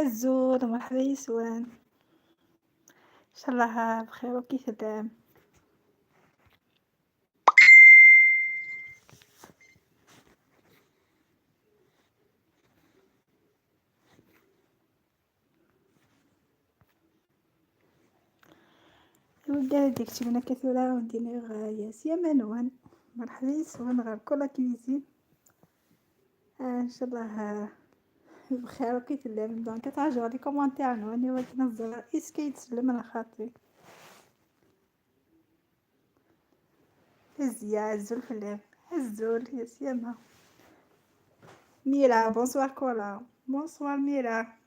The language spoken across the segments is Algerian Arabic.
الزول مرحبا يسوان، ان شاء الله بخير وكي تدام. وكاع ديك تبنا كثورة ونديني ياسيا منوان مرحبا يسوان غير كولا كويزين. ان شاء الله بخير وكي تلام. دونك تعجبوا لي كومونتير نواني وكنزل اسكي يتسلم على خاطري. الزيا الزول فلام الزول يا سيما ميرا بونسوار كولا بونسوار ميرا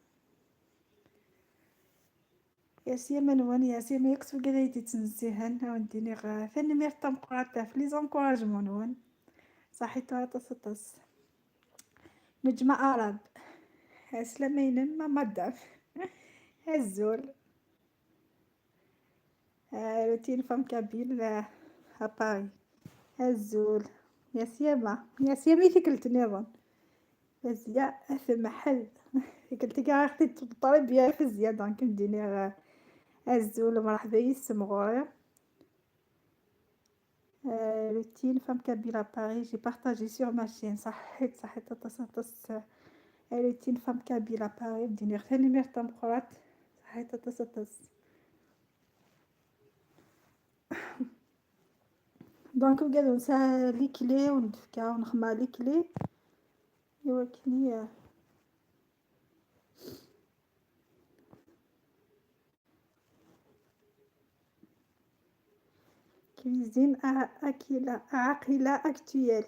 يا سيما نوان يا سيما يكتب كذا يدي تنزيهن ونديني غا ثاني مير تمقراتا في لي زونكوراجمون نوان صحيتو عطس طس نجمة عرب سلامين ما مدام الزول روتين فام كابيل اباري الزول يا سيما يا سيما ثقلت نظام فزيا ثم حل قلت كاع اختي تطرب يا فزيا دونك نديني الزول مرحبا يسم غوري. روتين فام كابيل اباري جي بارطاجي سور ما شين صحيت صحيت تص روتين فام كابيل اباري نديني ثاني مير تمقرات صحيت تص دونك نقعدو نسا لي كلي وندفكا ونخمع لي كلي ايوا كني كويزين أكيلة عاقلة اكتويل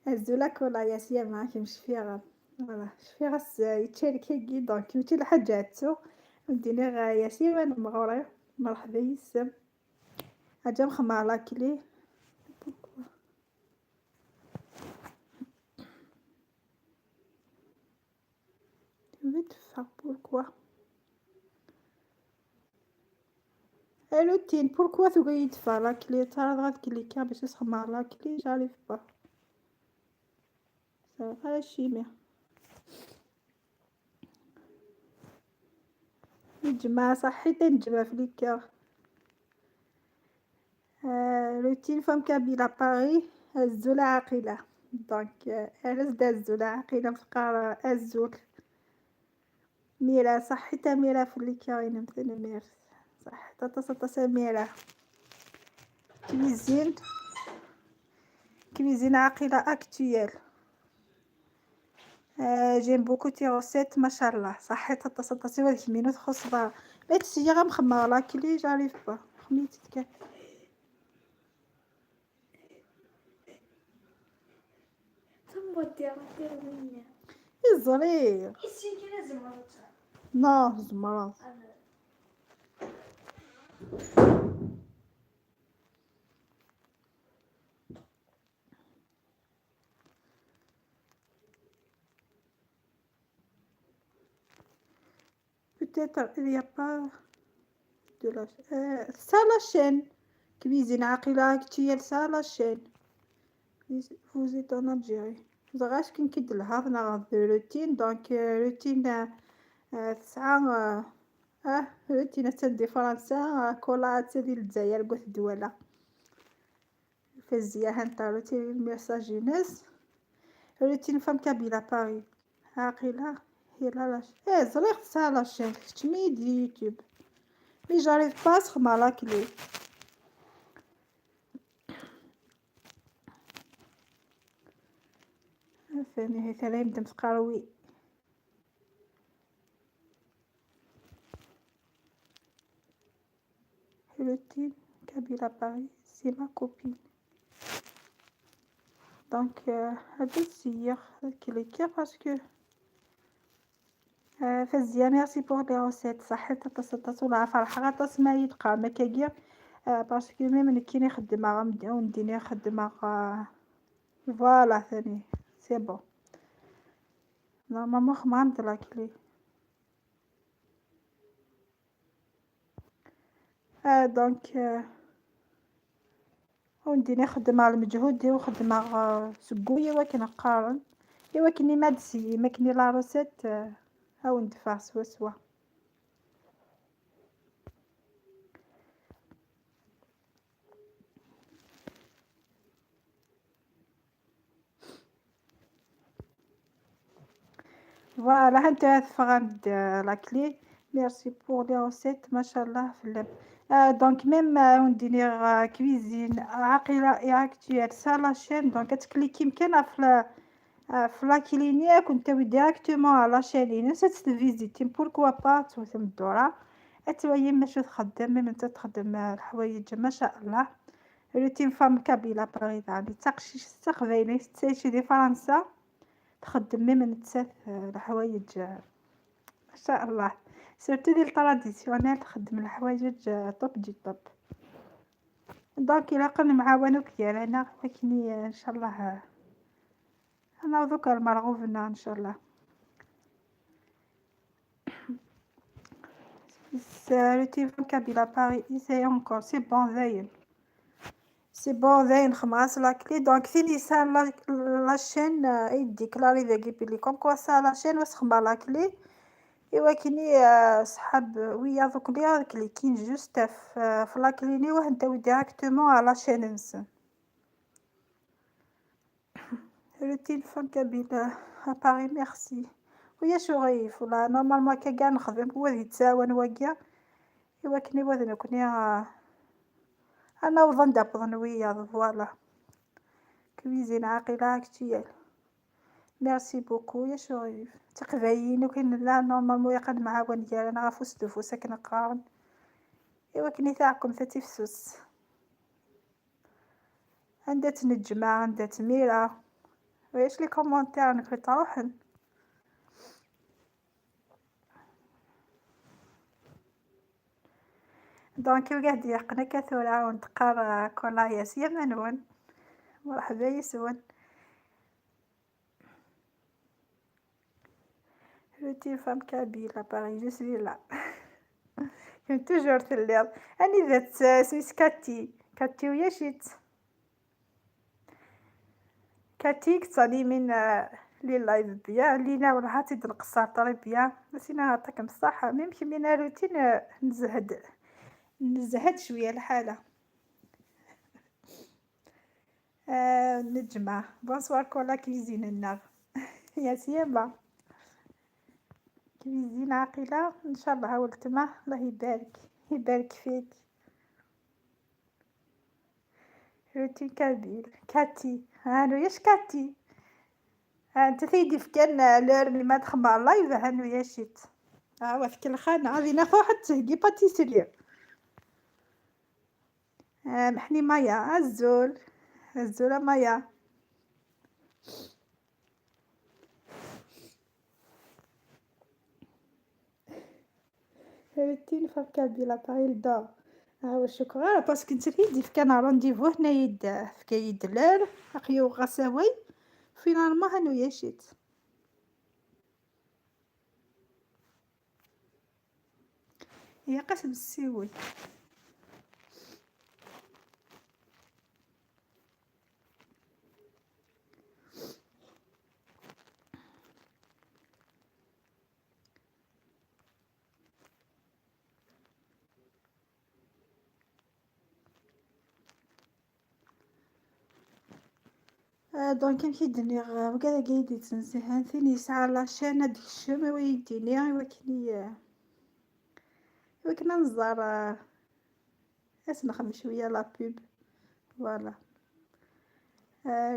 الزولا كولا يا سيما كيمشي فيها فوالا شفي غاس يتشارك هكي دونك ماشي الحاجة تسو نديني يا سيما مغوري مرحبا يسم حاجة مخمع لا كلي. Vite faire pourquoi روتين pourquoi تبغي يدفع لا كلي ترى غاد كليكا باش تخمع لا كلي جاريف با صافا شيميا نجمع صحيت نجمع في ليكا. روتين فام كابيلا باري الزولة عاقلة دونك علاش دا الزولة عاقلة فقار الزول ميرا صحيت ميرا في اللي مثلا مير صح تص ميرا كويزين كويزين عاقلة اكتويل. جيم بوكو تي روسيت ما شاء الله صحيت تص واحد مينوت خص با ما تسيا غا مخمر لا كلي جاريف با خميت تكا ثم دير دير الزرير نو زمرات. Peut-être il n'y a pas de la ça la chaîne cuisine عاقلة actuelle ça la chaîne. Vous êtes en Algérie. زغاش كي نكد لها روتين دونك روتين تسعة روتين تندي فرنسا كولا تدي الجزائر قوت الدولة فزيا هانتا روتين ميساجينس روتين فام كابيلا باري عاقلة هي لا لاش زريق تسعة لاشين كتمي دي يوتيوب مي جاريف با سخما لا كلي ثاني هي ثلاث مدام تقراوي. روتين كابيلا باري سي ما كوبين دونك هذا السياق كليكي باسكو فزيا ميرسي بور لي روسيت صحيت تص ولا فرحة غطاس ما يتقى ما كاكير باسكو ميم نكيني خدمة ونديني خدمة فوالا ثاني سي بون نورمالمون خمامت لا كلي. دونك ونديني خدمة على المجهود وخدمة سكوية وكن قارن إوا كني ما تسي ما كني لا روسيت أو ندفع سوا سوا. Voilà, انت فغاد la clé. Merci pour les recettes, ما شاء الله في اللب. Donc même وندير cuisine عاقلة et actuelle ça la chaîne, donc تكليكي مكانها في la clé كنت directement على la chaîne نسات تفيزيتي pourquoi pas توثم الدورة اتويا ماشي تخدم même انت تخدم الحوايج ما شاء الله. Routine femme kabyle Paris يعني تقشيش تقبايلي تسيشي دي فرنسا تخدم même نتسات الحوايج ما شاء الله، surtout ديال traditionnel تخدم الحوايج top du top. Donc إلا قلنا معاونوك ديالنا ولكن ان شاء الله انا دوكا المرغوبنا ان شاء الله. Routine femme kabyle Paris essaye encore, c'est bon زين c'est bon زين خماس la clé. Donc فيني ça la chaîne يديكلاري ذاكي بلي comme quoi ça la chaîne وسخما la clé. ايوا كيني صحاب ويا دوك لي كليكين juste في la clé واه نتاوي directement على chaîne نسن. Routine femme kabyle Paris merci. ويا شغيف ولا normalement كا كاع نخدم هو يتساوى واكيا. ايوا كني وذن كني انا وظن دابضن ويا voilà. Cuisine عاقلة actuelle merci beaucoup يا شغيف. تقبايين وكاين لا normalement يقد معاون ديالنا غا فوس دو فوس كنقارن. ايوا كني تاعكم تاتيفسوس عندها تنجمة عندها تميرة وياش les commentaires نكري تروحن. Donc وقاعد يقنا كثورة ونتقار كولايا سيما نون مرحبا يسون. Routine femme kabyle Paris je suis là. كنت toujours في الليل اني ذات سميت كاتي كاتي ويا شيت كاتي كتصالي من les lives bien لينا وراها تيد القصار très bien نسينا عطاكم الصحة. Même كمينا روتين نزهد نزهد شوية الحالة. نجمة bonsoir كولا cuisine النار يا سيما cuisine عاقلة ان شاء الله ولتما الله يبارك يبارك فيك. Routine kabyle كاتي هانو ياش كاتي انت ثيدي في كان l'heure ملي ما تخمر live هانو يا شيت ها وفك الخانة غادي ناخذ واحد تهدي pâtisserie. محني مايا الزول الزولة مايا. Routine femme kabyle Paris دور ها شكرا parce que انت يدي في كان rendez-vous هنا يد في كيد l'heure اخيو غساوي finalement هانو يا شيت. هي قسم السيوي. Donc كيف يدني وكذا قايد تنزهان ثاني ساعة la chaîne هاديك الشم ويديني وكني وكنا نزار اس نخدم شوية la pub voilà.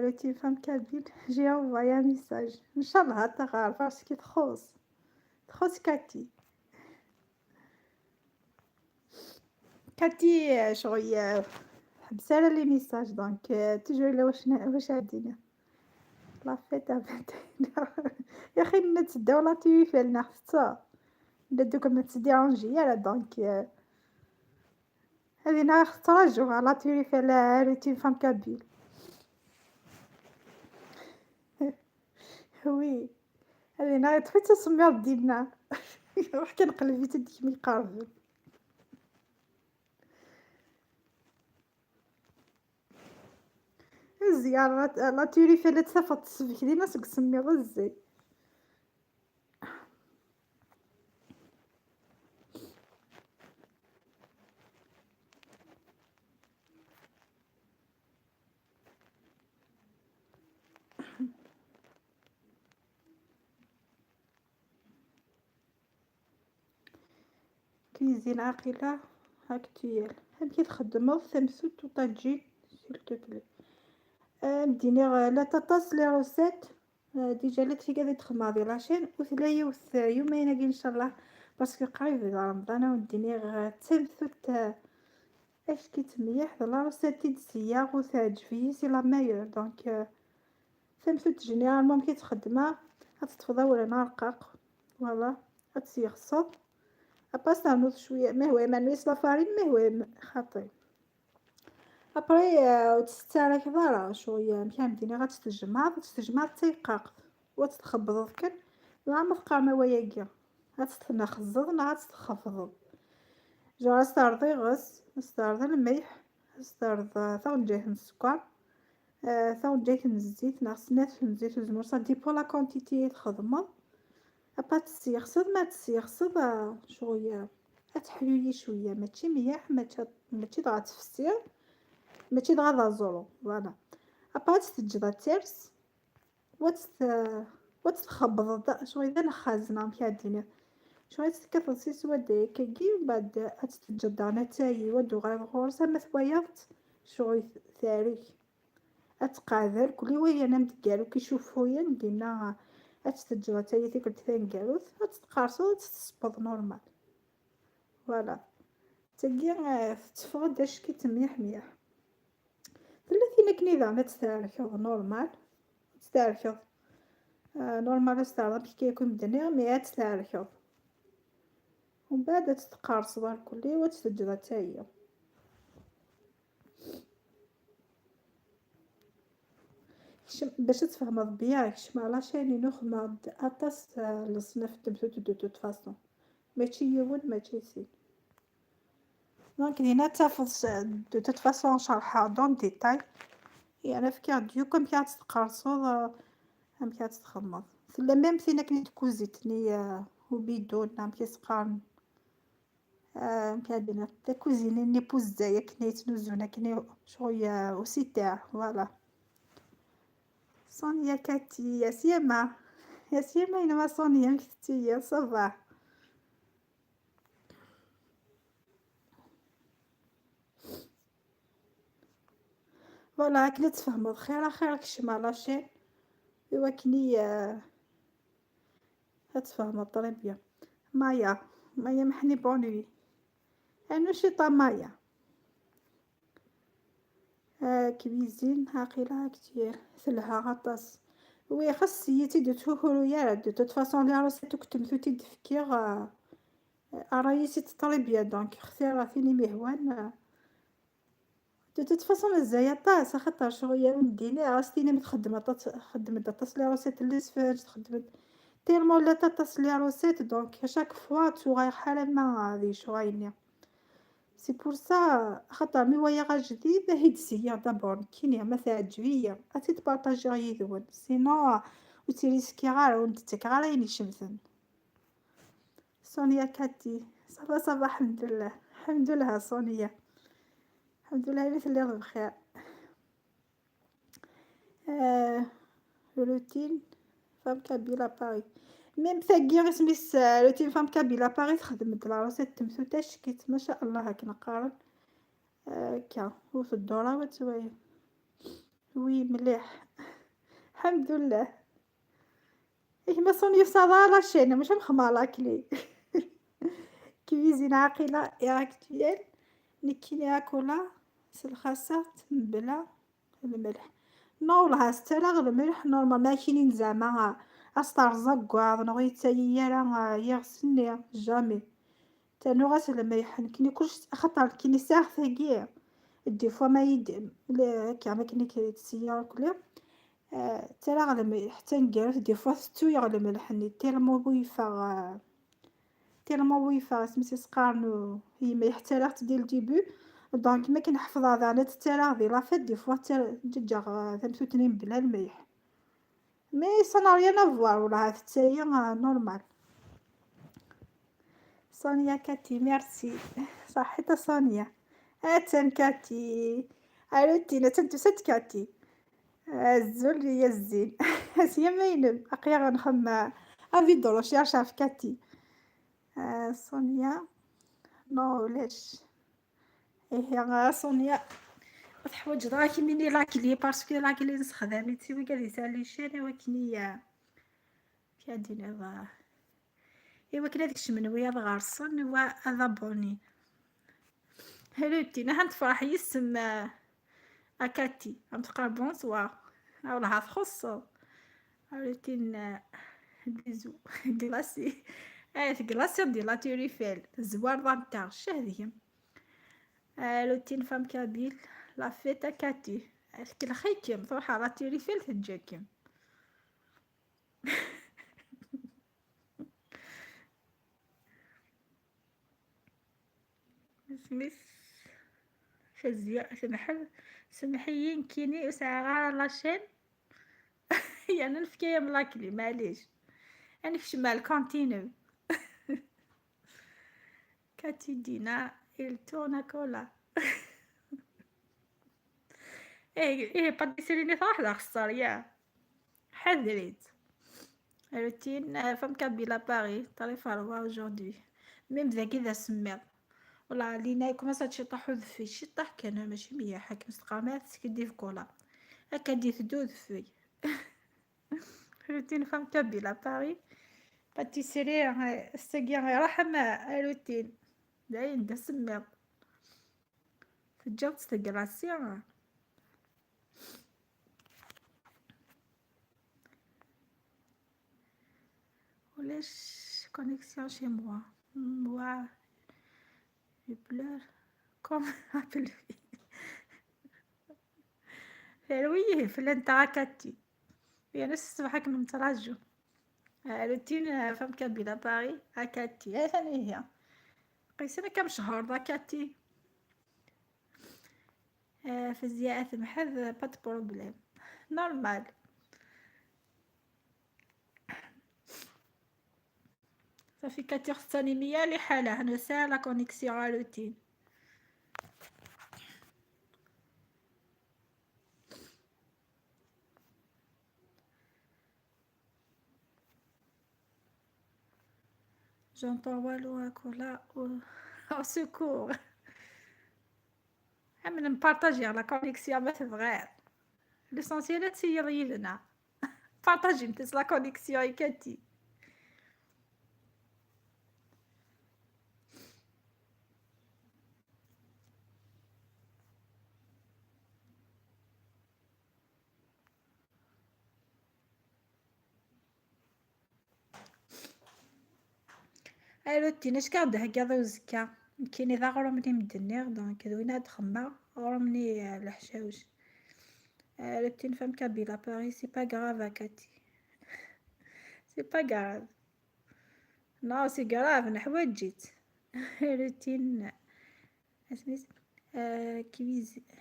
Routine femme kabyle j'ai envoyé un message ان شاء الله تغار parce que تخوص تخوص كاتي كاتي شغل حبسالة les messages donc toujours لا واش عندنا la fête يا اخي نتداو la tour Eiffel ناخذ دوكا ما تديرونجي لا donc هذه ناخذ تراجع la tour Eiffel routine femme kabyle. Oui هذه ناغ طفيت تصمير ديالنا روح كنقلب في تديك ميقارب. الزيارة la tour Eiffel تسافط السبك ديما سمي غزي. Cuisine عقيلة actuelle. Amek i txeddmeḍ tamsut uṭaǧin s'il te plaît? Mdiniɣ la taṭas les recettes déjà la tfiga ad txedmeɣ di la chaîne u tella yiwet yumayen-agi incallah parce que qrib d Remḍan ad wen-d-iniɣ d tamsut acki-tt mliḥ d la recette i d-seyyaɣ u teɛǧeb-iyi, c'est la meilleure. Donc tamsut généralement amek i tt-xeddmeɣ, ad teṭṭfeḍ awren arqaq, voilà, ad tt-yexseḍ, après ternuḍ cwiya ma hwa rnu-yas la farine ma hwa xaṭi. Après ur tt-tettarakeḍ ara cwiya, amek ara m-d-iniɣ, ad tt-tejmeɛḍ, ad tt-tejmeɛḍ d tayqaqt, u ad tt-txebbḍeḍ kan, dɣa ma teqqarem awal-agi, ad tt-tnexzeḍ neɣ ad tt-txefḍeḍ. Genre ad s-terreḍ iɣes, ad s-terreḍ lmelḥ, ad s-terreḍ taɣenjayt n sskeṛ, taɣenjayt n zzit neɣ snat n zzit uzemmur, ça dépend la quantité i txedmeḍ. Après ad tt-tessixseḍ, ma ad tt-tessixseḍ cɣel ad teḥluyi cwiya, mačči mliḥ, mačči dɣa ad tefsi, mačči dɣa d aẓru, voilà. Après ad tt-teǧǧeḍ ad ters, u ad tt-txebbḍeḍ, cɣel d anexxaz neɣ amek ara d-tiniḍ. Cɣel ad tt-tekkateḍ si swadda akkagi, mbeɛd ad tt-teǧǧeḍ daɣen ad tayi, u ad d-tuɣaleḍ ɣur-s ama twayaḍ-tt, cɣel terek. Ad tqeɛɛed arkel i wayen am d-ggar akk icuffuyen dinna, ad tt-teǧǧeḍ ad tayi tikkelt taneggarut, ad tt-tqerseḍ, ad tt-tessewweḍ normal. Voilà. Tagi tetteffeɣ-d acki-tt mliḥ mliḥ. Tella tin akken i daɣen ad tt-tɛerkeḍ normal, ad tt-tɛerkeḍ normal ad tt-terreḍ amek akka i m-d-nniɣ, mais ad tt-tɛerkeḍ. Umbeɛd ad tt-tqerseḍ arkelli u ad tt-teǧǧeḍ ad tayi. Kcem, bac ad tfehmeḍ bien, kecmeɣ la chaîne inu, xedmeɣ-d aṭas leṣnaf n temsut de toute façon. Mačči yiwen, mačči sin. Donc dinna ad tafeḍ de toute façon cerḥeɣ dans le détail. Yerna fkiɣ-d yakk amek ara tt-tqerseḍ, amek ara tt-txedmeḍ. Tella même tin akken i tkuzit-nni ubidun, neɣ amek i s-qqaren. Amek ara d-iniɣ, takuzin-nni puzzay akken yettnuzun akken cɣel usitaɛ, voilà. Sonia Kati, ya Siyama. Ya Siyama inma Sonia, amek tettiliḍ, ça va? Voilà, akken ad tfehmeḍ xir axir kecmeɣ la chaîne, i wakken i ad tfehmeḍ très bien. Maya, Maya Meḥni, bonne nuit. Rnu ciṭ a Maya. Cuisine عقيلة كتير telha aṭas. Oui, xas iyi-tt-id ur ttkukru ara, de toute façon les recettes akk temtut i d-fkiɣ rray-is très bien, donc xtiṛ tin i m-ihwan. De toute façon mazal aṭas, axaṭer cɣel ur m-d-iniɣ, ɣas tinim txeddem aṭas, txeddem-d aṭas les recettes n lesfenǧ, txeddem-d tellement llant aṭas les recettes, donc à chaque fois ttuɣayeɣ ḥala ma di ccɣel-nni. C'est pour ça, axaṭer mi walaɣ ajdid, ad t-id-seyyeɣ d'abord nekkini, ma teɛǧeb-iyi, ad t-id-partagiɣ yid-wen, sinon ur tt-riskiɣ ara, ur d-ttakkeɣ ara ayen icemten. Sonia Kati, ça va, ça va, alhamdoulilah. Alhamdoulilah Sonia. Alhamdoulilah imi telliḍ bxir. Routine femme kabyle à Paris. Même tagi isem-is routine femme kabyle à Paris txeddem-d la recette temtut acki-tt, ma sha Allah akken qqaren. Akka, ur teddur ara ad ttwali. Oui, mliḥ. Alhamdoulilah. Ik ma Sonia tesɛiḍ ara la chaîne, maca mxemmeɣ la clé. Cuisine عقيلة et actuelle. Nekkini akula s lxaṣat mebla lmelḥ. Non, والله tettaraɣ lmelḥ normal, ma akinin zeɛma ad s-terreẓ aggaḍ neɣ ur yettayi ara yiɣes-nni, jamais. Ternuɣ-as lmelḥ, nekkini kullec, axaṭer nekkini sɛiɣ tagi, des fois ma yi-d, akka ma akken i k-id-seyyeɣ akli, ttaraɣ lmelḥ, taneggarut des fois tettuyeɣ lmelḥ-nni, tellement wuyfeɣ, tellement wuyfeɣ isem-is i s-qqaren yemma ttaraɣ-tt dès le début, donc ma akken ḥefḍeɣ daɣen ad tt-ttaraɣ di la fête, des fois ǧǧeɣ tamtut-nni mebla lmelḥ. Mais ça n'a rien à voir, والله tettayi normal. Sonia Kati, merci. صحيت Sonia. Attan Kati. Arutin, attan tusa-d Kati. Azul ya zzin. Asya maynem, aql-aɣ nxemm avis de recherche ɣef Kati. Sonia. non ولاش. إيه سونيا تحوج دراك مني la clé parce que la clé نستخدم تي وكا تاع les chaînes وكني كادين هذا إوا كنا داكشي من ويا غارسن و abonner هلوتي نحن تفرح يسم أكاتي عم تقرا bonsoir والله تخصو روتين bisous glacé glacé ديال la tour Eiffel الزوار نتاع الشهدية routine femme kabyle la fête أكاتي كل تروح على tour Eiffel تجاكم. سميث فزياء سمحي كيني وساعة la chaîne يعني نفكي من la clé معليش انا في شمال continue. كاتي دينا التونا كولا. ايه ايه pâtisserie تروح لا خسر يا حذريت. routine femme kabyle à Paris très froid aujourd'hui même ذاك اذا سميت والله لينا كما شي طاحو ذفي شي طاح كان ماشي مية حاكم استقامات سكدي في كولا هكا دي تدو ذفي. routine femme kabyle à Paris pâtisserie الساقية رحم روتين داين دا سميت تجاوز تقراسي. ولاش connexion chez moi moi je pleure comme appelle oui فلان كاتي يا ناس الصباح كنا نتراجو routine femme kabyle à Paris أكاتي ثاني هي قيسنا كم شهر ذاكاتي فيزياء محذ pas de problème normal. صافي كاتي خصني مية لحالة نسا la connexion routine. J'entends والو كولا au secours. هم نبارطاجي la connexion ما تبغير l'essentiel تسير يدنا بارطاجي نتاع la connexion كاتي. روتين اش كاع هكا وزكا كاين اذا غرمني مدنيغ donc وين هاد خما غرمني الحشاوش. routine femme kabyle à Paris c'est pas grave كاتي c'est pas grave non c'est grave نحوج جيت. روتين اسميت cuisine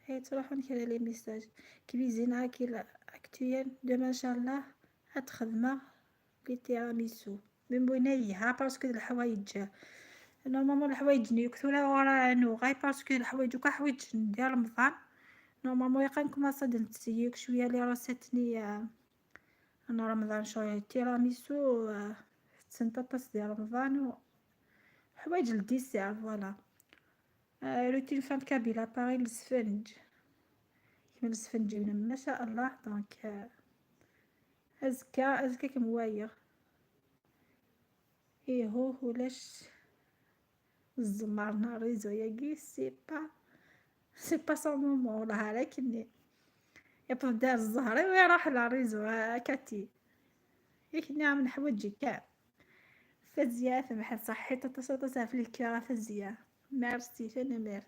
هي تروحو نكرا les messages cuisine هاكي actuelle demain ان شاء الله هاد خدمة les tiramisu من بنيها parce que الحوايج normalement الحوايج نيكثولا ورا نوغاي parce que الحوايج وكا حوايج ديال رمضان normalement يقان كوماسا نتسيك شوية les recettes ني انا رمضان شوية تيراميسو تسنطاطاس ديال رمضان و حوايج ال dessert voilà. routine femme kabyle à Paris السفنج كيما السفنج ما شاء الله donc ازكى ازكى كموايغ إيهو ولاش الزمار نهار réseau ياكي c'est pas son moment والله لكني يبقى دار الزهري ويروح la réseau كاتي ياك عم نحوجي كاع فزيا ثم صحيت تصوت في الكرا فزيا ميرسي ثاني مير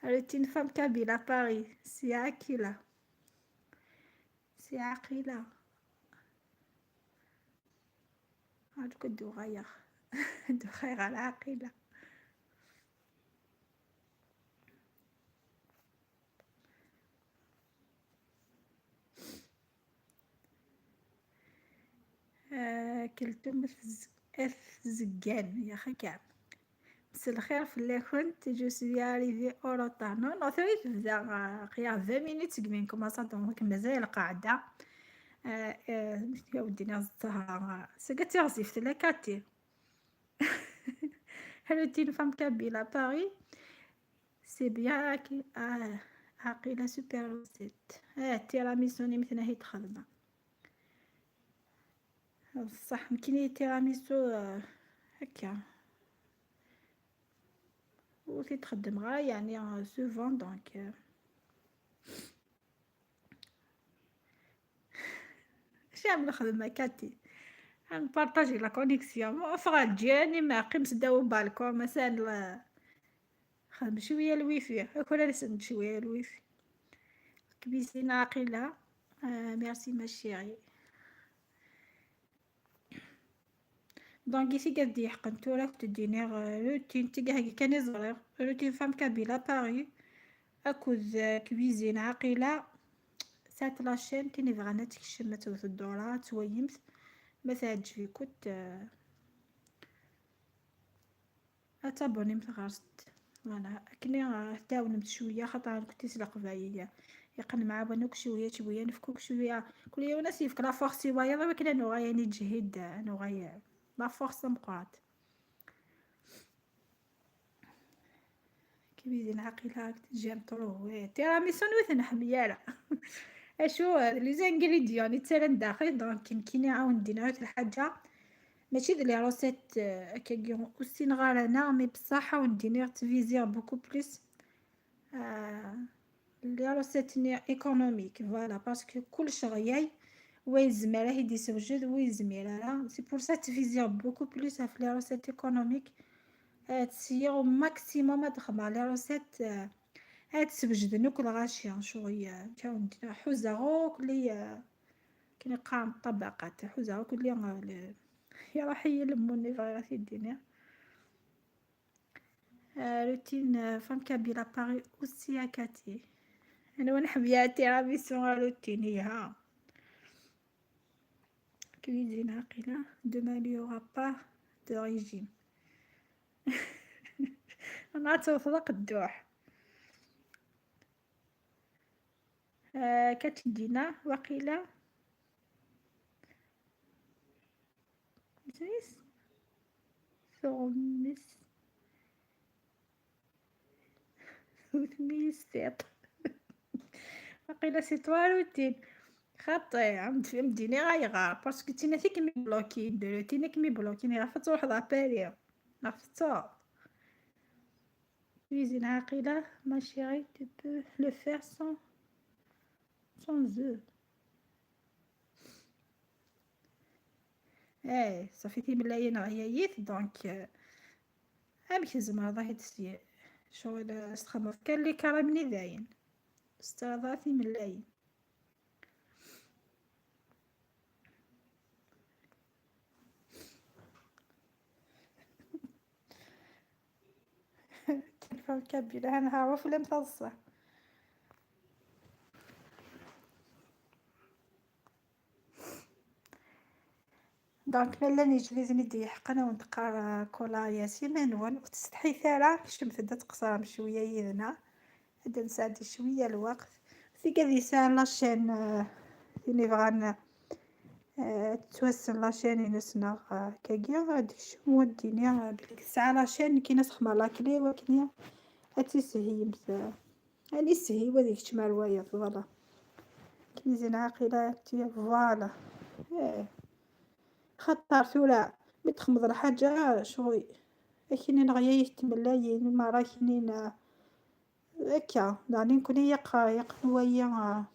routine femme kabyle à Paris c'est عقيلة c'est عقيلة هادوك الدغايا الدغايا على عقيلة. كلتم الزقان يا خي كاع مساء الخير فلاكنت je suis arrivée en retard non non ثري تبدا قيا 20 minutes قبل كوماسا donc مازال القاعدة. يا ودي ناس السهرة سكتي غزيفت لا كاتي. Routine femme kabyle à Paris. C'est bien عقيلة super recette. تيراميسو مثلا هي تخدمه بصح يمكن تيراميسو هكا و تخدم غا يعني souvent donc شحال نخدم كاتي نبارطاجي la connexion فغا ما قيمت داو بالكون مثلا خدم شويه الويفي كل نسند شويه الويفي. cuisine عقيلة merci ma chérie. Donc ici قد يحقن تورا تديني روتين تيكا كان يزغير routine femme kabyle à Paris اكوز cuisine عقيلة سات la chaîne تيني بغانا تكشم توث الدورة تويمت ما تعجبكوت اتابوني متغرست voilà كني تعاونت شويه خاطر كنت القبايل يقن مع بنوك شويه شويه نفكوك شويه كل يوم ناس يفك la force وايا ولكن انا غايا نجهد انا غايا la force مقرات cuisine عقيلة j'aime trop تيراميسو نوث نحميالا اشو les ingrédients يتسالن داخل donc كيني عاون دينا الحاجه ماشي les recettes هكاكي aussi نغار انا mais بصح ونديني تفيزير beaucoup plus les recettes ني économiques voilà parce que كلش غياي ويزمر راه يدي سوجد ويزمر راه c'est pour ça تفيزير beaucoup plus في les recettes économiques تسير au maximum تخدم les recettes تسوجد نوك الغاشي شغل حوزة كلي كي قام الطبقات حوزة كلي يا راح يلموني فغي تيديني. routine femme kabyle à Paris aussi كاتي انا ونحب يا تيراميسو روتين ها cuisine عقيلة demain il y aura pas de régime. انا توفق الدوح كتدينا وقيلة سميس ثومس ثميس وقيلة c'est toi routine خاطي عم مديني غايغار parce que تينا فيك مي بلوكي تينا كمي بلوكي غاف تروح لاباري غاف تصور. Cuisine عقيلة ma chérie tu peux le faire sans œufs. ايه صافي تيملاين غيايت donc امك زعما راه تسي شغل استخدم كان لي كرامني داين استاذ تيملاين تلفون كبيرة انا هعرف لم تصح. donc مالا نجلي ندي حقنا ونتقرا كولا ياسين نون وتستحي ثارا كشمت دا تقصر شويه يدنا هدا نساعد شويه الوقت في كذي ساعة la chaîne اللي بغان توسل la chaîne نسنا كاكيا غادي شمو الدنيا بلي ساعة la chaîne كي ناس خما la clé وكنيا اتسهي يعني سهي وهذيك تشمع رواية voilà cuisine عقيلة voilà خاطر ثورا مي تخمض الحاجة شغل كاينين غيا يتملاين ما راه كاينين هكا يعني نكون يقنويا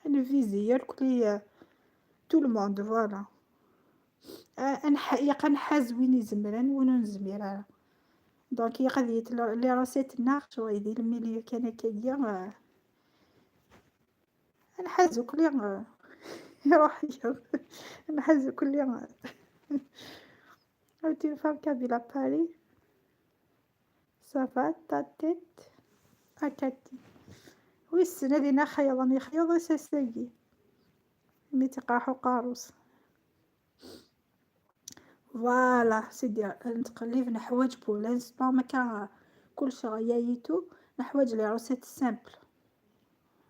نفيزي كلي tout le monde voilà يقا نحاز وين يزمرن وين نزمر donc يقا les recettes ناخ شغل ديال ال milieu كان كايا نحازو كلي يروح نحزو كل يوم. Routine femme kabyle à Paris. Ça va ta tête أكاتي ويسنا دينا خيضني يخيض ساساقي مي تقاحو قاروس voilà سيدي نتقلب نحواج pour l'instant ما كان كلشي غيايتو نحواج les recettes simples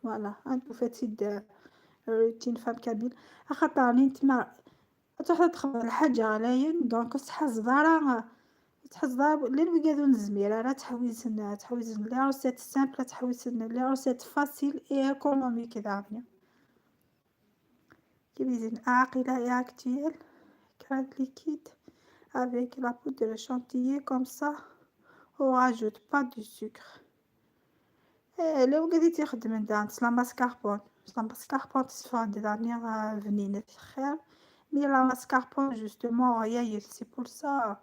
voilà انتو فاتي routine femme kabyle خاطر نتما تروح تخدم الحاجة غلاين donc صحة زدارة تحزاب لين ويقادو نزمير راه تحويزن تحويزن les recettes simples تحويزن les recettes faciles et économiques داغني. Cuisine عاقلة et actuelle crème liquide avec la poudre chantilly comme ça on rajoute pas du sucre. إيه لو قديت يخدم عند la mascarpone la mascarpone تصفى داني بنينة خير mais la mascarpone justement هي c'est pour ça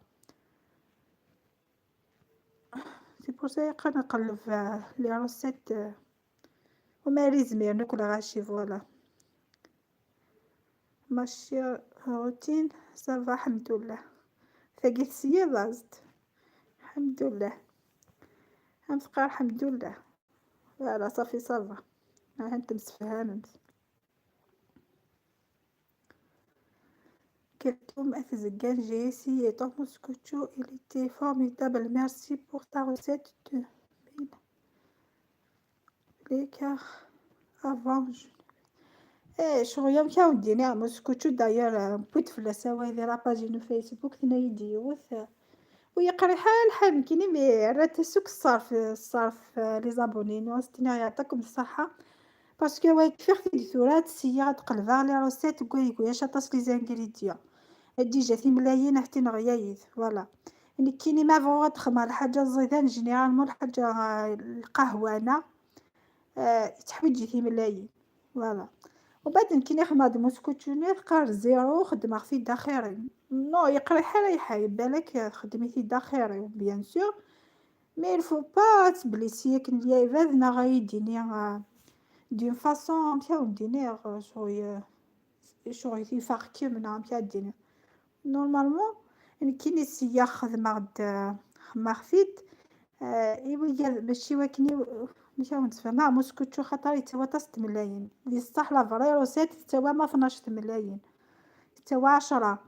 يبقى نقلب les recettes وما ريزمير ناكل غاشي voilà. ماشي روتين ça va الحمد لله. ثقيت سيا الحمد لله هم الحمد لله voilà صافي ça va ها انت مسفهمت. كلثوم أثزقان j'ai essayé ton moscocho, il était formidable, merci pour ta recette de l'écart avant je ايه شغل يوم كاو ديني موسكوتشو داير بويت فلاس هذه la page فيسبوك ثنا يديوث ويقري حال حال كيني mais راه السوق الصرف الصرف les abonnés نوستني يعطيكم الصحة parce que واي كيف خديت ثورات سيا تقلبها les recettes كوي عطاس les ingrédients déjà ثملايين حتى نغيايت voilà. يعني كيني ما بغا تخمر الحاجة الزيدان généralement الحاجة القهوة أنا تحويجي ثملايين voilà. وبعد كي خدمة موسكوتشوني قار zéro خدمة في داخيري non يقرا حال يحاي بالك خدمي في داخيري bien sûr mais il faut pas تبليسي كن ليا نا غايديني d'une façon مشاو نديني شغل شغل يفاق كيما مشا ديني normalement كي نسيا خدمة خدمة إيوا ماشي واكني مشاو نتفاهم موسكوتشو خاطر يتسوى تا 6 ملايين دي صح la vraie recette تسوى ما 12 ملايين تسوى 10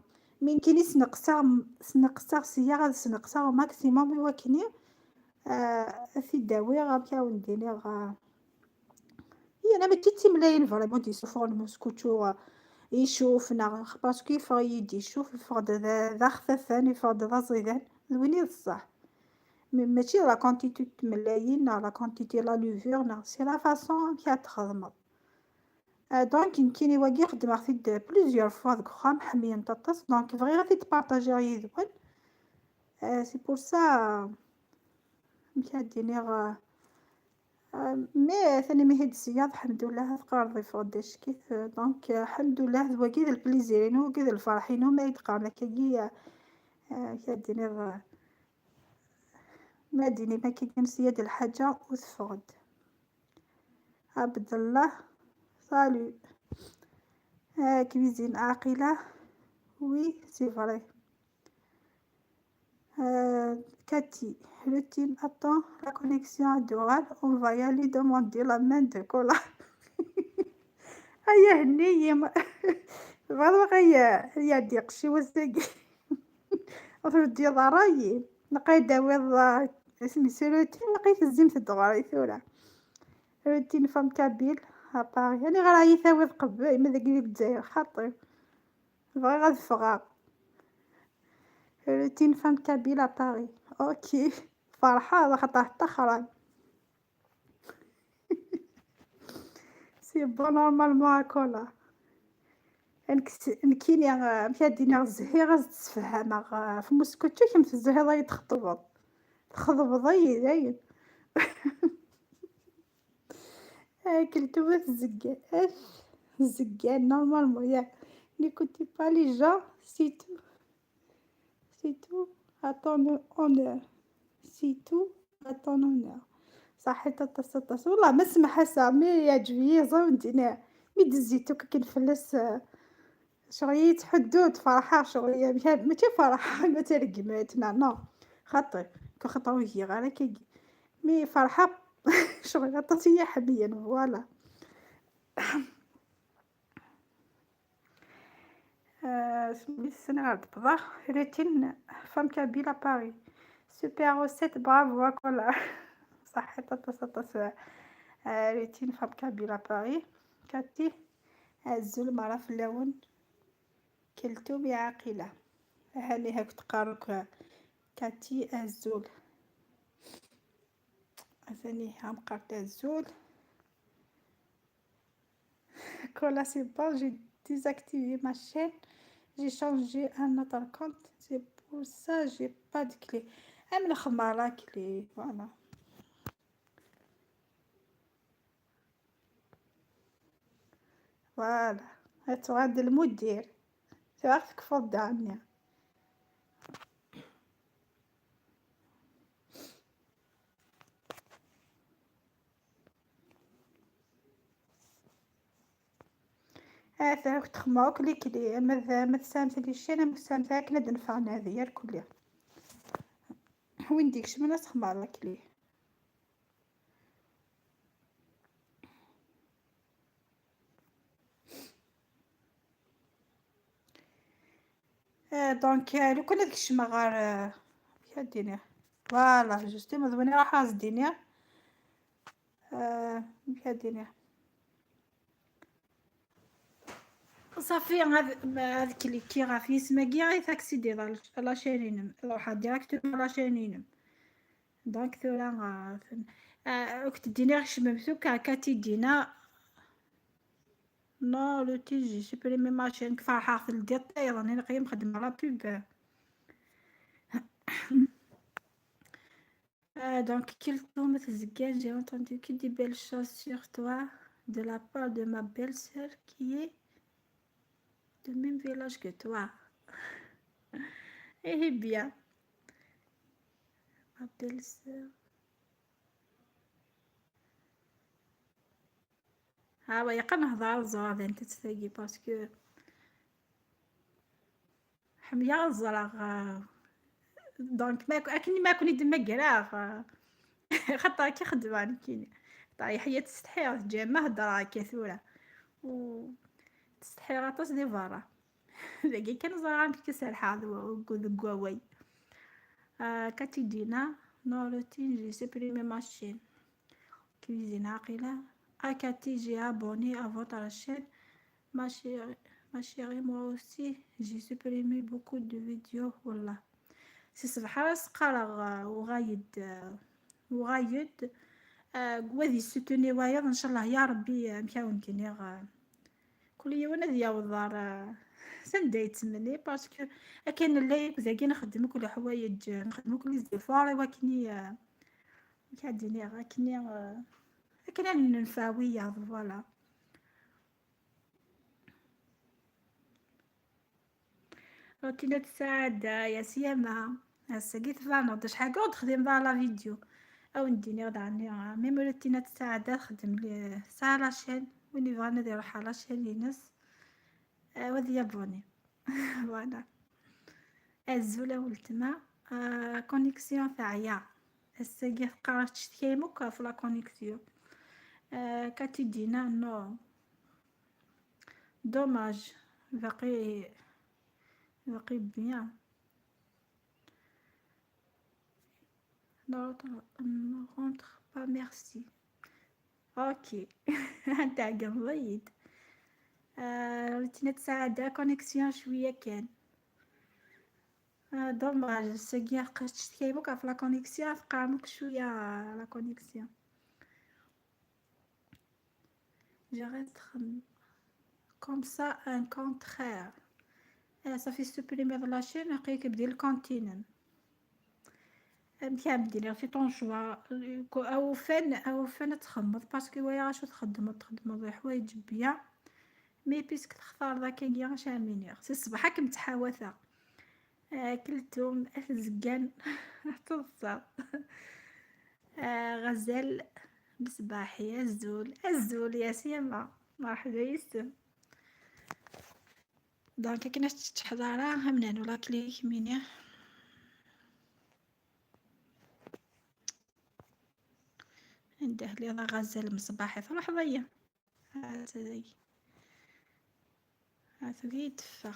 mais كيني سنقصا سنقصا سيا غاد سنقصا maximum إوا كيني في داوي غا نديني غا هي أنا ماشي تملايين vraiment دي سوفون الموسكوتشو يشوفنا parce que يفغ يدي يشوف يفغ ذا خفافان يفغ ذا زيدان وين الصح ماشي la quantité ملايين la quantité la levure c'est la façon كي تخدمض. donc كيني واقي خدمة في plusieurs fois ديك خام حمية نطاطس donc بغي غادي تبارطاجي يدوان c'est pour ça مشا ديني غا mais ثاني مهد السياض الحمد لله تقرر ضيف كيف donc الحمد لله واقي ال plaisir وكي الفرح ما يتقارن كي كديني ما ديني ما كي سياد الحاجة وتفقد. عبد الله salut cuisine عاقلة oui c'est vrai. Cathy, routine attend la connexion à Douala, on va y aller demander la main de Cola. هيا هنية فغا يدي قشي وزاقي ودي ضرايي نقاي داوي اسمي c'est routine لقيت الزيمت الدغري ثورة routine femme kabyle à Paris يعني غير راهي ثاوي قبل ما ذاك الجزائر خاطر بغي غادفغا routine femme kabyle à Paris OK فرحة خاطر حتى خران c'est bon normalement كولا نكيني مشا ديني الزهير تسفهم في موسكوتشو كم الزهير يتخطبط تخضبضي داين كلتو الزقان الزقان normalement يا n'écoutez pas les gens c'est tout c'est tout à ton honneur c'est tout à ton honneur. صحيت تص والله ما سمح mais يعجبني زوجني mais دزيتو كي نفلس شغل حدود فرحة شغل ماشي فرحة ما ترقماتنا non خاطر كخاطر وهي غير كي mais فرحة شغل عطاتي حبيا voilà. سميت بضا routine femme kabyle à Paris super recette bravo كولا صحيت تص routine femme kabyle à Paris كاتي الزلمة راه في اللون كلتوم يا عاقلة هاني هاك تقارك كاتي الزول ثاني هم قارت الزول. Là c'est bon, j'ai désactivé ma chaîne, j'ai changé un autre compte, c'est pour ça j'ai pas de clé. ام نخدم la clé voilà. Voilà هاتو المدير تعرف كفض عني. هذا تخماوك les clés ما تسامت les chaînes ما تسامت كنا دنفعنا هذه الكلية وين ديك شمنا تخمع la clé. Donc لو كان هذيك الشما غير الدنيا voilà justement وين راح الدنيا الدنيا صافي. هاد cliquer غاف يسماكي غي ت accéder la chaîne روح directement la chaîne. Donc ثورا كنت ديني شممتو كاتي دينا non le j'ai supprimé ma chaîne كفرحة في الديتاي راني نقيم نخدم la pub. Donc كلتو تزكان j'ai entendu que des belles choses sur toi de la part de ma belle-sœur qui est du même village que toi. Eh bien, ma belle-sœur. ها هو يقا نهضر زرا انت تستاقي parce que حميا الزرا donc ما اكني ما كوني دما كراغ خاطر كي خدمة كيني طيح تستحي جا هضرا كثورة و تستحي غاطس دي برا ذاكي كان زرا كسرحة ذكواوي. كاتي دينا non روتين j'ai supprimé ma chaîne cuisine عاقلة. Akati, j'ai abonné à votre chaîne. Ma chérie, ma chérie, moi aussi, j'ai supprimé beaucoup de vidéos. والله سي صباح سقرا وغايد وغايد وذي ستوني وايض ان شاء الله يا ربي مكاون كل يوم ذي دار سندا يتمني parce que كاين لا زاكي نخدم كل حوايج نخدم كل les efforts وكني كاديني كني كنا ننفاوية voilà. روتينات السعادة يا سيما هسا تفانوض شحال قعد تخدم la vidéo او نديني غدا عني même روتينات السعادة خدم لي سا la chaîne وين يبغى ندير يروح la chaîne ينس وذي abonner voilà. الزولة ولتما connexion تاعيا هسا تقرا تشتكي موكا في la connexion. كاتي دينا non dommage باقي باقي bien ne rentre pas merci. OK نتاع قضيت روتينات سعادة connexion شوية كان dommage ساكي تشتكي بوكا في la connexion تقامك شوية la connexion. Je reste comme ça un contraire. صافي supprimer la chaîne لقيك بدير ال contenu مكان c'est ton choix او فن او فن تخمض parce que ويا غاش تخدم تخدم حوايج bien mais puisque تختار ذاك كي غاش امينيغ سي الصباح كم تحاوثا كلتوم زكان تنصر غزال بصباحي الزول الزول يا سيما مرحبا يسم. donc كي تحضرها همنانو la clé ميني عنده لي غزال مصباحي تروح ضيا هذا هذا تفا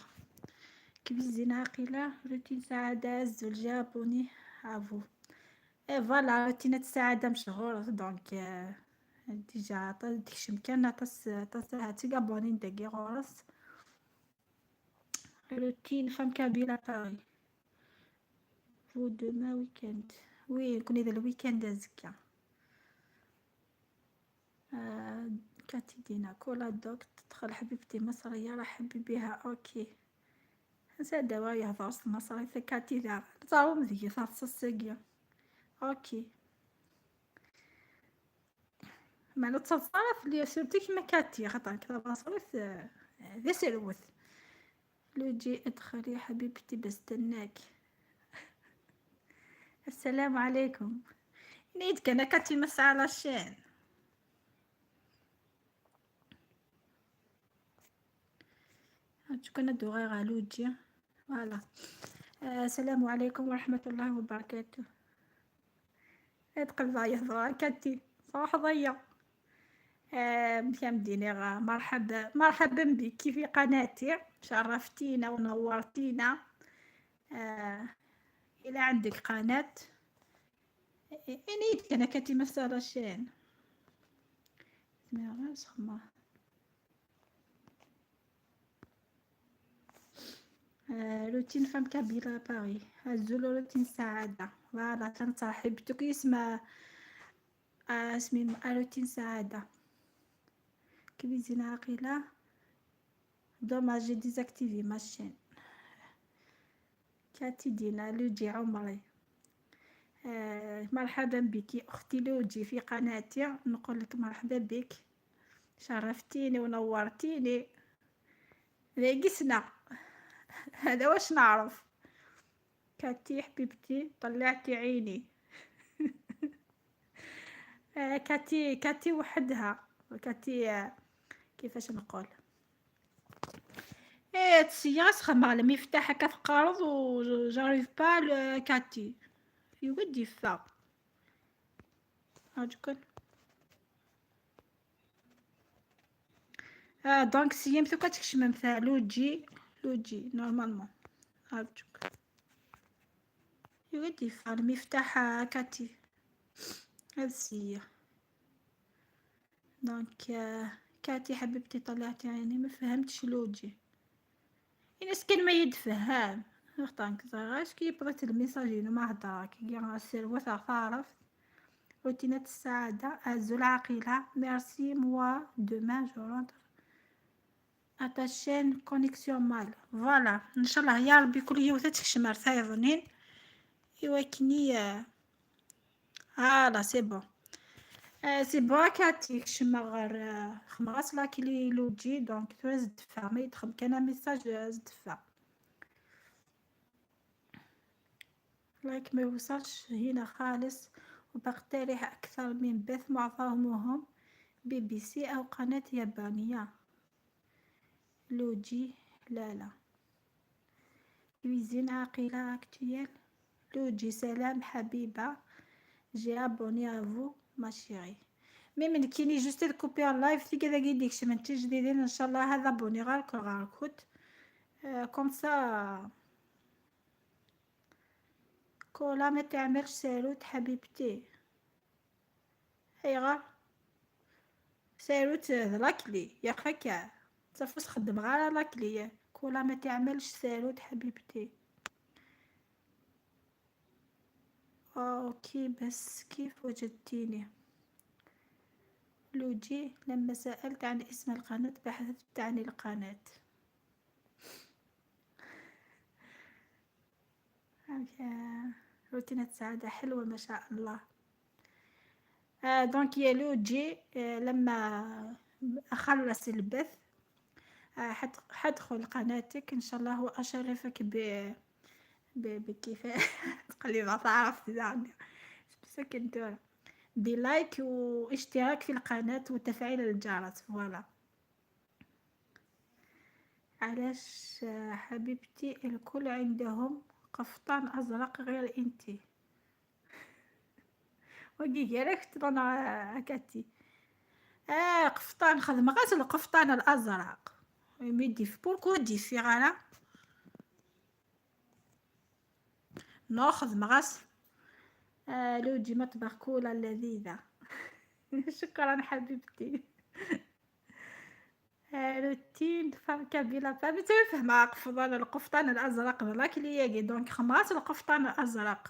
cuisine عاقلة روتين سعادة الزول j'ai abonné à vous et voilà. روتينات السعادة مشهورة donc déjà تكشم كان طاس طاس تيك abonner نداكي غورس routine femme kabyle Paris. Vous demain week-end. Oui, كوني ذا ال week-end زكا. كاتي دينا كولا دوك تدخل حبيبتي مصرية رحبي بها. OK نسى دواء يهضر مصري كاتي ذا تصاوم ذي تصاصيقيا. OK ما نتصرف لي surtout كيما كاتي خاطر كذا مصرف ذا سلوث. لوجي ادخلي حبيبتي بستناك. السلام عليكم. نيت كان كاتي مسا على la chaîne. كنا دوغي لوجي voilà. السلام عليكم ورحمة الله وبركاته. ادخل ضايع كاتي صراحة ضيع. مديني مرحبا مرحبا بك في قناتي، شرفتينا ونورتينا. إلى عندك قناة إنيت كان كاتي مسا la chaîne. Routine femme kabyle Paris الزولو روتين سعادة. voilà كانت صاحبتك اسمها اسمي روتين سعادة. cuisine عاقلة. Dommage, j'ai désactivé ma chaîne. كاتي دينا لوجي عمري. مرحبا بك أختي لوجي في قناتي، نقول لك مرحبا بك، شرفتيني ونورتيني. ذاقسنا هذا واش نعرف. كاتي حبيبتي طلعتي عيني. كاتي كاتي وحدها كاتي كيفاش نقول ايه تسيا خمر المفتاح هكا تقارض و j'arrive pas كاتي يودي فا هاجكن. Donc سيام ثوكا تكشم مثلا لوجي لوجي normalement هاجوك يودي فا المفتاح كاتي هاد السيا. donc كاتي حبيبتي طلعتي عيني ما فهمتش لوجي. الناس كان ما يتفهم خطانك زغاش كي بغيت ال message ما هضرك كي سير وثا تعرف. روتينات السعادة أعز العقيلة. Merci moi demain je rentre à ta chaîne connexion mal. Voilà ان شاء الله يا ربي كل يوم تكشمر ثايضنين ايوا كني. Voilà c'est bon c'est bon كاتي كشما غير خمغاس la clé لوجي. Donc ثورا زدفا ما يدخل كان message زدفا like ما يوصلش هنا خالص. وبقترح أكثر من بث معظمهم BBC أو قناة يابانية. لوجي لا لا cuisine عاقلة actuelle. لوجي سلام حبيبة j'ai abonné à vous ma chérie. Mais من كيني juste couper live في كذا كيديك شي من جديدين ان شاء الله هذا abonner غير غير كوت comme ça. كولا ما تعملش ساروت حبيبتي. هاي غير ساروت la clé يا خاكا صافي خدم غير la clé. كولا ما تعملش ساروت حبيبتي. OK بس كيف وجدتيني لوجي؟ لما سألت عن اسم القناة بحثت عن القناة. روتينات سعادة حلوة ما شاء الله. Donc يا لوجي لما أخلص البث حدخل قناتك إن شاء الله وأشرفك ب بكيف تقلي ما تعرف يعني بس كنت ب like واشتراك في القناة وتفعيل الجرس. Voilà علاش حبيبتي الكل عندهم قفطان أزرق غير انتي؟ وكي راك تظن كاتي قفطان خدمة غاسل القفطان الأزرق ميدي في pourquoi دي في غالا ناخذ مغس. لوجي مطبخ كولا لذيذة. شكرا حبيبتي. روتين femme kabyle à Paris تفهم قفطان القفطان الأزرق ذاك اللي ياكي donc خمرات القفطان الأزرق.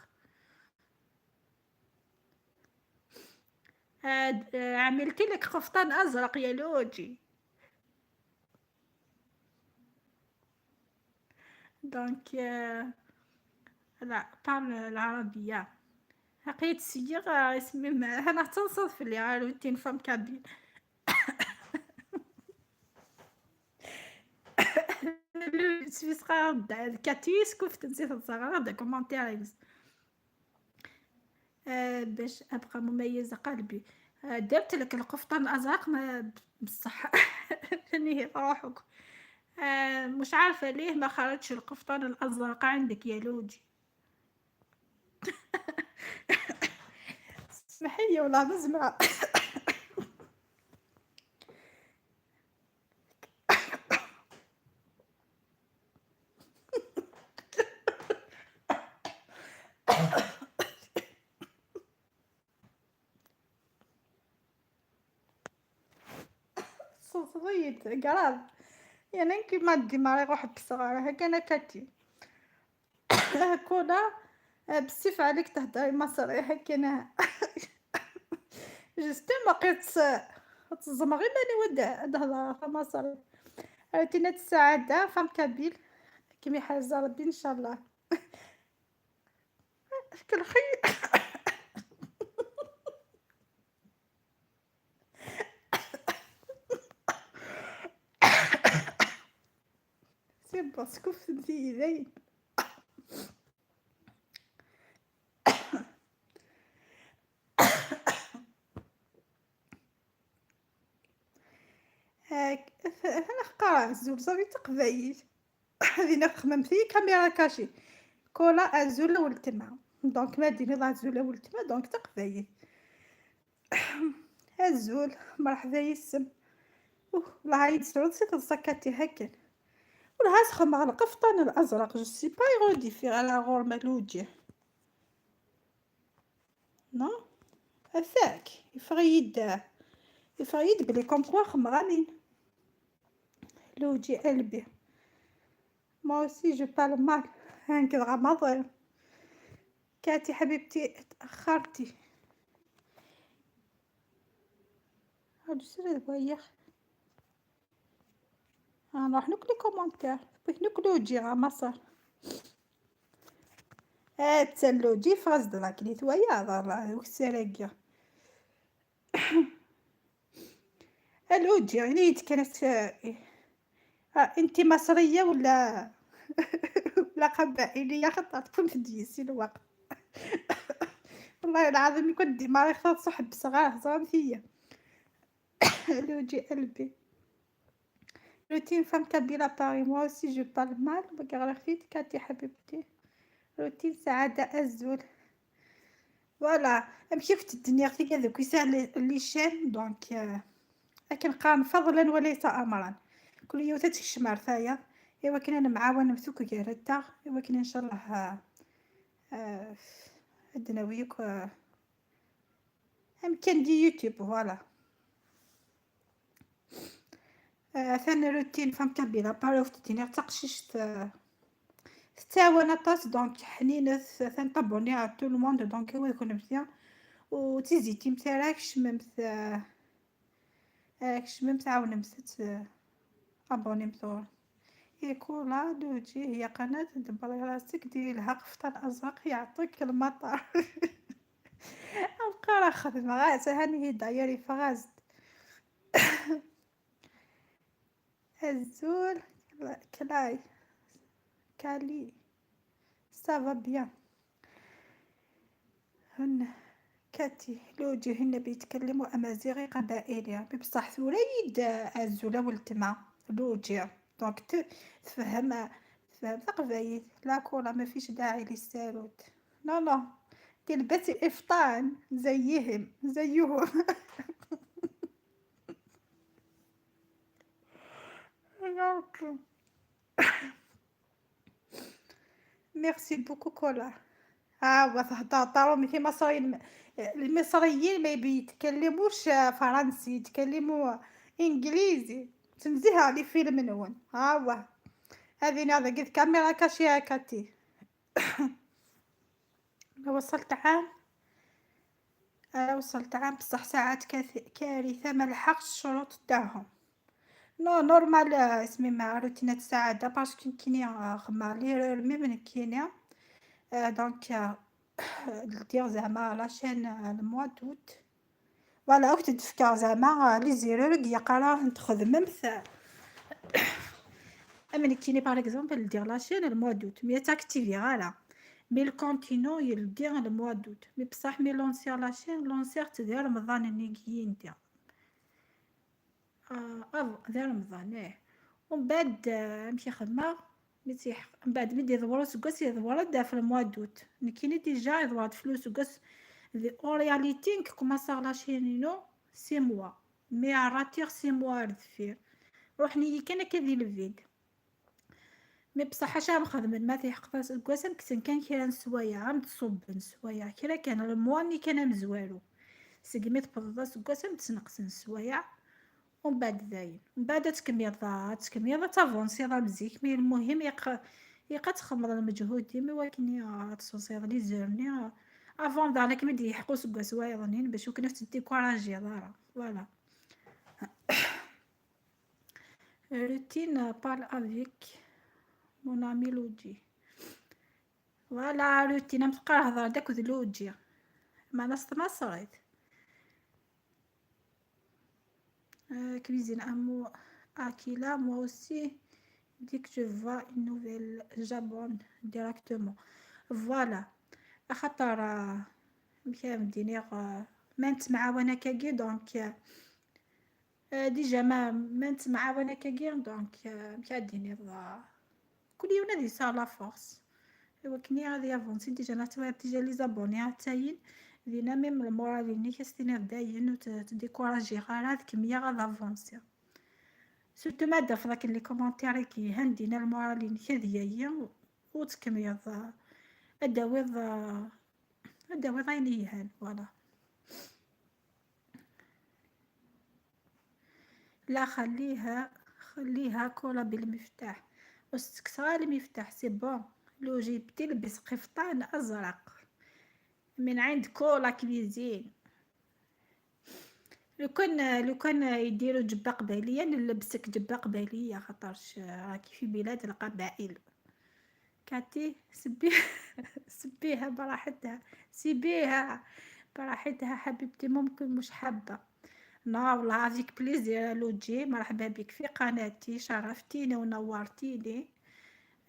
عملت لك قفطان أزرق يا لوجي. donc لا parle العربية. لقيت سيغ اسمي أنا تنصف اللي routine femme kabyle. كاتيس كنت نسيت نصغر des commentaires باش ابقى مميزة قلبي. درت لك القفطان الازرق ما بصح هي روحك. مش عارفة ليه ما خرجش القفطان الازرق عندك يا لوجي. اسمحي لي والله مزمعة. صوت grave يعني كيما démarrer روح بصغار هكا انا كاتي كولا بالسيف عليك تهضري مصري هكا انا justement قيت تزمر غير ماني ود نهضر مصري. روتينات السعادة femme kabyle كيما يحاز ربي ان شاء الله. كل خير. c'est parce que فهمتي زين. هاك انا قرا الزول صافي تقبايل هذه خمم في caméra cachée كولا ازول ولتما donc ما ديني ضاع زول ولتما donc تقبايل. الزول مرحبا يسم والله عيد سعود سيت سكاتي هكا ولا سخم على القفطان الازرق je sais pas يغودي في على غور مالوجي non هذاك يفغيد يفغيد بلي comme quoi خمرانين لوجي قلبي. moi aussi je parle mal هانك غمض. كاتي حبيبتي تأخرتي. هادو سير بويخ نروح ناكل commentaires بغيت ناكلو جي غا مصر. تسلو جي فاز دراك ثوايا ضرا وكسراكيا. الوجي يعني كانت انت مصرية ولا ولا قبائلية خاطر تكون في ديسي الوقت. والله العظيم كنت ديما خاطر صاحب صغار صغار فيا. لوجي قلبي. routine femme kabyle à Paris moi aussi je parle mal بقرا كاتي حبيبتي. روتين سعادة أزول voilà امشي في الدنيا في هذوك يسال les chaînes donc لكن قام فضلا وليس امرا كل يوم تتشمر ثايا ايوا كنا انا معاون مثوك كارتا ايوا كنا ان شاء الله عندنا وياك امكان دي يوتيوب voilà. ثاني routine femme kabyle à Paris في الدنيا تقشيش تاوانا طاس donc حنينة ثان t'abonner à tout le monde donc هو يكون مزيان و تيزيتي متاعك شممت شممت عاون مست abonner مثور كولا لوجي هي قناة دبري راسك ديري لها قفطان ازرق يعطيك المطر. ابقى راه خدمة غاز هاني هي دايري فغازت. الزول كلاي كالي ça va bien هن كاتي لوجي هن بيتكلموا امازيغي قبائلي بصح ثوريد الزولا ولتما لوجي donc تفهم تقبايل لا كولا ما فيش داعي للساروت non non تلبسي الافطان زيهم زيهم. merci beaucoup كولا. ها في مصريين المصريين ما بيتكلموش فرنسي يتكلموا انجليزي. تنزيها les films نون ها هو هذه هذا قد caméra cachée كاتي. وصلت عام، وصلت عام بصح ساعات كارثة ما لحقتش الشروط تاعهم. non normal اسمي مع روتينات السعادة parce que كيني خما l'erreur même كينيا donc دير زعما la chaîne ال mois d'août voilà وقت تفكر زعما les erreurs يقرا تخدمت أما كيني par exemple دير la chaîne ال mois d'août mais تاكتيفي غالا mais ال contenu يلدي ال mois d'août mais بصح mais lancer la chaîne لونسيرت ديال رمضان ني ندير ديال رمضان ايه ومن بعد نمشي خدمة من بعد ملي يدورو سكاس يدور في ال mois d'août نكيني déjà يدور فلوس سكاس en réalité commencer la chaîne نو 6 mois mais راتيغ 6 mois دفير روح نيي كان كذي ال vide mais بصح اش مخدم ما تيحق سكاس كسن كان كيران سوايع عم تصب سوايع كرا كان ال mois ني كان مزوالو سقمي تبض سكاس تسنقسن سوايع ومن بعد داين من بعد تكميض تافونسي مزيك mais المهم يق تخمر المجهود ديما ولكن تصوصيض les journées avant دالك مدي يحقو سكاس وايضنين باش وكنا تديكوراجي دارا voilà. روتين parle avec mon ami لوجي voilà روتين متقرا هضر داك لوجي معنا ستمصريت cuisine à moi Akila moi aussi dès que je vois une nouvelle j'abonne directement voilà خاطر مشى مديني ما نتمعاون كاكي donc déjà ما نتمعاون كاكي donc مشى ديني كل يوم غادي صار la force ولكن غادي avancer déjà انا déjà les abonnés تاين دينا même ال moral ني كاستينا داين وتديكوراجي غير هاد كمية غاد avancer surtout ما داف داك les commentaires كي هندينا ال moral ني هي وتكميض اداويض اداويض عين يهان voilà. لا خليها خليها كولا بالمفتاح وستكسر المفتاح c'est bon لو جيبتي لبس قفطان ازرق من عند كولا cuisine. لو كان يديروا جبة قبايلية نلبسك جبة قبايلية خاطرش راكي في بلاد القبائل. كاتي سبيها سبيها براحتها سيبيها براحتها حبيبتي ممكن مش حابة. non والله avec plaisir لوجي مرحبا بك في قناتي شرفتيني ونورتيني.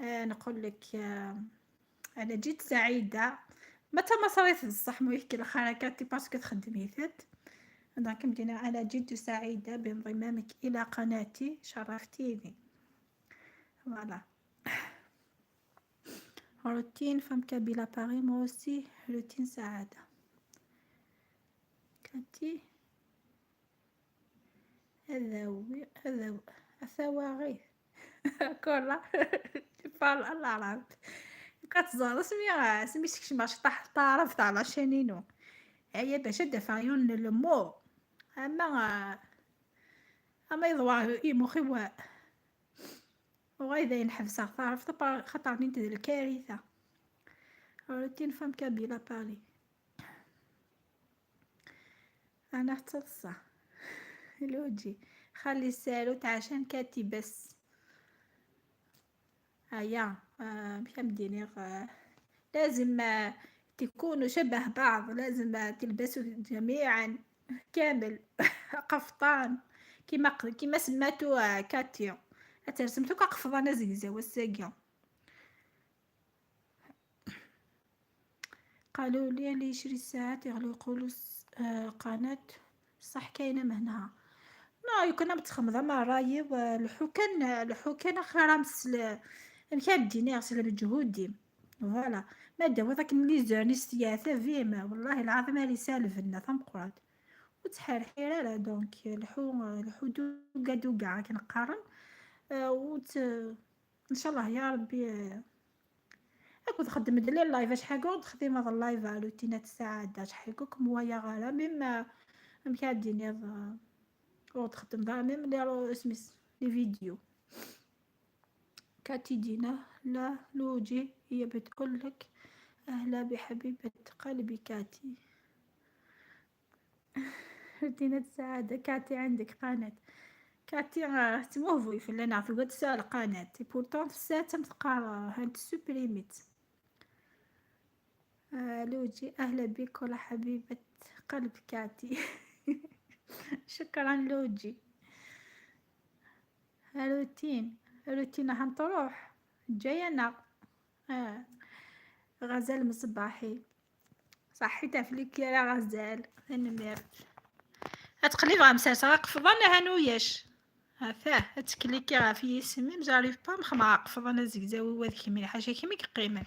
نقول لك انا جيت سعيدة متى ما صريت الصح مو يحكي الحركات parce que تخدمي ثت donc مدينة أنا جد سعيدة بانضمامك إلى قناتي شرفتيني. voilà روتين femme kabyle à Paris moi aussi روتين سعادة كاتي هذا هو هذا هو الثواغي كولا parle العرب كتزار سمي سمي شي طاح طرف تاع la chaîne ينو هيا باش دافع يون المو اما يضوى مخي وغايدا ينحبس تعرف خاطر نتي الكارثة. روتين femme kabyle à Paris انا حتى الصح لوجي خلي الساروت عشان كاتي بس هيا مش مديني لازم تكونوا شبه بعض لازم تلبسوا جميعا كامل قفطان كيما سماتو كاتيا ترسمتو كقفطان زيزا والساقية. قالوا لي اللي يشري الساعات يغلقوا قناة صح كاينة مهنها نا يكون متخمضة مع رايي الحكان خرامس مكان ديني غسل مجهودي voilà ما داو داك les زونيستياثا فيما والله العظيم اللي سالفنا ثم وتحرحيرة لا donc الحو دوكا دوكا كنقارن وت ان شاء الله يا ربي اكو تخدم دلي ال live شحال تخدم هذا ال live روتينات السعادة شحال موايا غالا même مكاديني وتخدم دار même لي سميس les vidéos. كاتي دينا لا لوجي هي بتقولك أهلا بحبيبة قلبي كاتي. روتينات السعادة كاتي عندك قناة كاتي تموفي في اللي نعرف قد سأل قناة pourtant ساعة تقرا هانت سوبريميت. لوجي أهلا بك ولا حبيبة قلب كاتي. شكرا لوجي. روتين روتين هنطروح جاينا. غزال مصباحي صحيت فليك يا غزال نميرت تقليب غمساس قفضنا هانوياش هفاه تكليكي غا في اسمي مجاريف با مخمع قفضنا زكزاوي واد كيمي حاجة كيمي قيمة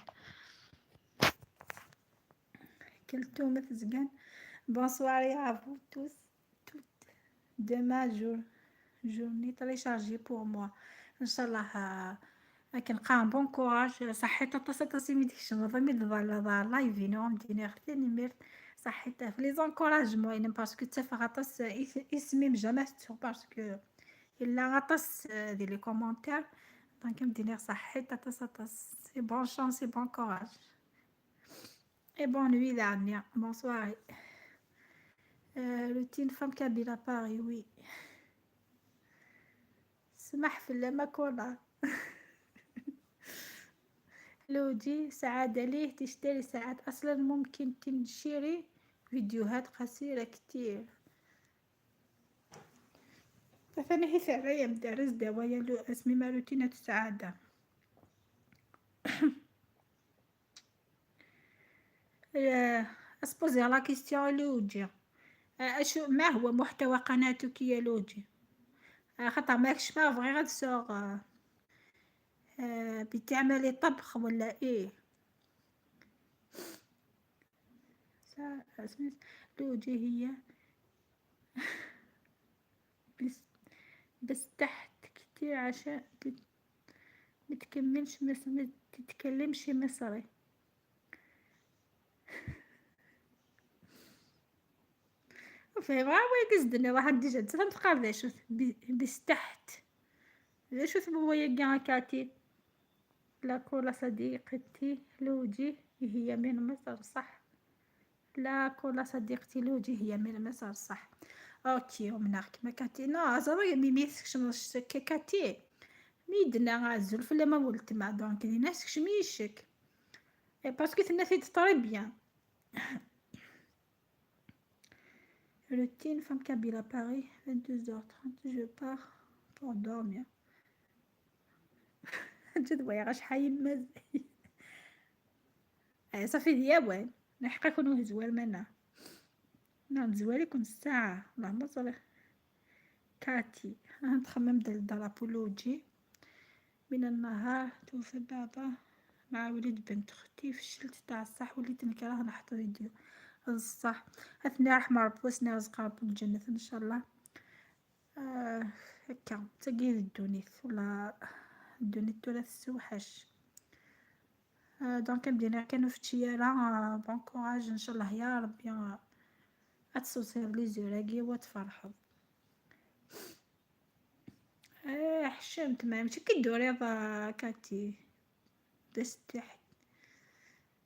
كلتو مثزقان. Bonsoir à vous tous, toutes. Demain journée très chargée pour moi. إن شاء الله كنلقى bon courage. صحيت تصي ميديك شنو مي ضال لايف نو مديني ثاني ميرت صحيت في les encouragements يعني parce que تفا غطس اسمي jamais parce que الا غطس دي les commentaires donc مديني صحيت تص c'est bonne chance, bon courage et bonne nuit دعني bonsoir. روتين femme kabyle à Paris oui. سمح في الماكولا. لوجي سعادة ليه تشتري ساعات أصلا ممكن تنشري فيديوهات قصيرة كتير. مثلا هي ثريا مدرس دوايا لو اسمي ما روتينات السعادة. اسبوزي la question لوجي. أشو ما هو محتوى قناتك يا لوجي؟ خاطر ماكش ما فغي غتسوق بتعملي طبخ ولا ايه؟ لوجي هي بس تحت كتير عشان متكملش ما تتكلمش مصري. فهم وين قصدنا واحد déjà تفهم تقال ذا شو بس تحت ذا شو ثم هو يقع كاتي. لا كولا صديقتي لوجي هي من مصر صح. لا كولا صديقتي لوجي هي من مصر صح. OK ومناك ما كاتي نا زعما ميمي شنو كاتي ميدنا غازول فلا ما ولت مع donc دي ناس كشميشك parce que ثنا في très bien. Routine femme kabyle à Paris, 22h30, je pars pour dormir. جد غاش حي مازال صافي ديابوان نحقا كونو هزوال منا نعم زوالي كون الساعة اللهم صل كاتي. نتخمم ديال درابولوجي من النهار توفى بابا مع وليد بنت اختي فشلت تاع الصح وليت نكره نحط فيديو الصح. اثني رحمة ربي وسني رزق ربي الجنة ان شاء الله. هكا تاقي الدونيت ولا الدونيت ولا تسوحش. donc بدينا كانوا في تشيالا bon courage ان شاء الله يا ربي اتسوسير لي زوراكي وتفرحوا. حشمت ما ماشي كدوري كاتي بس تحت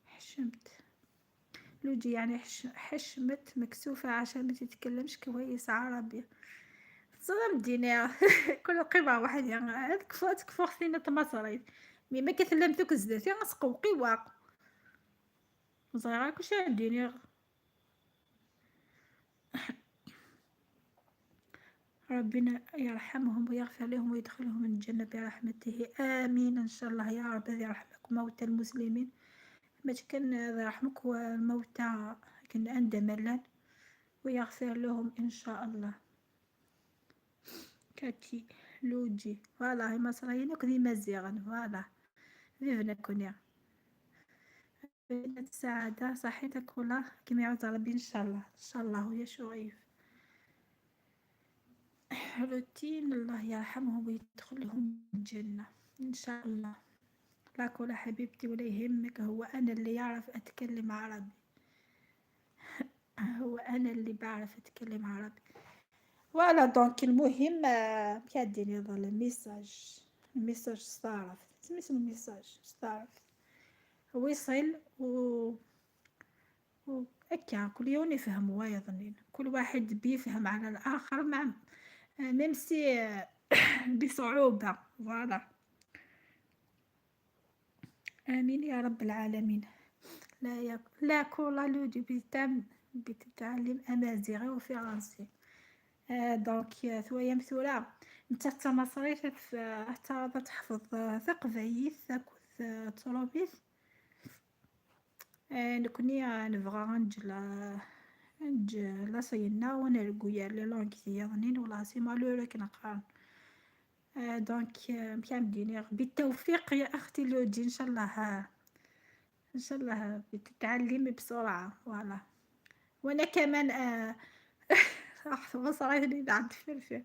حشمت لوجي يعني حشمت مكسوفة عشان ما تتكلمش كويس عربي. تصدم دينا كل قيمة واحد يعني هذاك فوق فينا تمصريت مي ما كثلمتوك زداتي غنسقوقي واق صغيرة كلشي عندي. ربنا يرحمهم ويغفر لهم ويدخلهم الجنة برحمته آمين إن شاء الله يا رب. يرحمك موتى المسلمين ما كان يرحمك والموتى كان عند ملان ويغفر لهم إن شاء الله. كاتي لوجي voilà هي مصريين وكذي مزيغا voilà فيفنا كونيا السعادة صحتك كلها كما يعود ربي إن شاء الله إن شاء الله ويا شريف. روتين الله يرحمهم ويدخلهم الجنة إن شاء الله. لا كولا حبيبتي ولا يهمك، هو أنا اللي يعرف أتكلم عربي. هو أنا اللي بعرف أتكلم عربي. voilà donc المهم كاديني هذا ال message، ال message ستعرف سميتو ال message ستعرف ويصل و هكا كل يوم يفهموا يظنين كل واحد بيفهم على الآخر مع même si بصعوبة voilà. آمين يا رب العالمين. لا يا لا كولا لودي بتتعلم أمازيغي وفرنسي. donc ثويا ثورا نتا تمصريت حتى تحفظ ثقبايث تاكل تروبيث. نكوني نبغى نج لا صينا ونرقويا les langues ديالنين ولا c'est malheureux كنقرا. donc مكملين بالتوفيق يا أختي لوجي، إن شاء الله إن شاء الله بتتعلمي بسرعة voilà. وأنا كمان مصري عند فرفر.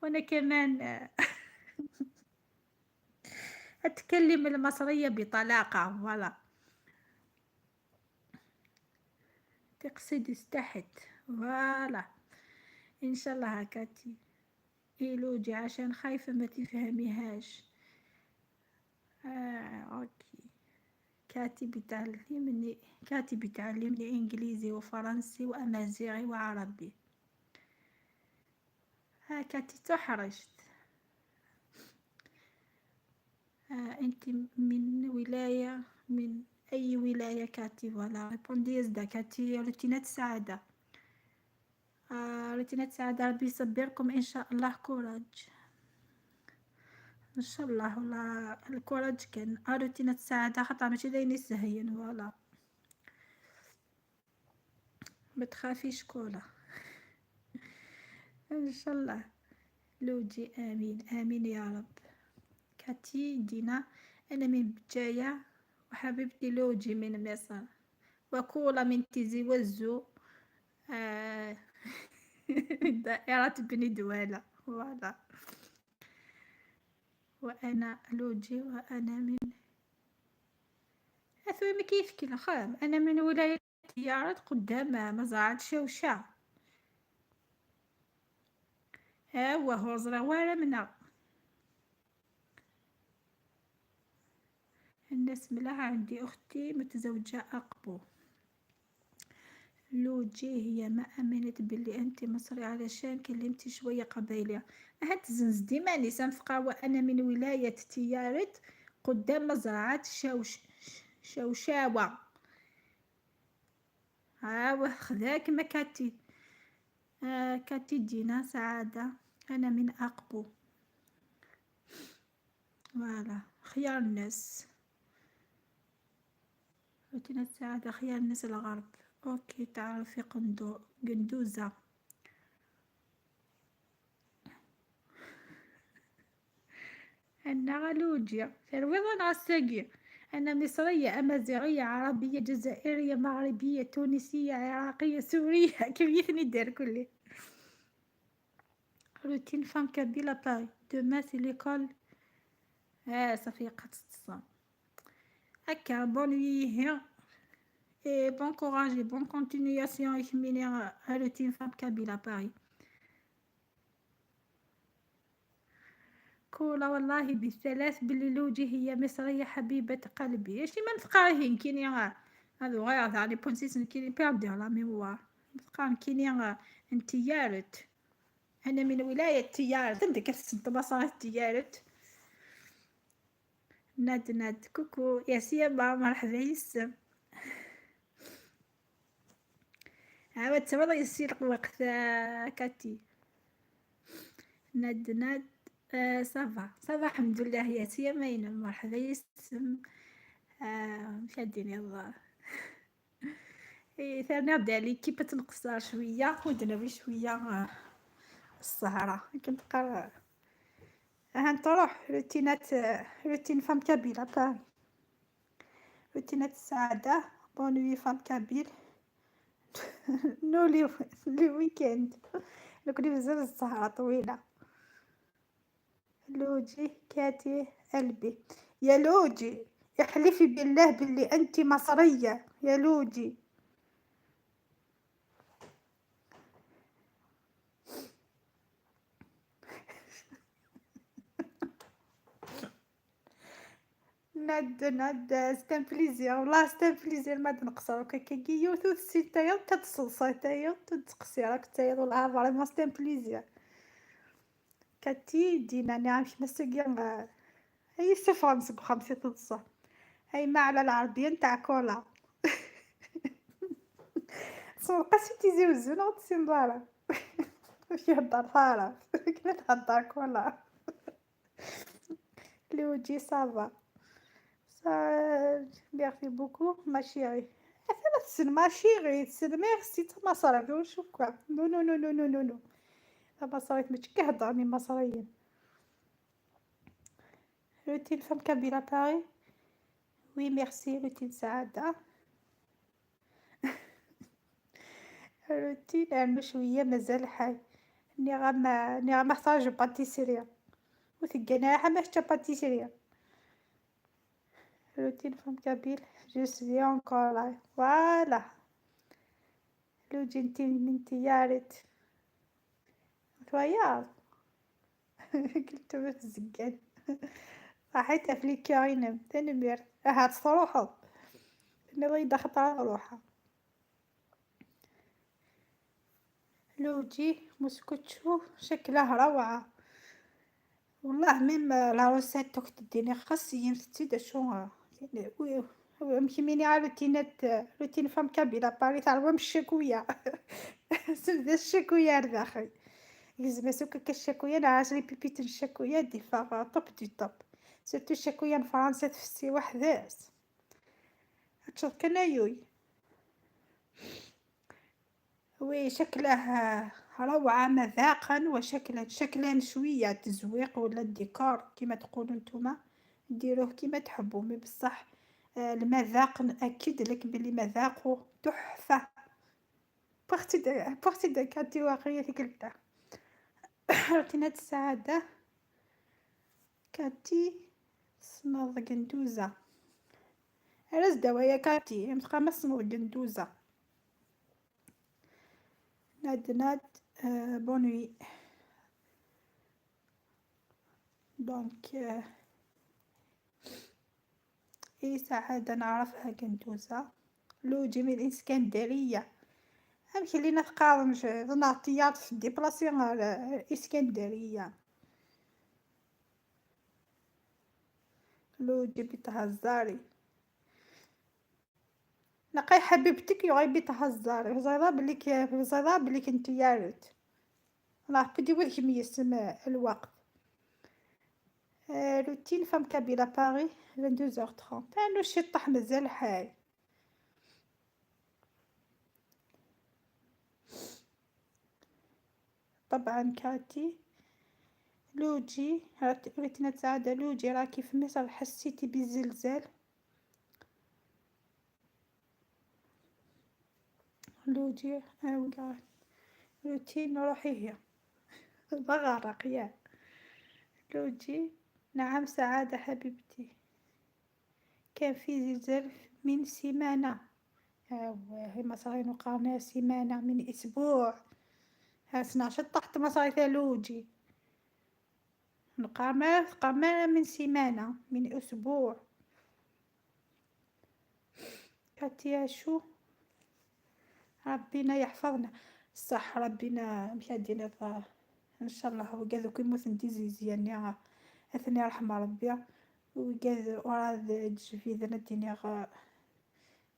وأنا كمان أتكلم المصرية بطلاقة voilà. تقصد استحت voilà. إن شاء الله هكاتي إيلوجي عشان خايفة ما تفهميهاش. OK. كاتي بتعلمني إنجليزي وفرنسي وأمازيغي وعربي. كاتي تحرجت. أنت من ولاية، من أي ولاية كاتي؟ voilà répondez زدا كاتي. روتينات سعادة. روتينات سعادة، ربي يصبركم إن شاء الله. courage إن شاء الله. والله ال courage كان روتينات سعادة خاطر ماشي داين يسهين voilà. ما تخافيش كولا إن شاء الله لوجي. آمين آمين يا رب. كاتي دينا أنا من بجاية وحبيبتي لوجي من مصر وكولا من تيزي وزو دائرة بني دوالة voilà. وأنا لوجي وأنا من أثوي ما كيف كلا خام. أنا من ولاية تيارت قدام مزرعة شوشة. ها هو زرا ولا منا الناس ملاها. عندي أختي متزوجة أقبو. لوجي هي ما أمنت باللي أنت مصري علشان كلمتي شوية قبايلية. هاد زنزدي ماني سنفقا. وأنا من ولاية تيارت قدام مزرعة شوشاوة. ها خذاك ما كاتي. كاتي دينا سعادة. أنا من أقبو voilà. خيار الناس روتينات السعادة، خيار الناس الغرب. OK تعرفي قندوزة. أنا غالوجيا ترويض أنا. أنا مصرية أمازيغية عربية جزائرية مغربية تونسية عراقية سورية كيف ندير كلي. routine femme kabyle Paris demain c'est l'école. صافي قد تصام هكا. bonne nuit et bon courage et bonne continuation يخميني routine femme kabyle Paris. كولا والله بالثلاث باللي لوجي هي مصرية حبيبة قلبي. اشي ما نفقاهين كيني هادو غير تاع les بونسيس كيني perdre la mémoire. نفقا كيني انتيارت. أنا من ولاية تيارت. عندك بصرة تيارت. ناد ناد coucou يا سيما مرحبا يسم. عاود تبغى يصير وقت كاتي. ناد ناد ça va ça va الحمد لله يا سيما مرحبا يسم. مشادين يلا ثاني نبدا l'équipe تنقصر شوية ودناوي شوية السهرة كنت قرا هنطروح روتينات routine femme kabyle Paris. روتينات السعادة. bonne nuit femme kabyle نولي le week-end نكوني بزاف السهرة طويلة. لوجي كاتي قلبي يا لوجي، احلفي بالله باللي انت مصرية يا لوجي. ناد ناد c'est un plaisir والله c'est un plaisir ما تنقصر كي تايا تتصلصا تايا تتقصي راك تايا والله vraiment c'est un plaisir. كاتي دينا نعرف نسقي هي سفرة نسق خمسة تتصا هاي ما على العربية نتاع كولا. سوقاسي تيزي وزون غتسين واش يهدر ثارة كنا تهدر كولا. لوجي ça va ça merci beaucoup ma chérie. أنا تسن ma chérie تسن ميرسي تما صرا شكرا non non non non non non ما صريت ماشي كيهضرني مصريين. Routine femme kabyle à Paris. Oui merci روتين سعادة. روتين عندو شوية مازال حي. ني غا محتاج pâtisserie. وثقنا ما حتى pâtisserie. Routine femme kabyle je suis encore là. Voilà. لوجي انتي من تيارت. تويا قلت تزقان. صحيت افليكاينم تنمير هات تروحو نبغي دخل روحها. لوجي موسكوتشو شكله روعة والله même la recette توك تديني خاص تزيد شو مكميني على روتينات routine femme kabyle à Paris تعرفوا الشكوية. سبدا الشكوية الداخل يزما سوكا كالشكوية نعاش les pépites الشكوية des fois top du top surtout الشكوية فرنسا تفسي وحداس تشوف كنايوي. oui شكله روعة مذاقا وشكلا، شكلا شوية تزويق ولا الديكور كيما تقولوا نتوما ديروه كيما تحبوا، mais بصح المذاق نأكد لك بلي مذاقه تحفة. بورتي دا كاتي واقية ثقلتا. روتينات السعادة كاتي سنوض قندوزة. علاش دوايا كاتي متقا ما سنوض قندوزة. ناد ناد bonne nuit. Donc اي سعادة نعرفها قندوزة. لوجي من الإسكندرية. أمشي لينا ثقارن نعطيات في déplacer الإسكندرية. لوجي بتهزاري. نقاي حبيبتك يغي بتهزاري زيدا بليك زيدا بليك انت يارت. راه بدي ولك ميسم الوقت. Routine femme kabyle à Paris 22h30. انو شي طاح مازال حي. طبعا كاتي لوجي روتينات سعادة. لوجي راكي في مصر حسيتي بالزلزال؟ لوجي روتين روحي هي بغرق يا لوجي. نعم سعادة حبيبتي كان في زلزال من سيمانة. هي مصري وقعنا سيمانة من أسبوع. ها شطحت مصاري لوجي نقع من سيمانة من أسبوع. كاتيا شو ربنا يحفظنا صح ربنا مشادينا ان شاء الله. وكذا كيموت نديزيزي يعني اثني رحمة ربي وكذا وراد جفيدنا ديني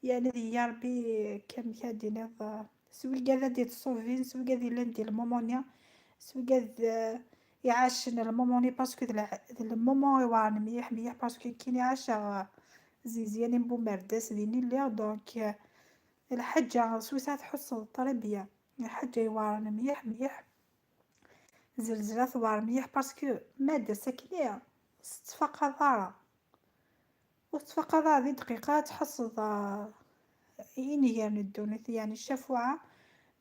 يعني يا ربي كم كادينا سوي كذا دي تصوفين سوي كذا لان ديال المومونيا سوي كذا يعاشن الموموني parce que ال moment يوان مليح مليح parce que كاين يعاش زيزيان بومرداس ديني لي donc الحاجة سويسا تحس طربية الحاجة يوارن مليح مليح زلزلة ثوار مليح parce que مادة ساكنة تفقد ضارة وتفقد هذه دقيقة تحس إنهيار الدونيت يعني الشفوعة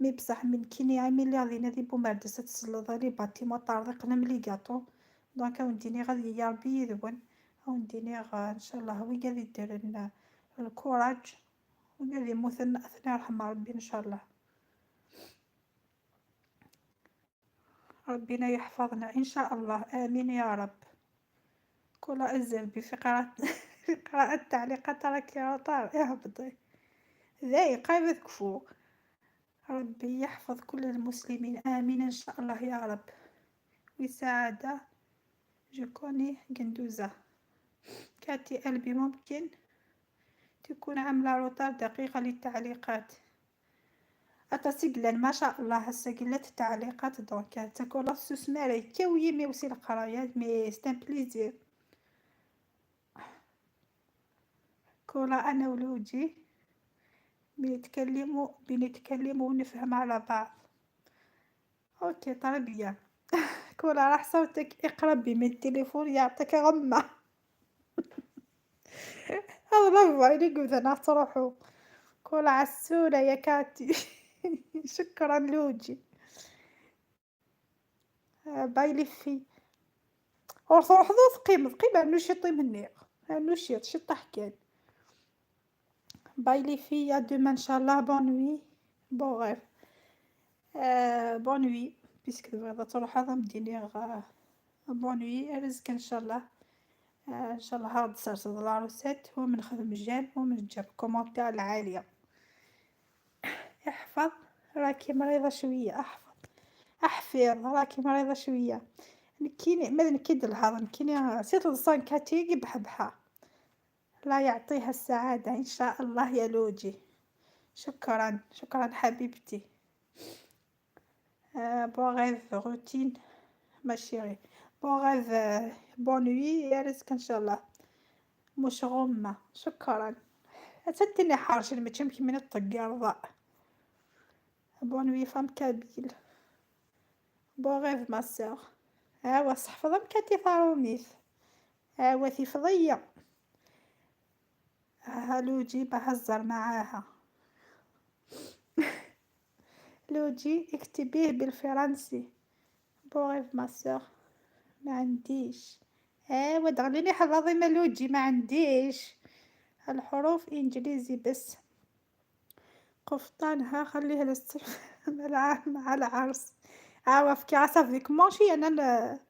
mais بصح من كيني عامل لي غادي نادي بومرداس تسلط les bâtiments طارق من les gâteaux donc نديني غادي يا ربي يذون ونديني ان شاء الله هو قال يدير لنا ال courage وقال يموت اثناء رحمة ربي ان شاء الله. ربنا يحفظنا ان شاء الله امين يا رب. كل ازل بفقرات قراءة التعليقات راكي retard اهبطي، ذايق قريب تكفو. ربي يحفظ كل المسلمين، آمين إن شاء الله يا رب. وسعادة je connais قندوزة. كاتي قلبي ممكن تكون عاملة retard دقيقة للتعليقات. أتسجلن ما شاء الله هسجلت التعليقات donc تكون سوسماري كاوي mais aussi القراية mais c'est un plaisir. كولا أنا ولوجي بنتكلموا ونفهم على بعض. OK طربية. كولا راح صوتك اقربي من التليفون يعطيك غمة. الله عينيك مثلا تروحو. كولا عسولة يا كاتي. شكرا لوجي. bye les filles. روح تقيم قيمة نوشيطي مني نوشيط شطح كان. bye les filles، à demain ان شاء الله. bonne nuit، bon rêve، bonne nuit puisque تبغي تروح هذا مديني bonne nuit رزق ان شاء الله. ان شاء الله هاد سرسد la recette ومن خدم j'aime ومن جاب commentaire العالية. احفظ راكي مريضة شوية، احفظ احفظ راكي مريضة شوية. نكيني ماذا نكيد الهضم نكيني سيت لصان كاتيجي بحبحة. لا يعطيها السعادة إن شاء الله يا لوجي. شكرا شكرا حبيبتي. Bon rêve روتين ma chérie، bon rêve، bonne nuit يا رزق إن شاء الله. مش غمة شكرا. أتني حارش المتشمكي من الطقار. bonne nuit femme kabyle، bon rêve ma sœur. هاوا صحفظ مكاتي ثاروميث هاوا ثيفضية. ها لوجي بهزر معاها. لوجي اكتبيه بالفرنسي. bon rêve ma sœur. ما عنديش. ايوا دغليني حفاظي ما لوجي ما عنديش الحروف انجليزي بس. قفطانها خليها للصيف مع العرس. اوا فكي عصا فيك ماشي انا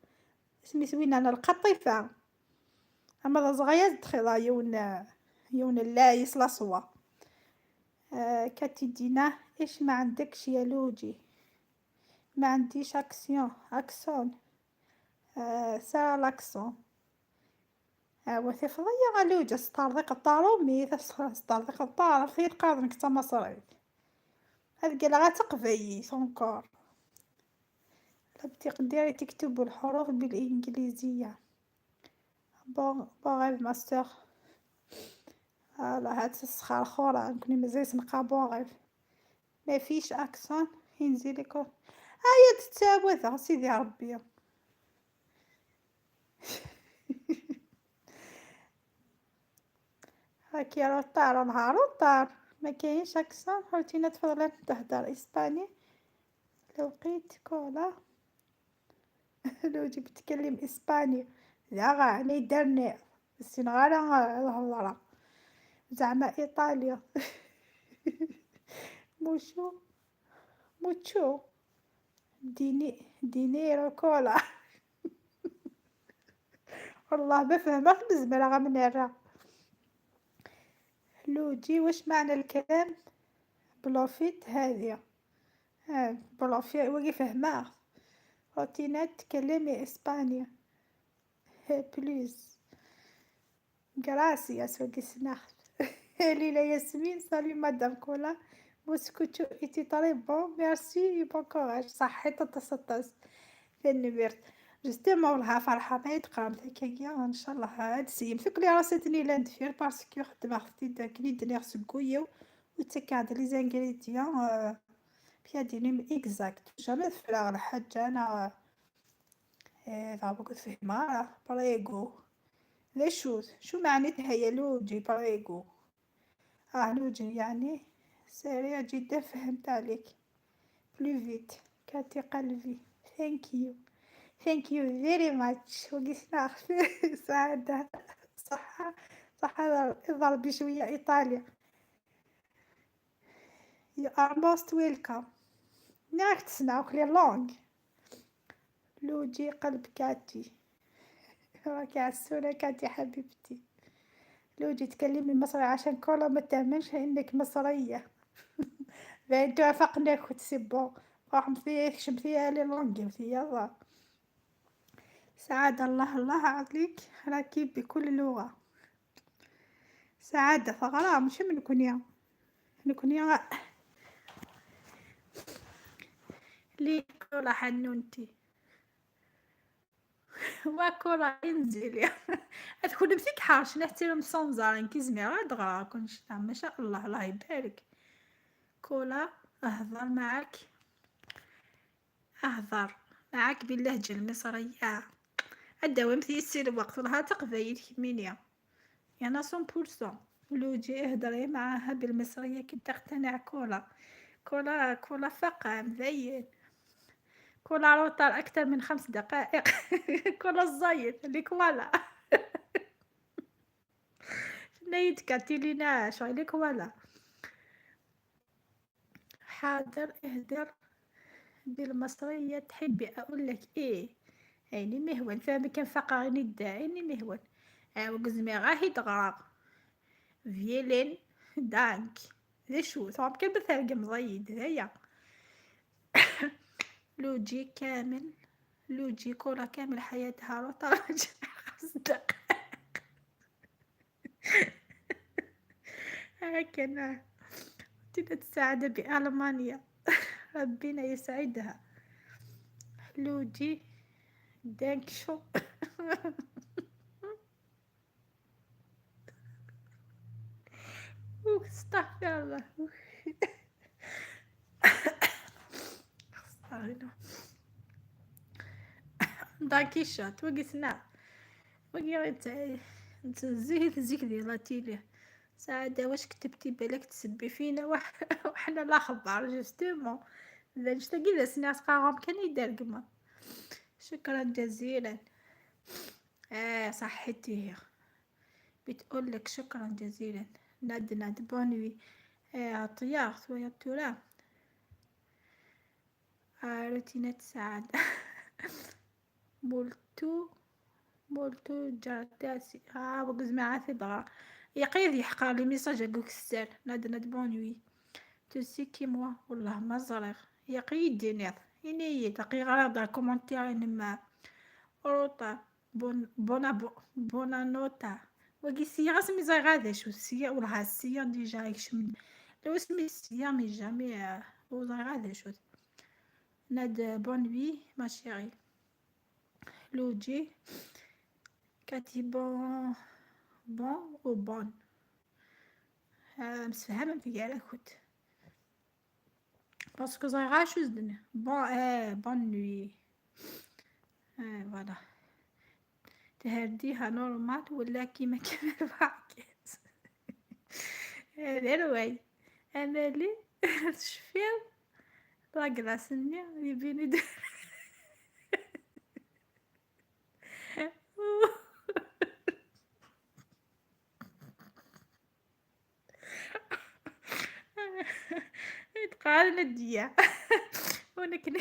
سميت وين انا القطيفة. اما صغير دخل يون يون اللايس لاصوا. كاتي دينا ايش ما عندكش يا لوجي؟ ما عنديش اكسيون accent. ça l'accent. اوا ثفضية غالوجة ستارضيق الطارومي ستارضيق الطار خير قادر كتا مصري. هاد قال غا تقبيت encore. لا بتقدري تكتبوا الحروف بالإنجليزية. bon bon rêve ma sœur. voilà هاد السخار خورا نكوني مازال نقرا bon rêve. ما فيش accent ينزلكم. هيا تتعوذ سيدي ربي. راكي retard نهار retard ما كاينش accent. روتينا تفضل تهدر اسباني. لو لقيت كولا لو جيت بتكلم اسباني لا غا درني السنغال الهضرة زعما ايطاليا. mucho mucho dinero كولا. والله ما فهمت بزمرة غا من الرا. لوجي واش معنى الكلام بلوفيت هذه؟ بلوفيت وقي فهماه. روتينات تكلمي اسبانيا please gracias وقي سناخ. ليلى ياسمين salut madame كولا موسكوتشو était très bon merci bon courage. صحيت تصطاس فين justement والله فرحة ما يتقام هكايا ان شاء الله. هاد سيم ثك لي راسيتني لاند فير parce que خدمة خدي كني دنيا سكويو وتكاد les ingrédients بيا exact jamais فراغ الحاجة انا ضربك فهمها prego لا شو معناتها يا لوجي prego؟ لوجي يعني سريع جدا فهمت عليك plus vite. كاتي قلبي thank you thank you very much. وقسنا سعادة صحة صحة ضربي شوية إيطاليا. You are most welcome. ناك تسمعوك les langues. لوجي قلب كاتي. راكي عسولة كاتي حبيبتي. لوجي تكلمي مصري عشان كولا ما تأمنش انك مصرية. فانتو وافقنا كنت c'est bon راح شمثيها les langues يلا. سعادة الله الله عليك راكي بكل لغة. سعادة ثغرة ماشي من كونيا نكونيا لي كولا حنونتي وكولا انزلي تكون فيك حارش نحترم صنزار كي زميرة دغرا كنش ما شاء الله الله يبارك. كولا اهضر معاك اهضر معاك باللهجة المصرية. الدوام تيسير الوقت لها تقبايل كمينيا يانا 100%. لوجي اهضري معاها بالمصرية كي تقتنع. كولا كولا كولا فقع مزين. كولا retard أكثر من 5 دقائق. كولا الزايد اللي كوالا نايد كاتيلينا شغلي كوالا. حاضر اهدر بالمصرية تحبي أقول لك إيه عيني مهون فهم كان فقرني الداعي مهون وقزمي غاهي تغرق فيلين دانك ذي شو ثواب كان بثرق مضيد ذيا. لوجي كامل لوجي كولا كامل حياتها روطة 5 دقائق. هكذا تلت السعادة بألمانيا. ربنا يسعدها. لوجي دانكشو. استغفر الله. داكيشات وقسنا وقي نتزيه زيك ديال لاتيلي. سعادة واش كتبتي بالك تسبي فينا وحنا لا خبر justement ذا تلقي سنة قاهم كان يدرقما. شكرا جزيلا. صحتي بتقول لك شكرا جزيلا. ناد ناد bonne nuit. عطيار ثويا تورا. روتينات سعادة. مولتو مولتو جارتاسي وقز معاه دغا يقيد يحقر les messages هكوك السر. ناد ناد bonne nuit tu sais qui moi والله ما زريغ يقيد دينير إني دقيقة راه commentaire نما روطا بون بونا بونا نوتا وكي سيا غاسمي زي غادا شو سيا ولا سيا ديجا يكشم لو سمي سيا مي جامي وزي غادا شو. ناد بون نوي ما شيري. لوجي كاتي بون بون و بون مسفهمة في كاع كنت باسكو زي غاشو زدنا بون بون نوي فوالا. تهرديها نورمال ولا كيما كيما الباكيت. هذا امالي تشفير لا كلاص ني يبيني تقال نديا ونكني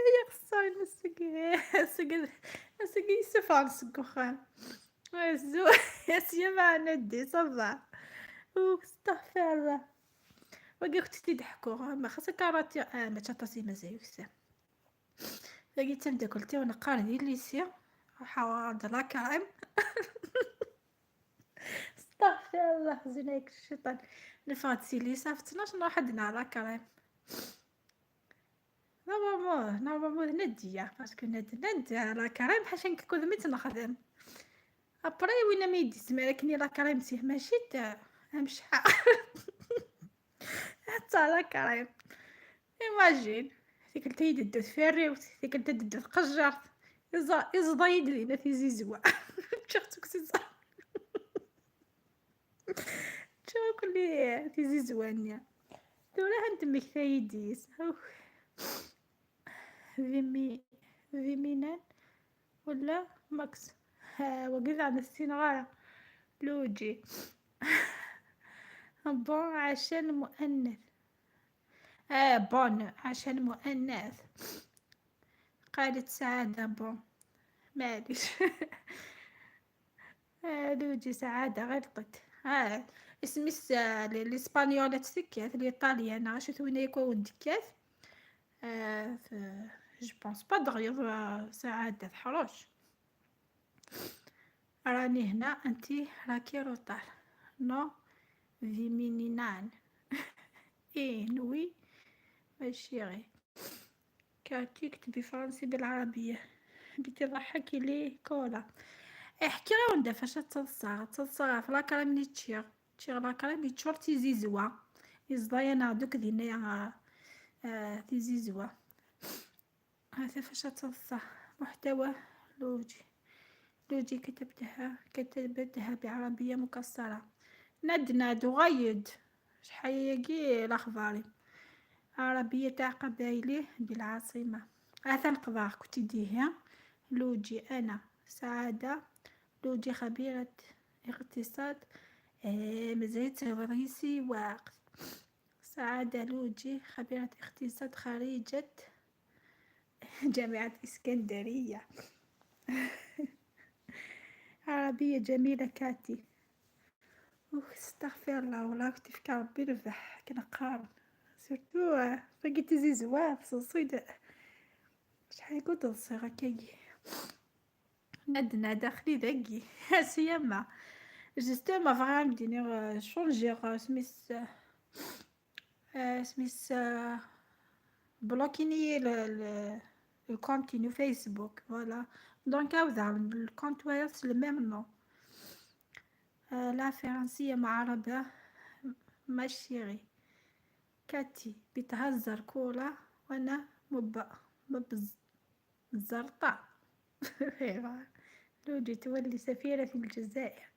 يا خسارة السق السق يسفر السقوخان الزو يا سيما ندي صافا استغفر الله. وكي كنت تضحكوا ما خاصك راتي ما تشطاسي مازال يكسى لقيت تبدا كلتي وانا قاري ديال ليسي حاول لا كريم. استغفر الله زينك الشيطان. نفعت سي ليسا في 12 نروح عندنا la crème normalement normalement نديا parce que ند la crème حاشا نكون ميت نخدم ابري وين ما يدي تما لكني la crème تيه ماشي تاع مشحا حتى la crème imagine ديك التيد دو فيري ديك التيد دو قجرت يزضيد لينا في زيزوا شفتك سيزا شوف لي في زيزوانيا تورا هنتمك ثايديس فيمي فيمينان ولا ماكس وقذ على السين لوجي bon عشان مؤنث bonne عشان مؤنث. قالت سعادة bon معليش. لوجي سعادة غلطت. اسميس الاسبانيولات تكات الإيطاليان غاش ثوين يكون دكات. je pense pas دغيض سعادة حروش. راني هنا انتي راكي retard. non فيمينينان. ايه oui ماشي غير كاتي كتبي فرنسي بالعربية بتضحكي ليه كولا. احكي غير وندا فاش تصاغ تصاغ في la crème ني تشيغ تشيغ la crème يتشور تيزيزوا يزضايا دوك دينا تيزيزوا. هذا فاش تصح محتوى لوجي لوجي كتبتها بعربية مكسرة. ند وغيد شحال ياكي الأخباري عربية تاع قبايلي بالعاصمة. هذا القضاء كنت ديه لوجي. أنا سعادة لوجي خبيرة اقتصاد. مازالت رئيسي وقت. سعادة لوجي خبيرة اقتصاد خريجة جامعة إسكندرية. عربية جميلة كاتي. استغفر الله والله كنت في ربي ربح كنقارن surtout فقيت زيزوا صيد شحال كنت نصيغ هكاكي ندنا داخلي ذاكي سيما justement فغا ديني changer سميس سميس بلوكيني ال compte فيسبوك voilà donc عاود ال compte وايس le même nom. لا فرنسية مع عربة ma chérie. كاتي بتهزر كولا وانا مبزرطة. لوجي تولي سفيرة في الجزائر،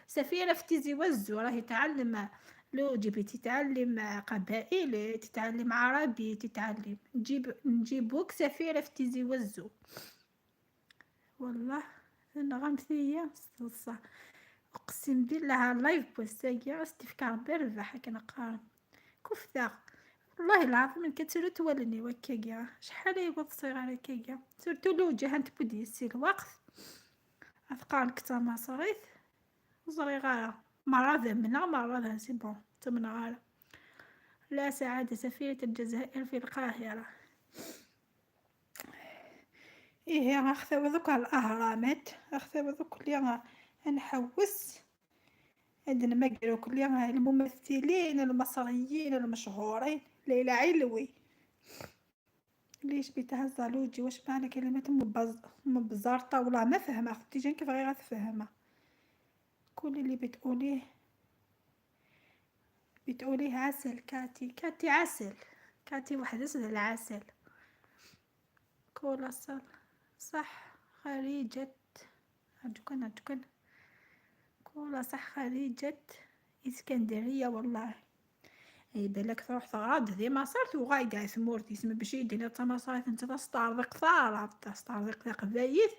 سفيرة في تيزي وزو. راهي تعلم لوجي بتتعلم قبائلي، تتعلم عربي، تتعلم نجيبوك سفيرة في تيزي وزو. والله انا غنثيا صح اقسم بالله live بوستاكيا استفكار بربح كنقارن كفتا والله العظيم كتسرو تولني وكاكيا شحال يبغى تصير هكاكيا surtout لوجه هانت بوديسي الوقت اثقال كتا ما صريت زري غارة مرة ذمنا مرة c'est bon تمنا غارة. لا سعادة سفيرة الجزائر في القاهرة. إيه أخذ دوك على الأهرامات، أخذ دوك اللي نحوس عندنا ما قالوا كل الممثلين المصريين المشهورين. ليلى علوي ليش بيتهزا لوجي؟ واش معنى كلمة مبزرطة؟ والله ما فهمها اختي جان كيف غير غتفهمها. كل اللي بتقوليه عسل. كاتي كاتي عسل، كاتي واحد اسم العسل. كولا صح خريجة أرجوكن كولا صح خريجة اسكندرية. والله اي بالك تروح تغاد ذي ما صارت وغاي قاع ثمورتي اسم باش يدينا تا ما صارت انت تستعرض ثارة تستعرض قبايل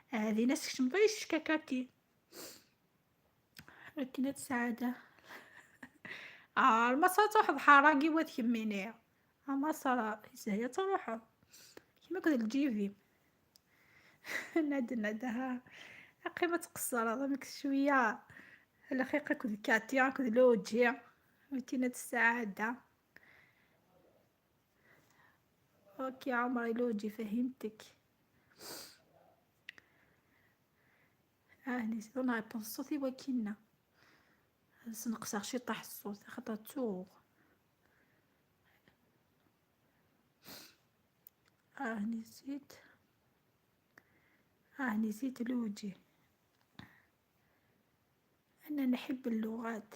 هذه ناس كشمطيش كاكاتي. لكن السعادة المصا تروح حراقي وتكميني ما صار هي تروح كيما كنت الجيفي. ند ها قيمة تقصر هذا شوية الحقيقة كنت كاتي كنت لوجي روتينة السعادة. OK عمري لوجي فهمتك. نسيت نعيط الصوت وكيلنا نقصر شي طاح الصوت خاطر توغ. نسيت نسيت لوجي. أنا نحب اللغات.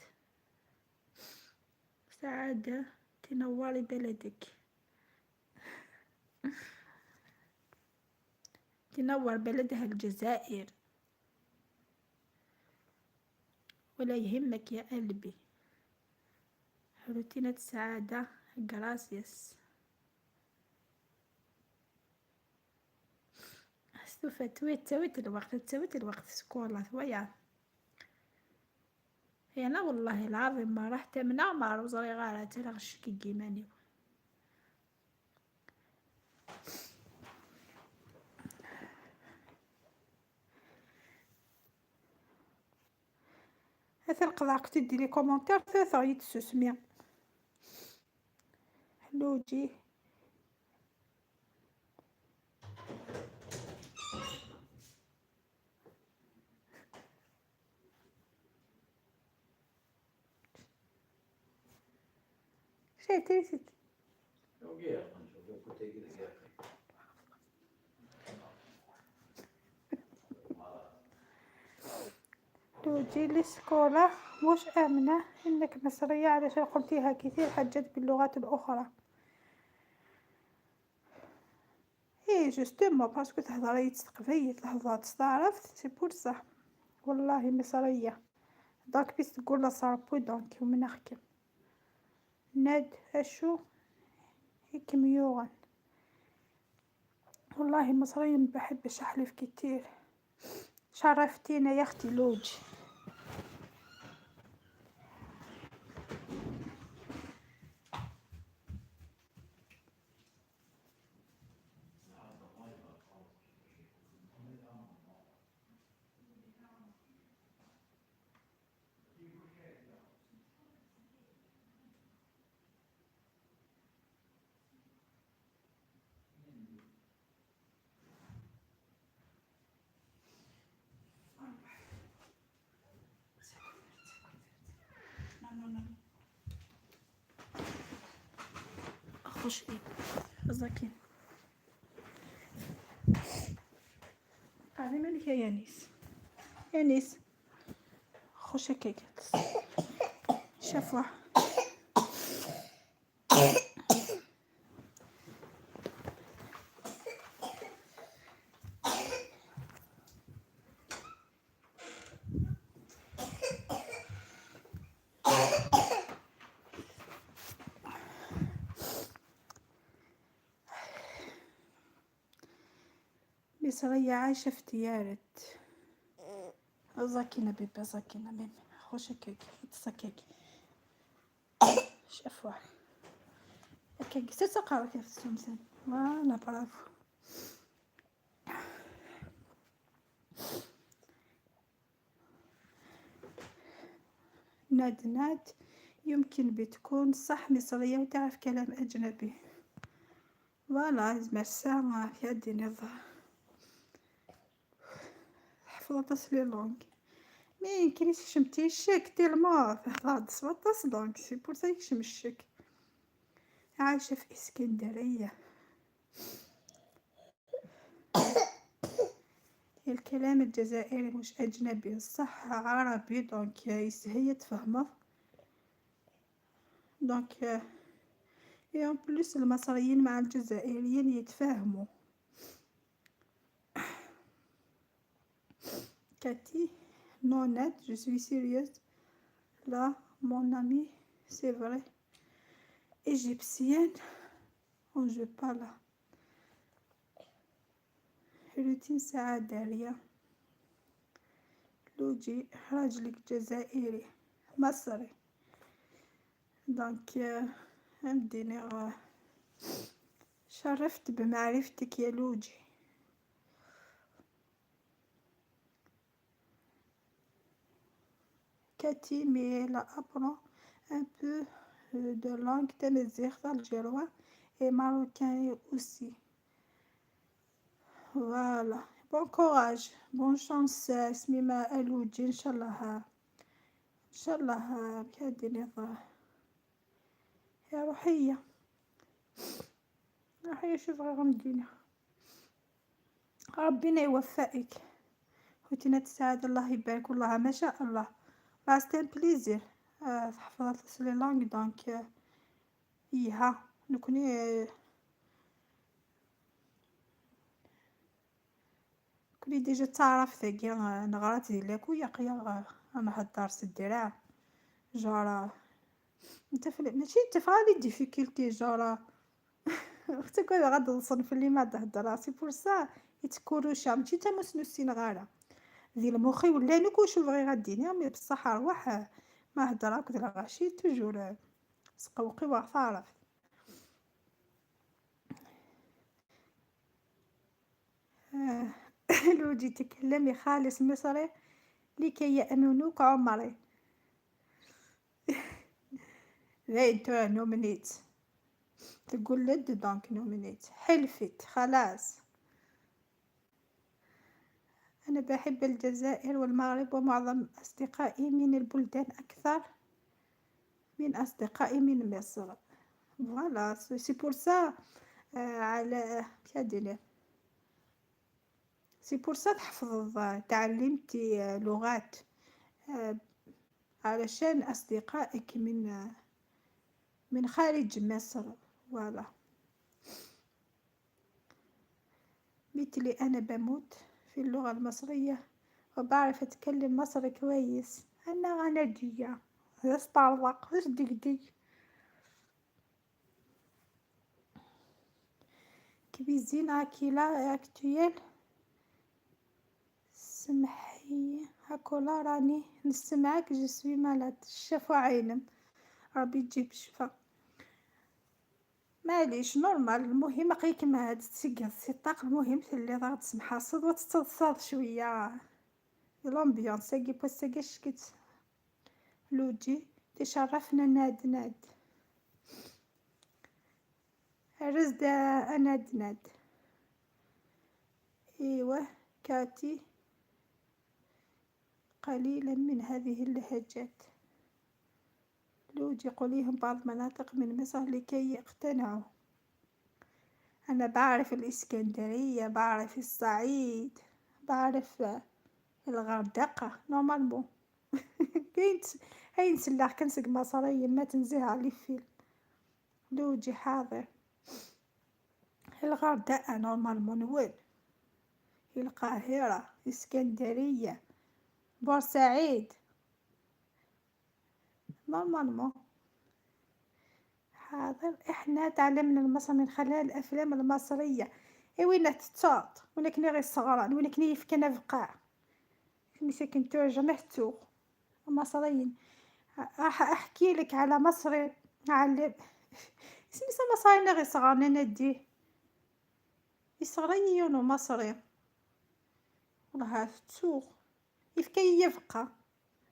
سعادة تنوري بلدك. تنور بلدها الجزائر. ولا يهمك يا قلبي. روتينة السعادة gracias. سوف تويت الوقت تويت الوقت سكولا ثويا. أنا والله العظيم ما راح تمنع ما روزري غارة تلغش كي كيماني. القضاء تدي les commentaires ثلاثة يتسوسميا لوجي. شي تريسيت. لوجي لسكولا مش آمنة إنك مصرية علشان قلتيها كثير حاجات باللغات الأخرى. إيه justement parce que تهضري تقبيل تهضر تعرف c'est pour ça. والله مصرية donc بيس تقول لا صاربو donc ومن أحكم ناد أشو هيك. والله مصرية ما بحبش أحلف كتير. شرفتينا يا أختي لوج. خش ايه؟ زاكين قاعدة مالك يا يانيس؟ يانيس خش هكاك شافوا. مصرية عايشة في تيارت. زاكينا بيبي زاكينا بيبي خش هكاك تسكاك شافوا هكاك ستقرا كيف السمسم. voilà bravo. ناد ناد يمكن بتكون صح مصرية وتعرف كلام أجنبي. voilà زعما الساعة في هادي نظام حفظت les langues mais كاين شمتي الشك tellement حفظت 17 donc c'est pour ça يكشم الشك. عايشة في اسكندرية. الكلام الجزائري مش أجنبي صح عربي donc هي تفهمه donc et en plus المصريين مع الجزائريين يتفاهموا. كاتي non net, je suis sérieuse là mon ami c'est vrai égyptienne on joue pas là. روتين ساعة دارية. لوجي راجلك جزائري مصري donc عندي شرفت بمعرفتك يا لوجي. كاتي mais elle apprend un peu de langue tamazight algérois et marocain aussi. Voilà. Bon courage, bonne chance سميمة ألوجي. إن شاء الله إن شاء الله بهادي نظام يا روحية روحية. شوف غير مدينة ربنا يوفقك وتنا تسعد الله يبارك. والله ما شاء الله راه c'est un plaisir تحفظ les langues donc إيها نكوني كوني déjà تعرف ثاقي نغرات ديالك ويا قيا نهضر سديرا جارة انت في ماشي انت في les difficultés جارة اختك غاد نصنف اللي ما تهضر c'est pour ça يتكوروشا ماشي تا مسنوسين غارة ذي المخي ولا نكو شوف غير غاديني mais بصح ارواح ما هضر هكذا الغاشي toujours سقوقي وعارف. لوجي تكلمي خالص مصري لكي يأمنوك عمري. ذاين توا نومنيت تقول لد donc نومنيت حلفت خلاص. أنا بحب الجزائر والمغرب ومعظم أصدقائي من البلدان أكثر من أصدقائي من مصر. voilà c'est pour ça على كاديني c'est pour ça تحفظ تعلمتي لغات علشان أصدقائك من خارج مصر. voilà مثلي أنا بموت في اللغة المصرية وبعرف أتكلم مصري كويس. أنا غندية استرزق اش ديك ديك cuisine أكيلا actuelle. سمحي هاكولا راني نسمعك je suis malade. الشفا عينم ربي يجيب الشفا. معليش normal. المهم قيك ما هاد تسقى السطاق. المهم اللي راه تسمح صد وتتصاد شويه l'ambiance كي باسكاش كيت لوجي تشرفنا ناد ناد رزد ناد ناد. ايوه كاتي قليلا من هذه اللهجات. لوجي قوليهم بعض مناطق من مصر لكي يقتنعوا. أنا بعرف الإسكندرية، بعرف الصعيد، بعرف الغردقة normalement. هاي نسلاح كنسق مصرية ما تنزه على الفيلم. لوجي حاضر. الغردقة normalement وين؟ القاهرة، إسكندرية، بورسعيد normalement. حاضر. احنا تعلمنا المصري من خلال الافلام المصريه. اي وين تتصاط وين كني غير صغران وين كني يفكنا فقاع مساكن تو jamais تو المصريين. راح احكي لك على مصري على اسمي مصري غير صغران ندي يصغريون مصري والله تسوق يفكي يفقى.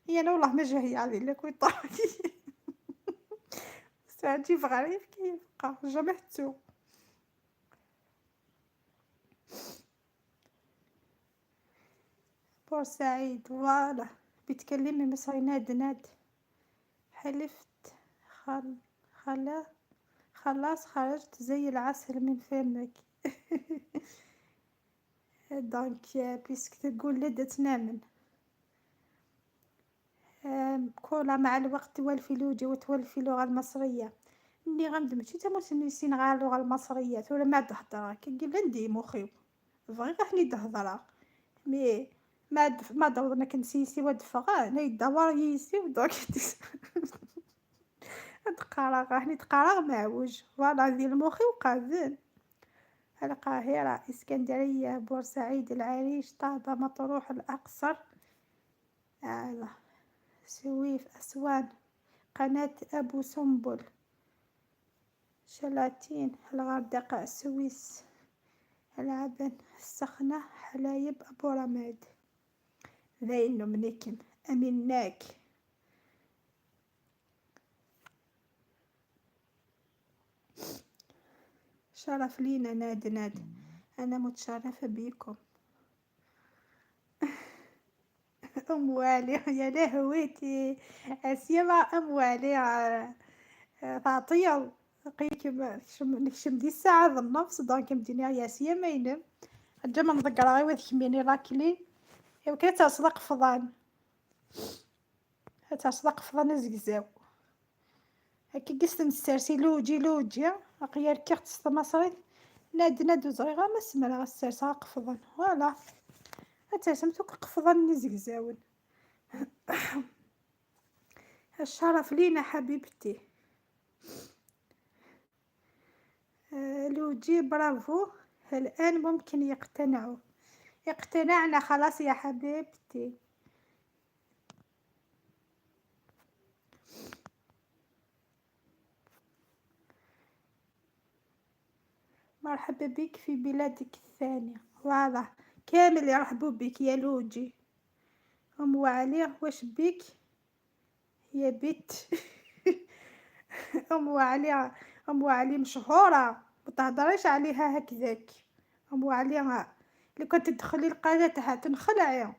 هي انا والله ما جاهيه علي لك ويطاكي عجيب غريب كيبقى jamais تو. بورسعيد voilà بتكلمي مصري ناد ناد. حلفت خل خلا خلاص خرجت زي العسل من فمك. donc puisque تقول لد تنامن كولا مع الوقت تولفي لوجي وتولفي اللغة المصرية. ني غندم ماشي تا نسين غير اللغة المصرية ولا ما تهضر كي ندي مخي فغي غحني تهضر mais ما دورنا كنسيسي ودفغ انا يدور يسي ودوك تقرا غحني تقرا معوج. voilà ذي المخي وقاذن. القاهرة، اسكندرية، بورسعيد، العريش، طابة، مطروح، الأقصر، الله، سويف، أسوان، قناة أبو سنبل، شلاتين، الغردقة، السويس، العبن، السخنة، حلايب، أبو رماد. ذاين منكم أمناك. شرف لينا ناد ناد. أنا متشرفة بيكم. أم والي يا لهوتي أسيما أم والي تعطيه قيك نكشم دي الساعة النفس donc مديني يا سيما ينم جا ما نذكر غير وذ لاكلي يمكن تصدق فضان تصدق فضان زكزاو هكا قست نسرسي لوجي لوجي قيار كيخت مصري ناد ناد وزري غا ما سمرا غا قفضان voilà تسمتوك قفضان زكزاون. الشرف لينا حبيبتي. لوجي برافو. الآن ممكن يقتنعوا. اقتنعنا خلاص يا حبيبتي. مرحبا بك في بلادك الثانية. voilà كامل يرحبوا بك يا لوجي. ام وعلي واش بك يا بت. ام وعلي، ام وعلي مشهوره، ما تهدريش عليها هكذاك. ام وعلي لو كان تدخلي القناه تاعها تنخلعي.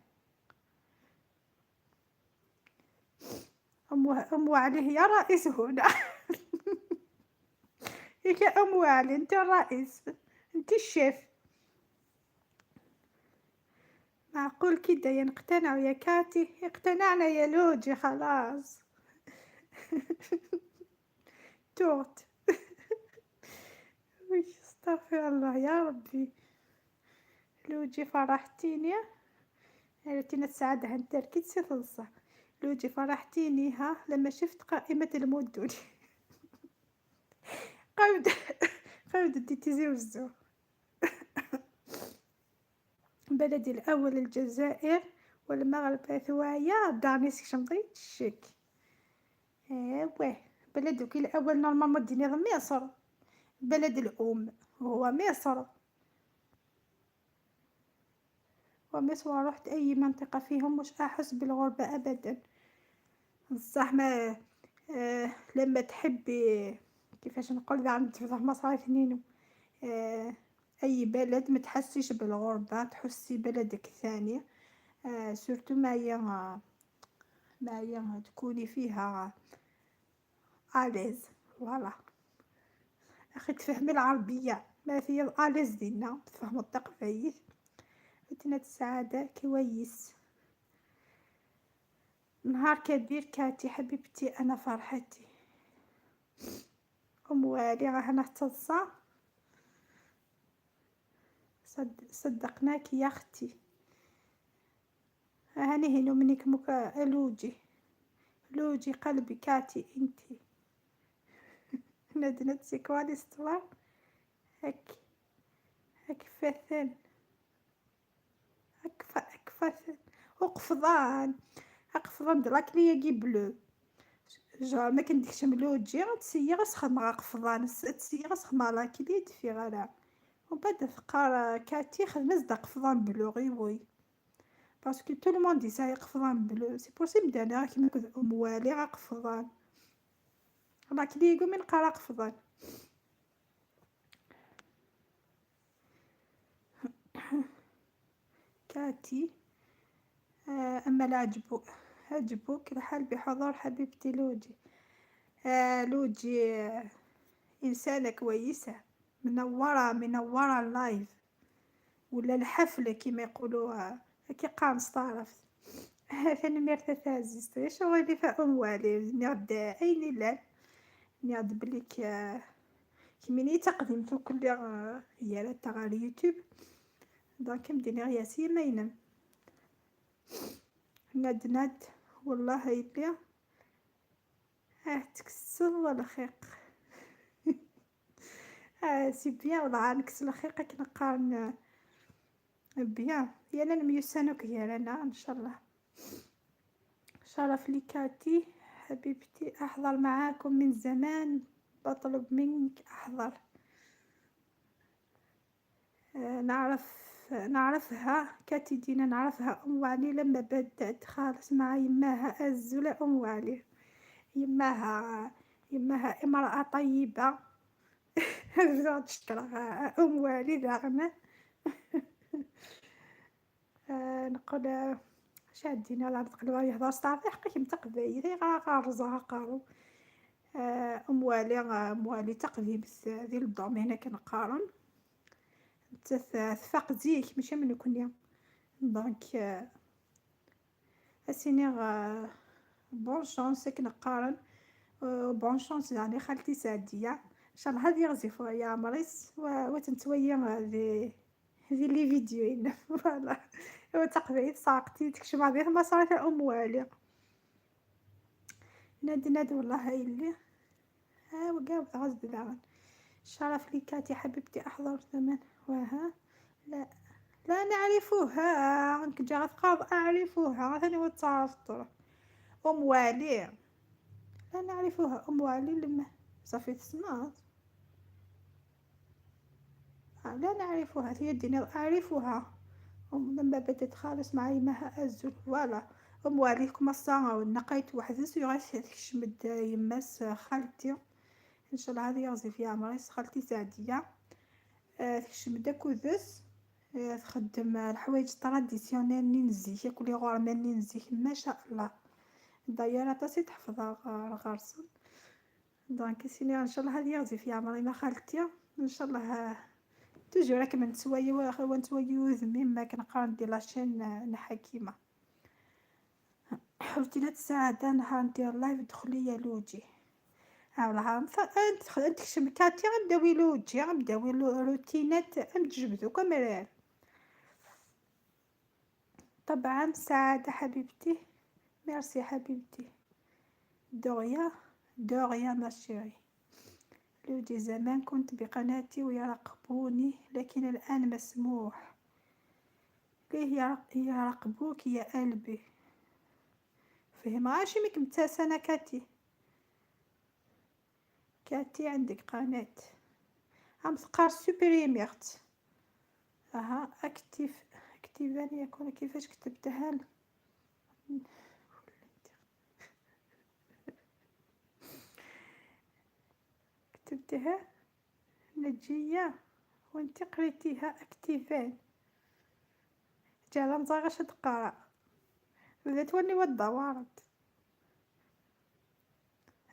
ام وعلي هي الرئيس هنا. ياك يا ام وعلي انت الرئيس، انت الشيف. معقول كده ينقتنعوا يا كاتي؟ اقتنعنا يا لوجي خلاص. توت. وش استغفر الله يا ربي. لوجي فرحتيني، عرفتينا السعادة هنتركي تسي. لوجي فرحتيني ها لما شفت قائمة المدن. قاود قاود ديتي وزو. بلدي الأول الجزائر والمغرب ثوايا دارني سكشمطي الشك. ايوا بلدك الأول normalement ديني مصر، بلد الأم هو مصر. ومصر رحت أي منطقة فيهم مش أحس بالغربة أبدا. بصح ما لما تحبي كيفاش نقول زعما تفتح مصر اثنين، أي بلد ما تحسيش بالغربة، تحسي بلدك الثاني. surtout ما هي تكوني فيها à l'aise. voilà أخي تفهمي العربية، ما في à l'aise دينا تفهموا التقبيل. فتنة السعادة كويس. نهار كبير كاتي حبيبتي، أنا فرحتي. أم والي راه نحتصى. صدقناك يا اختي. هاني هنو منك مكا لوجي، لوجي قلبي كاتي انتي. ندنت c'est quoi l'histoire؟ هك هك فثن هك فثن وقفضان اقفضان دراك ليا كي bleu جا ما كنديكش ملوجي تسيي غاس خدمة قفضان تسيي غاس خدمة la clé دفي غالا. ومن بعد ثقار كاتي خدمة زدا قفضان bleu غي oui parce que tout le monde يسعى قفضان bleu، c'est pour ça مدانا كيما كنت ام والي غا قفضان la clé يقوم نقرا قفضان. كاتي اما لا عجبوك الحال بحضور حبيبتي لوجي. لوجي انسانه كويسه، منوره منوره ال live ولا الحفله كيما يقولوا، كي قامص تعرف. ثاني ميرتا تعزيز شغل فا ام والي نغد اين لا نغد بليك كيميني تقديم كل هي لا تاع اليوتيوب donc مديني غياسي ماينم. ند ند والله يبيع تكسر الخيق. c'est bien والله نكسر الخيق كنقارن bien يانا نميوسانوك يا ان شاء الله. شرف لي كاتي حبيبتي، احضر معاكم من زمان، بطلب منك احضر. نعرفها كاتي دينا، نعرفها ام وعلي لما بدأت خالص مع يماها الزولة ام وعلي. يماها امرأة طيبة. تشكرها ام وعلي داغنا. نقول شادينا لا تقلوا يهضر صافي حقك متقبيل غا قارو. ام والي ام والي تقديم ذي ال domaine كنقارن تفاق زيك ماشي من كنيا. donc اسيني bonne chance كنقارن bonne chance يعني خالتي سعدية ان شاء الله هذه يغزف يا مريس وتنتويا ذي les vidéos. voilà تقبيل ساقتي تكشف هذه ما صارت ام والي. نادي نادي والله هاي ها وقاو غزد داغن. شرف لي كاتي حبيبتي احضر ثمن وها لا لا نعرفها كنت غتقاض اعرفها ثاني وتعرفت ام والي لا نعرفها ام والي لما صافي تسمعت لا نعرفها هي الدنيا اعرفها. لما بدت خالص مع يمها الزول voilà. ام عليكم الساعة ونقيت وحدس يغاش تكشمد يماس خالتي ان شاء الله هذه يغزي في عمريس خالتي سعدية. تكشمد كودس تخدم الحوايج traditionnels نين زيك كل غرمان نين زيك ما شاء الله. دايرة تاسي تحفظها غرسن. donc سيني ان شاء الله هذه يغزي في عمري ما خالتي ان شاء الله. toujours راك من تسواي ونتوايو ذمي ما كنقرا ندير la chaîne نحكيمه. روتينات السعادة نهار ندير live دخلي يا لوجي. ها والله تكشم كاتي غنبداوي لوجي غنبداوي روتينات ام تجبدو كاميرا. طبعا سعادة حبيبتي، ميرسي حبيبتي. de rien de rien ma chérie. لوجي زمان كنت بقناتي ويراقبوني لكن الآن مسموح. ليه يراقبوك يا قلبي؟ فهم عاشي ميك متسانة كاتي. كاتي عندك قناة عم تقار سوبريميرت. اها actif اكتيفان يكون كيفاش كتبتها؟ كتبتها نجية وانت قريتيها اكتيفان. جالا مزاغش تقرا بدات تولي والدوارد.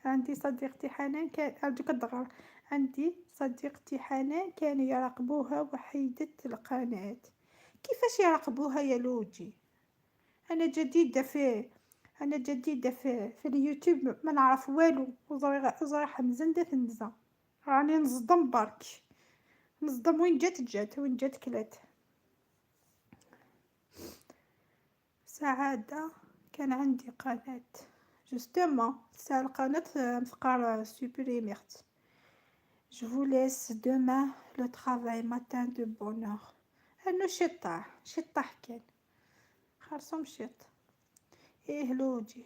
عندي صديقتي حنان كان أرجوك الدغر. عندي صديقتي حنان كانوا يراقبوها وحيدت القناة. كيفاش يراقبوها يا لوجي؟ انا جديدة في انا جديدة في اليوتيوب ما نعرف والو. وزري حمزة تنزا راني نصدم برك نصدم. وين جات جات وين جات كلات. سعادة كان عندي قناة justement c'est القناة مثقار سوبريميرت. Je vous laisse demain le travail matin de bonheur. انو شطاح شطاح كان خرصهم شط. ايه لوجي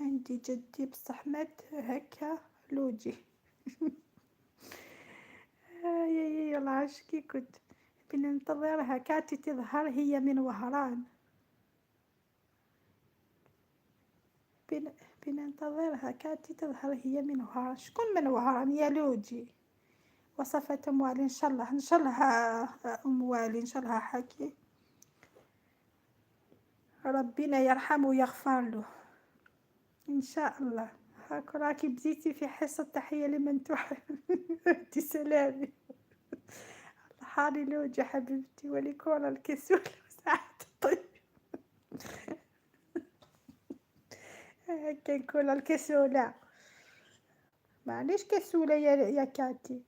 عندي جدي بصح مات هكا لوجي. يا يا يلا عشكي كنت بننتظرها كاتي تظهر هي من وهران. بننتظرها كاتي تظهر هي من وهران. شكون من وهران يا لوجي؟ وصفات ام والي ان شاء الله ان شاء الله ام والي ان شاء الله حكي ربنا يرحمه ويغفر له ان شاء الله. هاك راكي بديتي في حصة تحية لمن تحب. انت سلامي حالي لوجي حبيبتي ولكل الكسول وساعة الطيب. هكا نكون الكسولة معليش كسولة يا كاتي.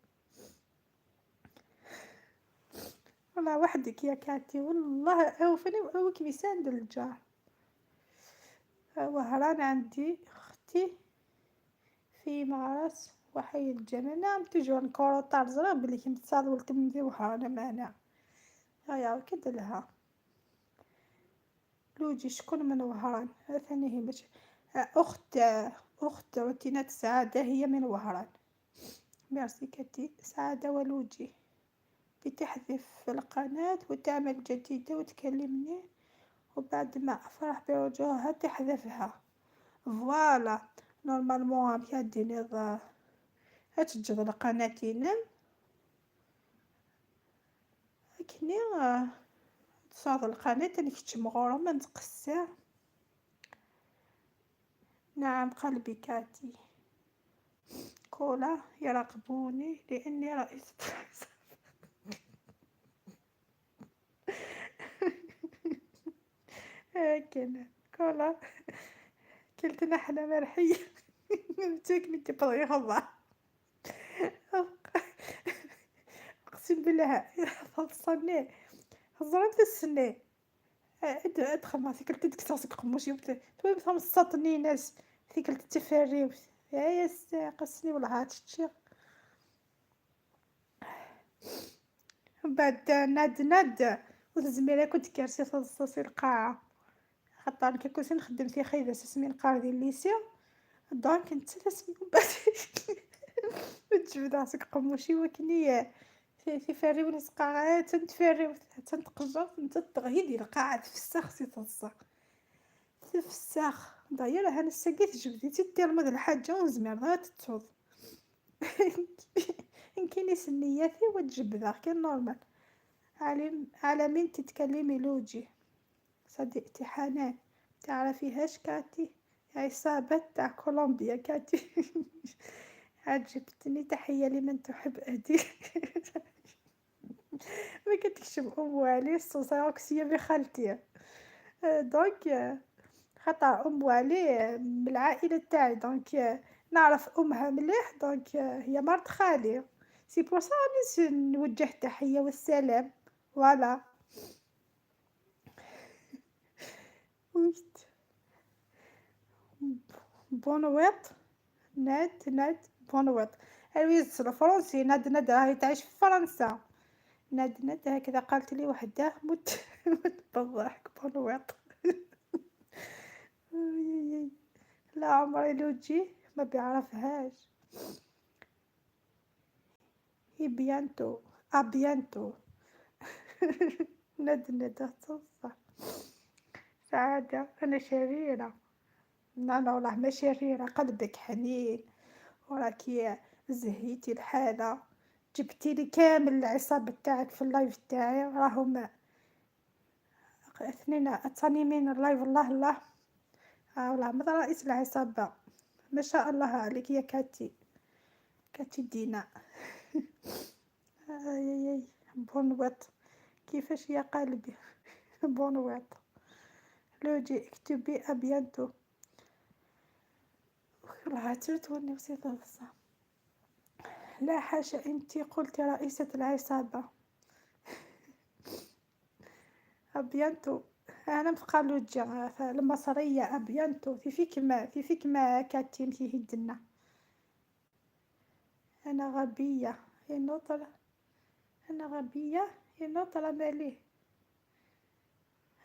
والله وحدك يا كاتي والله. اوفني اوك بيساند الجار. وهران عندي اختي في مغرس وحي الجمال. نعم toujours نكورو طار زرا بلي كي متصاد ولت في وهران معنا. هيا كد لها لوجي. شكون من وهران؟ ثاني هي باش اخت روتينات السعادة هي من وهران. ميرسي كاتي سعادة ولوجي. بتحذف القناة وتعمل جديدة وتكلمني وبعد ما أفرح برجوعها تحذفها. voilà normalement كاديني هتجد القناة نم كني تصاد القناة نكتشم غورا ما نتقسع. نعم قلبي كاتي كولا يراقبوني لأني رئيسة الحساب. هكذا كولا كلتنا حنا مرحية. متاك متي بغي خضع اقسم بالله تصني ضربت السنة ادخل ما ثقلت تكسر قموشي توي مثلا سطني ناس ثقلت تفري يا قصني والله هاتشي. بعد ناد ناد وتزميرة كنت كارسي تصاصي القاعة خاطر كي كنت نخدم في خيدة سمي نقرا ديال الليسي دونك نتا تسمي بعد تجبد راسك قموشي وكني في فري ونسقا تنتفري تنتقجر انت تغيدي القاعة تفسخ سي تصا تفسخ، دايوغ هانا الساقي تجبدي تيرمض الحاجه وزمير غير تتوض. كاين سنياتي وتجبدها كان normal. على مين تتكلمي لوجي؟ صديقتي حنان، تعرفيهاش كاتي؟ عصابة تاع كولومبيا كاتي. عجبتني، تحية لمن تحب أدي. ما كتكشف أم علي الصوص كسية بخالتي، donc خاطر أم علي من العائلة تاعي، donc نعرف أمها مليح، donc هي مرت خالي، c'est pour ça راني نوجه التحية والسلام. voilà. bonne nuit ناد ناد bonne nuit. الويز الفرنسي ناد ناد راهي تعيش في فرنسا. ناد ناد هكذا قالت لي وحده، مت مت بالضحك. bonne nuit. لا عمري لوجي ما بيعرفهاش. à bientôt à bientôt. ناد ناد تصح سعادة. أنا شريرة؟ لا لا والله ما شريرة، قلبك حنين وراكي زهيتي الحالة، جبتي لي كامل العصابة تاعك في ال live تاعي، راهم اثنين تصميمين ال live. الله الله، والله ما رئيس العصابة، ما شاء الله عليك يا كاتي، كاتي دينا. اي اي bonne nuit، كيفاش يا قلبي؟ bonne nuit لوجي، اكتبي à bientôt. والله توني وسيط بصح. لا حاشا، انتي قلتي رئيسة العصابة. à bientôt انا مفقا لوجي المصرية. à bientôt في فيك ما في فيك ما كاتي مشي هدنا. انا غبية نوطر، انا غبية نوطر مالي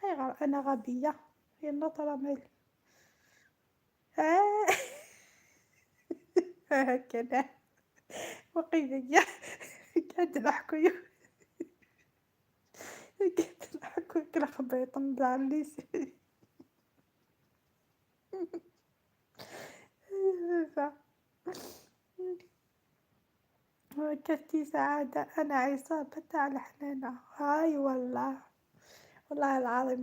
هاي غير انا غبية نوطر مالي. هكذا وقيدية قاعد نحكي، قاعد نحكي كل خبيط نتاع ال lycée. كاتي سعادة، أنا عصابة تاع الحنانة. هاي والله والله العظيم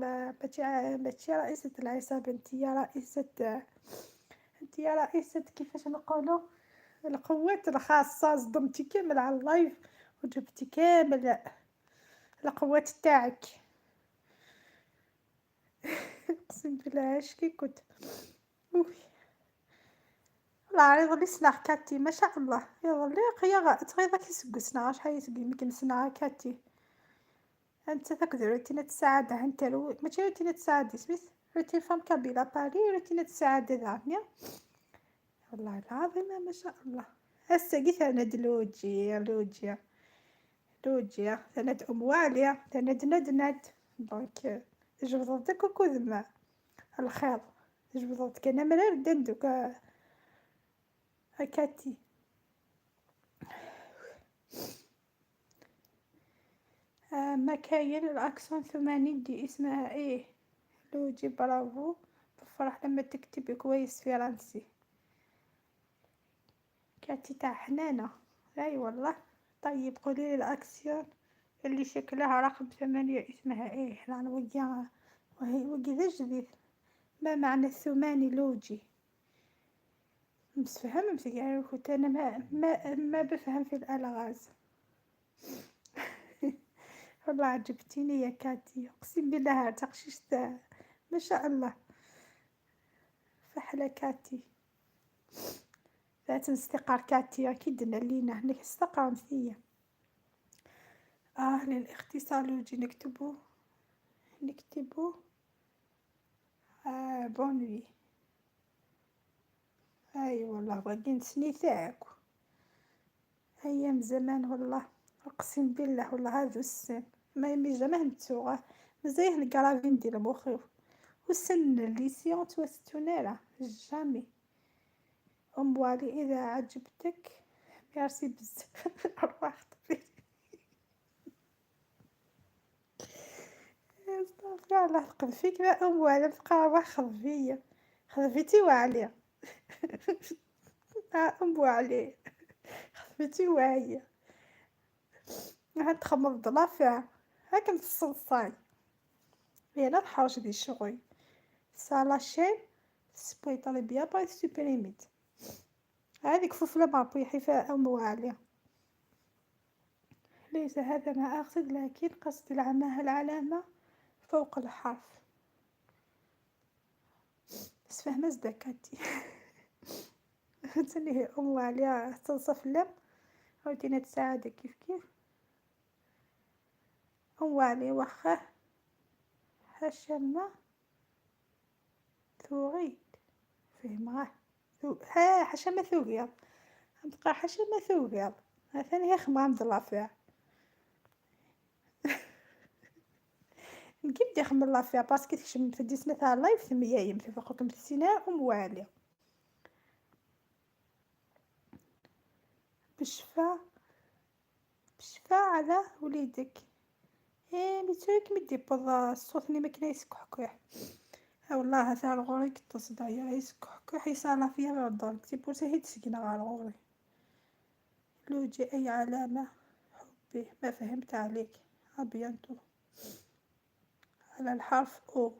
ماشي رئيسة العصابة، انتيا رئيسة، انتيا رئيسة كيفاش نقولو القوات الخاصة. صدمتي كامل على ال live وجبتي كامل القوات تاعك. اقسم بالله اش كي كنت والله يظل سناغ كاتي ما شاء الله، يظل يا تغيظك يسقسنا شحال يسقي يمكن سناغ كاتي. انت ذاك روتينة السعادة، انت ماشي روتينة السعادة، سميت routine femme kabyle à Paris، روتينة السعادة ذا. والله العظيم ما شاء الله. هسه قلت انا دلوجي لوجي لوجي ثند ام واليا ثند ند ند، donc جبضتك وكذ الخيط جبضتك انا مرار دندوك كاتي. ما كاين الاكسون ثماني دي اسمها ايه لوجي؟ برافو، بفرح لما تكتبي كويس فرنسي. كاتي تاع حنانة. اي والله. طيب قولي لي الاكسيون اللي شكلها رقم 8 اسمها ايه؟ لان ويا وهي وكذا جديد. ما معنى الثماني لوجي؟ مسفهم يعني كنت انا ما بفهم في الالغاز. والله عجبتيني يا كاتي، اقسم بالله تقشيش ما شاء الله فحلة كاتي. ذات استقار كاتي اكيد لينا هناك استقر مثية. للاختصار لوجي نكتبو bonne nuit. اي والله غادي نسني تاعك ايام زمان والله اقسم بالله. والله هذو السن ما يمي jamais نتسوغه مزيان الكرافين ديال مخي والسن ال lycée توستونا jamais. ام والي اذا عجبتك ميرسي بزاف. ارواح طبيب. استغفر الله تقذفيك يا ام وعلي تبقى خذفيا خذفيتي وعليا ام وعلي خذفيتي وعيا تخمض ضلافع هاك نتصلصاي يلا تحرش دي الشغل سا la chaîne سبوي بيا با سوبريميت هذيك فوفلا مابي حيفا ام وعلي. ليس هذا ما أقصد، لكن قصدي العلامة فوق الحرف. بس فهمت زدكاتي تاني ام وعليا تنصف اللام عاوتاني تساعد كيف كيف. ام وعلي واخا حشمة ثوغيد فهم ها حشمة ثوغيض تبقى حشمة ثوغيض ثاني هي خمام ضلافع نكيب دي خمم لافيا باسكو تكشم في ديسنا تاع لايف ثمية يم في فوق تمثينا ام وعلي. بالشفا بالشفا على وليدك. ايه ميتوك مدي بوض الصوت اللي ما كان يسكحكح. ها والله هذا الغوري كتصدع يسكحكح يصالح فيها غير الدار سي بور سا تسكن غير الغوري. لوجي اي علامة حبي ما فهمت عليك. à bientôt. على الحرف O.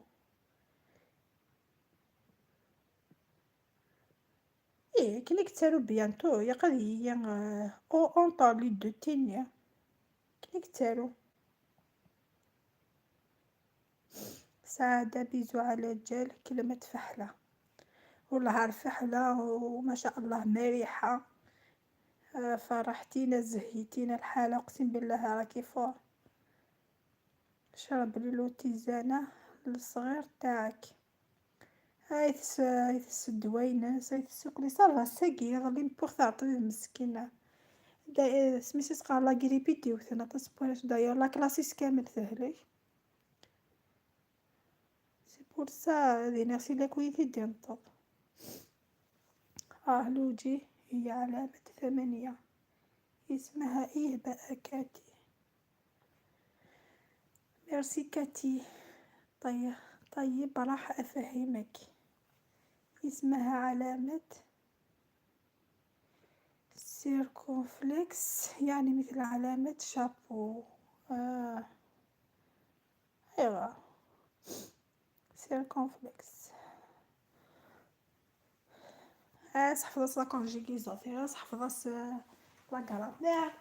إيه كني كتارو bientôt يا قد هي O entre les deux تينيا كني كتارو. سعادة bisous على جال كلمة فحلة. والله عارف فحلة وما شاء الله مريحة. فرحتينا زهيتينا الحالة اقسم بالله راكي fort. شرب لي tisane الصغير تاعك. هاي تس الدواينس هاي تسوق لي ça va ساكي غادي نبوغ طبيب مسكينة. سميتو تقرا la grippe ديوثنا تصبوش داير la classe كامل تهلك. c'est pour ça دينا سي لا كويتي دينطط. لوجي هي علامة 8 اسمها ايه بقى كاتي. ميرسي كاتي. طيب راح افهمك. اسمها علامة circonflexe يعني مثل علامة شابو. ايوا circonflexe. حفظت la conjugaison، حفظت la grammaire.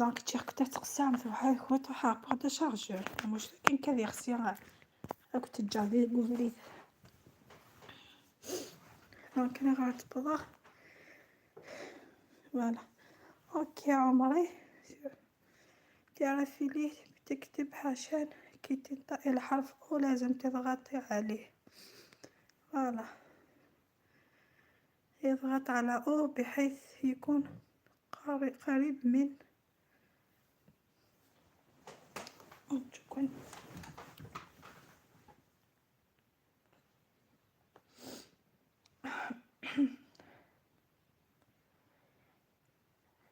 donc تشيك تقسام تروح هو تروح porte chargeur مش كان كذا خصي راك تجاري قولي. donc انا غاتبضغ voilà. OK عمري تعرفي ليه بتكتب عشان كي تنطقي الحرف O لازم تضغطي عليه. voilà يضغط على O بحيث يكون قريب من شكرا.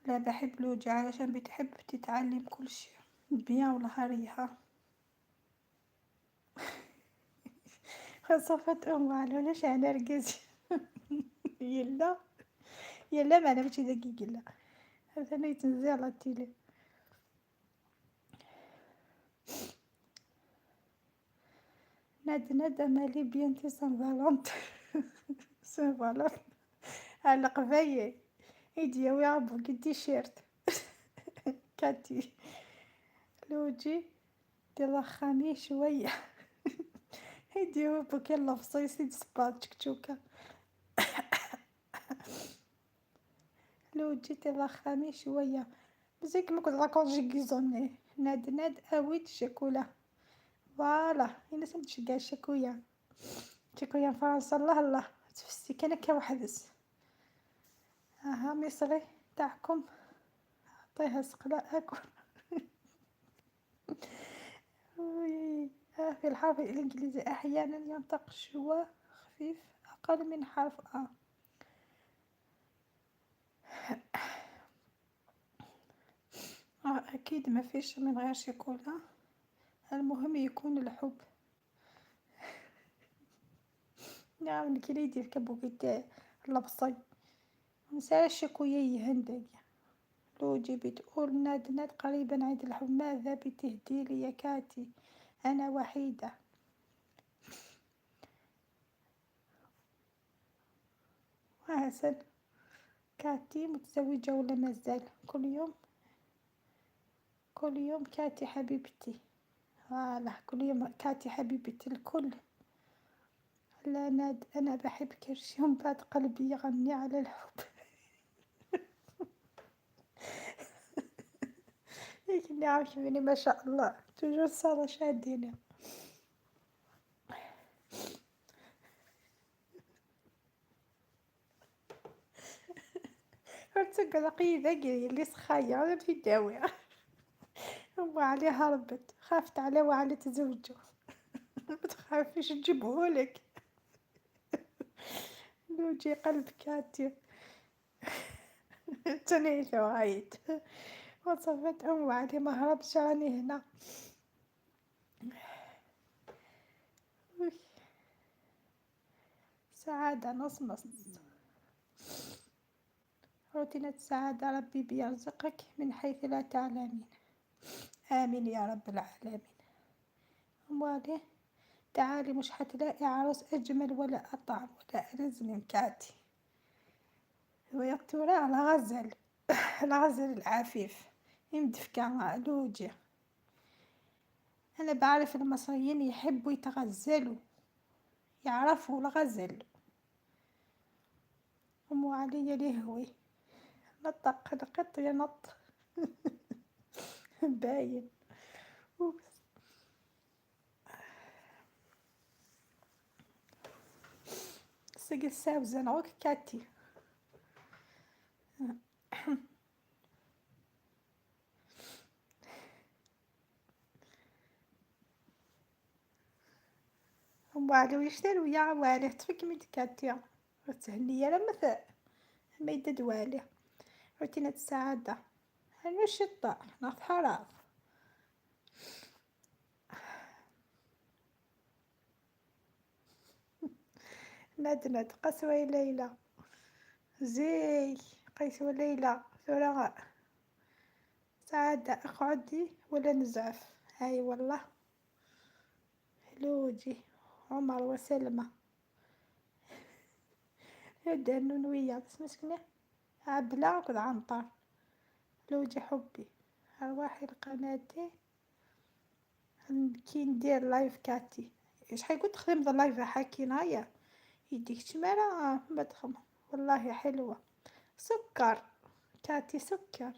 لا بحب لوجي علشان بتحب تتعلم كل شي بيان و الله ريحه. وصفات ام علي ولا رقاز يلا يلا معنا ماشي ذاك يلا هذا يتنزل على التيلي. ند ند مالي بيانتو سان فالونت سان فالونت على قبايل يديا عبوك التيشيرت كاتي لوجي تضخمي شويه يديا بوكي لفصيصي سبا تشكتشوكا. لوجي تضخمي شويه مزيك ما كنت لا كونجيغيزوني. ند ند اويت شوكولا فوالا الناس متشجع شكويا شكويا فرنسا الله الله تفسي كان هكا وحدس. اها مصري تاعكم عطيها سقلا اكل. في الحرف الانجليزي احيانا ينطق شوا خفيف اقل من حرف ا. اكيد ما فيش من غير شوكولا، المهم يكون الحب. نعم كليدي كبوكيت لبصي نسى شكويا يهندق. لوجي بتقول ناد ناد قريبا عيد الحب، ماذا بتهدي لي يا كاتي؟ أنا وحيدة. وحسن كاتي متزوجة ولا مازال؟ كل يوم كل يوم كاتي حبيبتي، فوالا كل يوم كاتي حبيبتي الكل. لا ناد أنا بحب كرشي ومن بعد قلبي يغني على الحب. لكن عارفة ما شاء الله توجور سارة شادينا. ارتقى ذاك اللي سخايا ولا في داوية وعلي هربت، خافت على وعلي تزوجو. ما تخافيش نجيبهولك. لوجي قلب كاتي تنيت وعيت وصفت ام علي ما هربش راني هنا. سعادة نص نص روتينات السعادة، ربي بيرزقك من حيث لا تعلمين، آمين يا رب العالمين. أموالي تعالي مش حتلاقي عروس أجمل ولا أطعم ولا ألذ من كاتي. ويا على غزل الغزل العفيف يمدفكا لوجي. أنا بعرف المصريين يحبوا يتغزلوا، يعرفوا الغزل. أم علي لهوي نطق القط ينط باين. سجل ساوزن عوك كاتي. والو يشتري ويا والي تفك من كاتي تهنية لما ما يدد والي. روتينات السعادة الشطة ناخذ حرام. ند قسوة ليلى زي قيس وليلى ثراء سعادة اقعدي ولا نزعف. هاي والله لوجي عمر وسلمى دانون ويا بس مسكنة عبلة وكذا عنطر. لوجي حبي ارواحي لقناتي كي ندير لايف كاتي شحال كنت تخدم ذا لايف حكي نايا يديك تمارا بدخم والله حلوة. سكر كاتي سكر.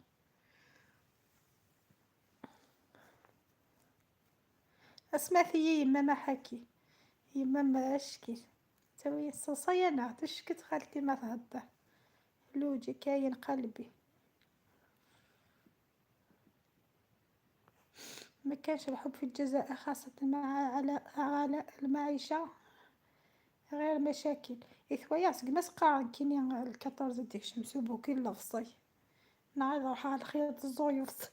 اسمعتي يما ما حكي يما ما اشكي تسوي الصوصية تشكت خالتي ما تهضر. لوجي كاين قلبي ما كانش الحب في الجزائر خاصة مع غلاء المعيشة غير مشاكل. إثويا سقما سقارن كيني الكطرز ديك شمسو بوكي لفصي نعاود نروح على الخياط الزويوس.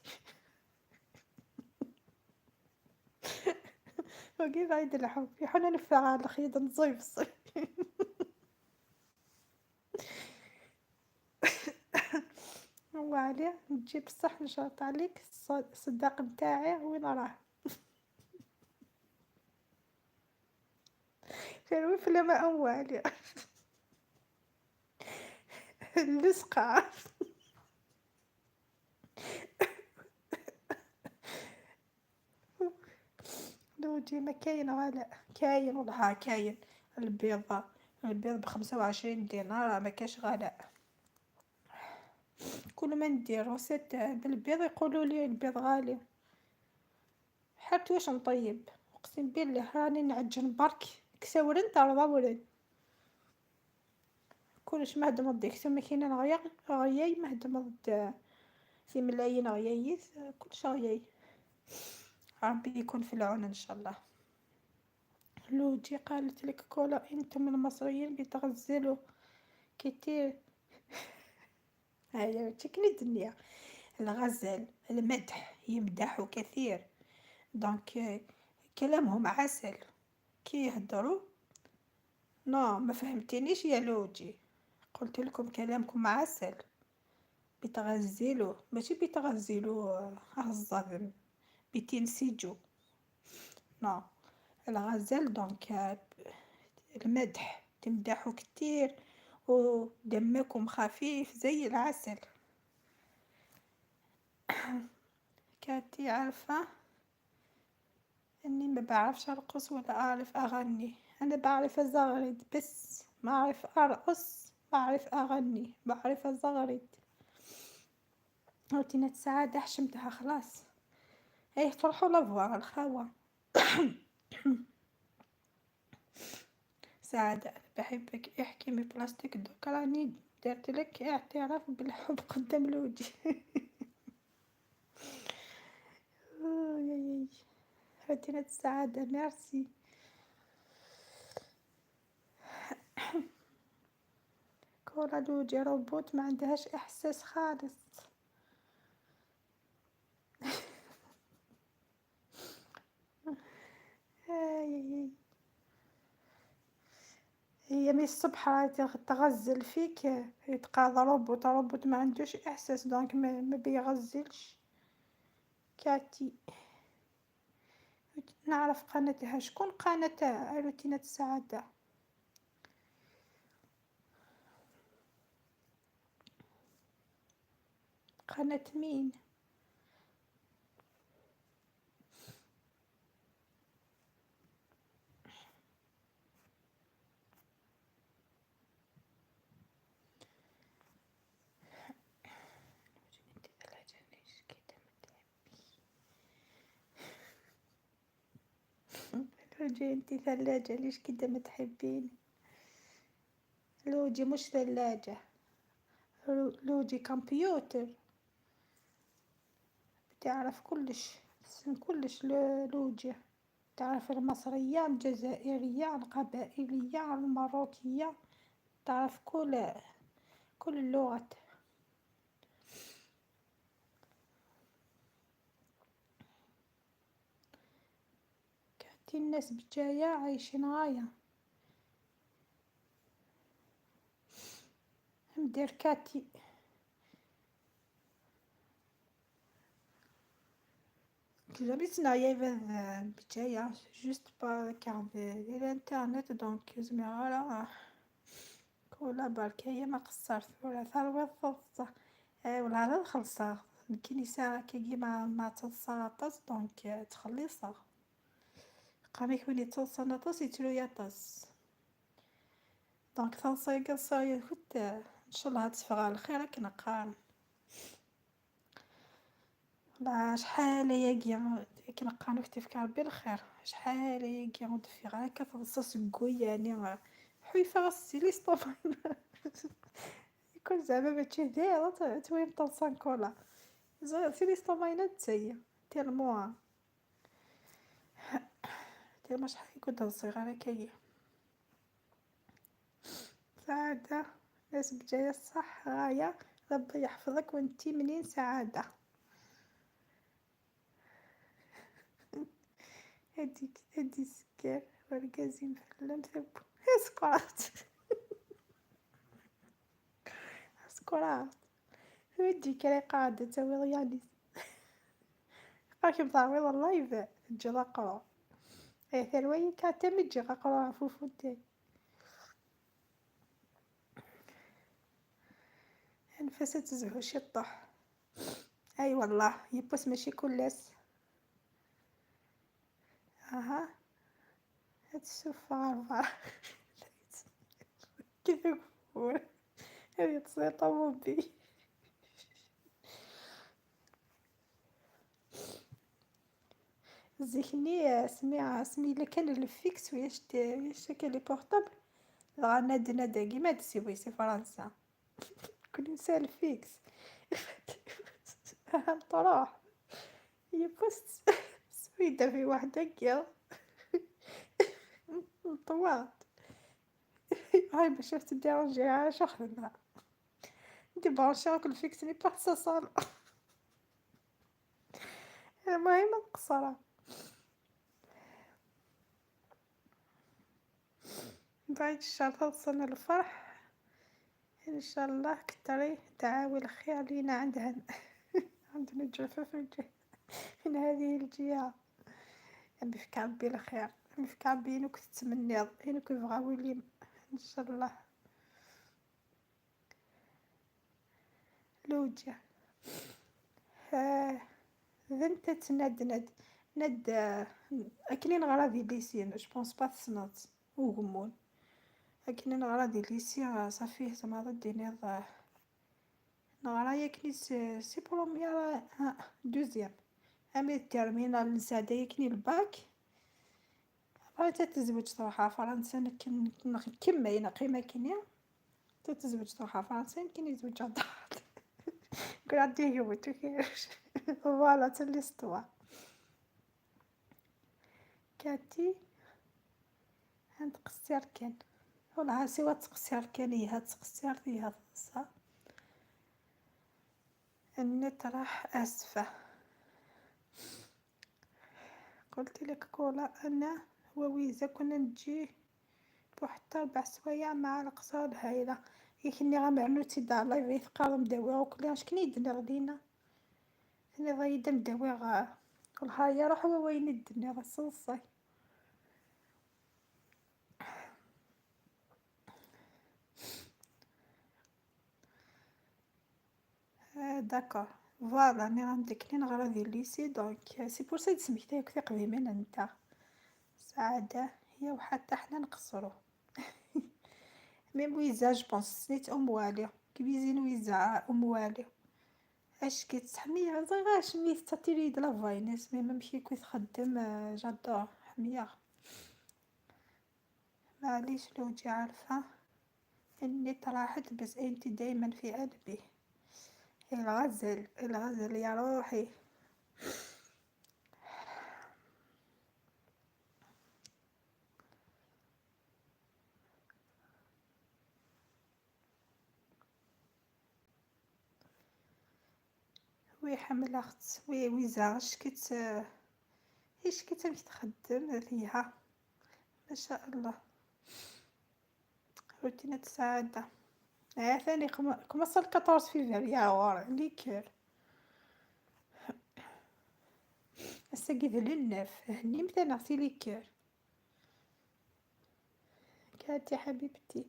وكيف عيد الحب يحنا نفع على الخياط الزويوس. هو عليه نجيب الصح نشرط عليك الصداق نتاعي وين راه. في فيلم أول اللصقة. لوجي ما كاين غلاء، كاين والله كاين. البيض، البيض ب25 دينار ما كاش غلاء. كل ما ندير recette بالبيض يقولولي البيض غالي. حرت واش نطيب، اقسم بالله راني نعجن برك، كساورن تاع كلش مهدم ضد كسا ماكينة غيا غياي مهدم ضد في ملايين غيايز كلش غياي. ربي يكون في العون ان شاء الله. لوجي قالت لك كولا انتم المصريين بتغزلوا كتير. هيا تشكني الدنيا. الغزل المدح يمدحوا كثير، donc كلامهم عسل كي يهدروا. non ما فهمتنيش يا لوجي، قلت لكم كلامكم عسل. بتغزلوا ماشي بتغزلوا الظلم بتنسجوا. non الغزل donc المدح تمدحوا كتير ودمكم خفيف زي العسل. كاتي عارفة اني ما بعرفش ارقص ولا اعرف اغني، انا بعرف ازغرد بس، ما اعرف ارقص، ما اعرف اغني، بعرف ازغرد. روتينات السعادة حشمتها خلاص. ايه تروحوا la voir الخاوة. سعادة أنا بحبك، احكي من بلاستيك دوك راني درت لك اعتراف بالحب قدام الوجه. روتينات السعادة ميرسي. كورا لوجي روبوت ما عندهاش احساس خالص. هي من الصبح راهي تغزل فيك، يتقاضى robot، robot ما عندوش احساس donc ما بيغزلش. كاتي نعرف قناتها، شكون قناة روتينات السعادة؟ قناة مين؟ لوجي انتي ثلاجة ليش كده ما تحبيني؟ لوجي مش ثلاجة، لوجي كمبيوتر بتعرف كلش، كلش. لوجي تعرف المصرية الجزائرية القبائلية المروكية، تعرف كل اللغات. كاتي الناس بجاية عايشين غاية. ندير كاتي jamais تسنايا بجاية juste pas car الانترنت donc زعما كولا بركاية ما قصرت ولا ثروة تضص ولا غير خلصة كاين ساعة كي ما تصاطس donc تخلصها قامي كوني تصنطس يتلو يطس donc تنصاي قصايا كنت ان شاء الله تفغ على الخير كنقارن. والله شحال ياكي كنقارنو كتفكر ربي الخير، شحال ياكي ودفي غير كتغصص كوي يعني حيفا غسي لي سطوف يكون زعما ماشي دايرة توين طلصان كولا سي لي سطوماينات تاهي تيرمو تيرمو شحال كنت صغيرة كاين سعادة ناس بجاية الصح غاية ربي يحفظك وانتي منين سعادة. هاديك هادي سكر ورقازي مفلم ثب سكرات سكرات ودي كرا قاعدة تاوي يعني راكم تعويض اللايف تجي قرا إيه ثروي كاتم تجي قرا فوفو تاعي. انفاسها تزهو شطح. اي والله يبوس ماشي كلاس. اها هاد السفارة كيف يقول هذه تصير بي. زيكني سمي سمي الا كان ال fixe وياش وياش كان les portables غا نادا كيما تسيبوي سي فرنسا كل نسى ال fixe تروح يبوس سويدة في وحدة كيا طوات هاي باش تديرونجي عاش خدمة ديبرونشي ال fixe ني با صال. المهم القصرة بعد الشهر توصلنا الفرح ان شاء الله. كتري دعاوي الخير لينا عندها عندنا الجفاف من هذه الجهة. بفك ربي الخير، بفك ربي إنك تتمنى إنك يبغاو لي ان شاء الله. لوجه ذنت تند ند ند اكني نغرا دي lycée je pense pas تسنات وغمون اكني نغرا دي lycée صافي زعما غادي نيض نغرا ياكني c'est première deuxième امي terminale نساعد ياكني الباك. بغيت تتزوج تروح فرنسا نكمل نقيمة كنيا تتزوج تروح فرنسا يمكن يزوج عند نقول عندي هو voilà c'est l'histoire. كاتي عند قصير كان والله سوا تقصير كان إيها تقصير فيها فرصة. النت راح اسفة قلت لك كولا انا وويزا كنا نجي بوحتى 4 سوايع مع القصر الهايلة ياكني غا معنوتي دار لايف يثقال مداوي وكلي اش كني يدنا غدينا ثاني غيدا مداوي غا والله روح هو وين الدنيا غا صوصي. d'accord voilà ني غنديك نغرا ديال lycée donc c'est pour ça تسميتها ياك قديما انت سعادة هي وحتى حنا نقصرو. même ويزا je pense سنيت ام والي كبيزين ويزا ام والي اش كتحمي غير شميت تاتيري د لا فاينس مي ميم كي تخدم j'adore حمية. معليش لو جي عارفة النت راحت بس انت دايما في قلبي. الغزل الغزل يا روحي. وي حمل اخت وي ويزا اش كت اش كتخدم فيها ما شاء الله. روتينات السعادة ثاني كما صار 14 فيفري غور ليكور الساقي ذا للنف هني مثلا سي ليكور كاتي حبيبتي.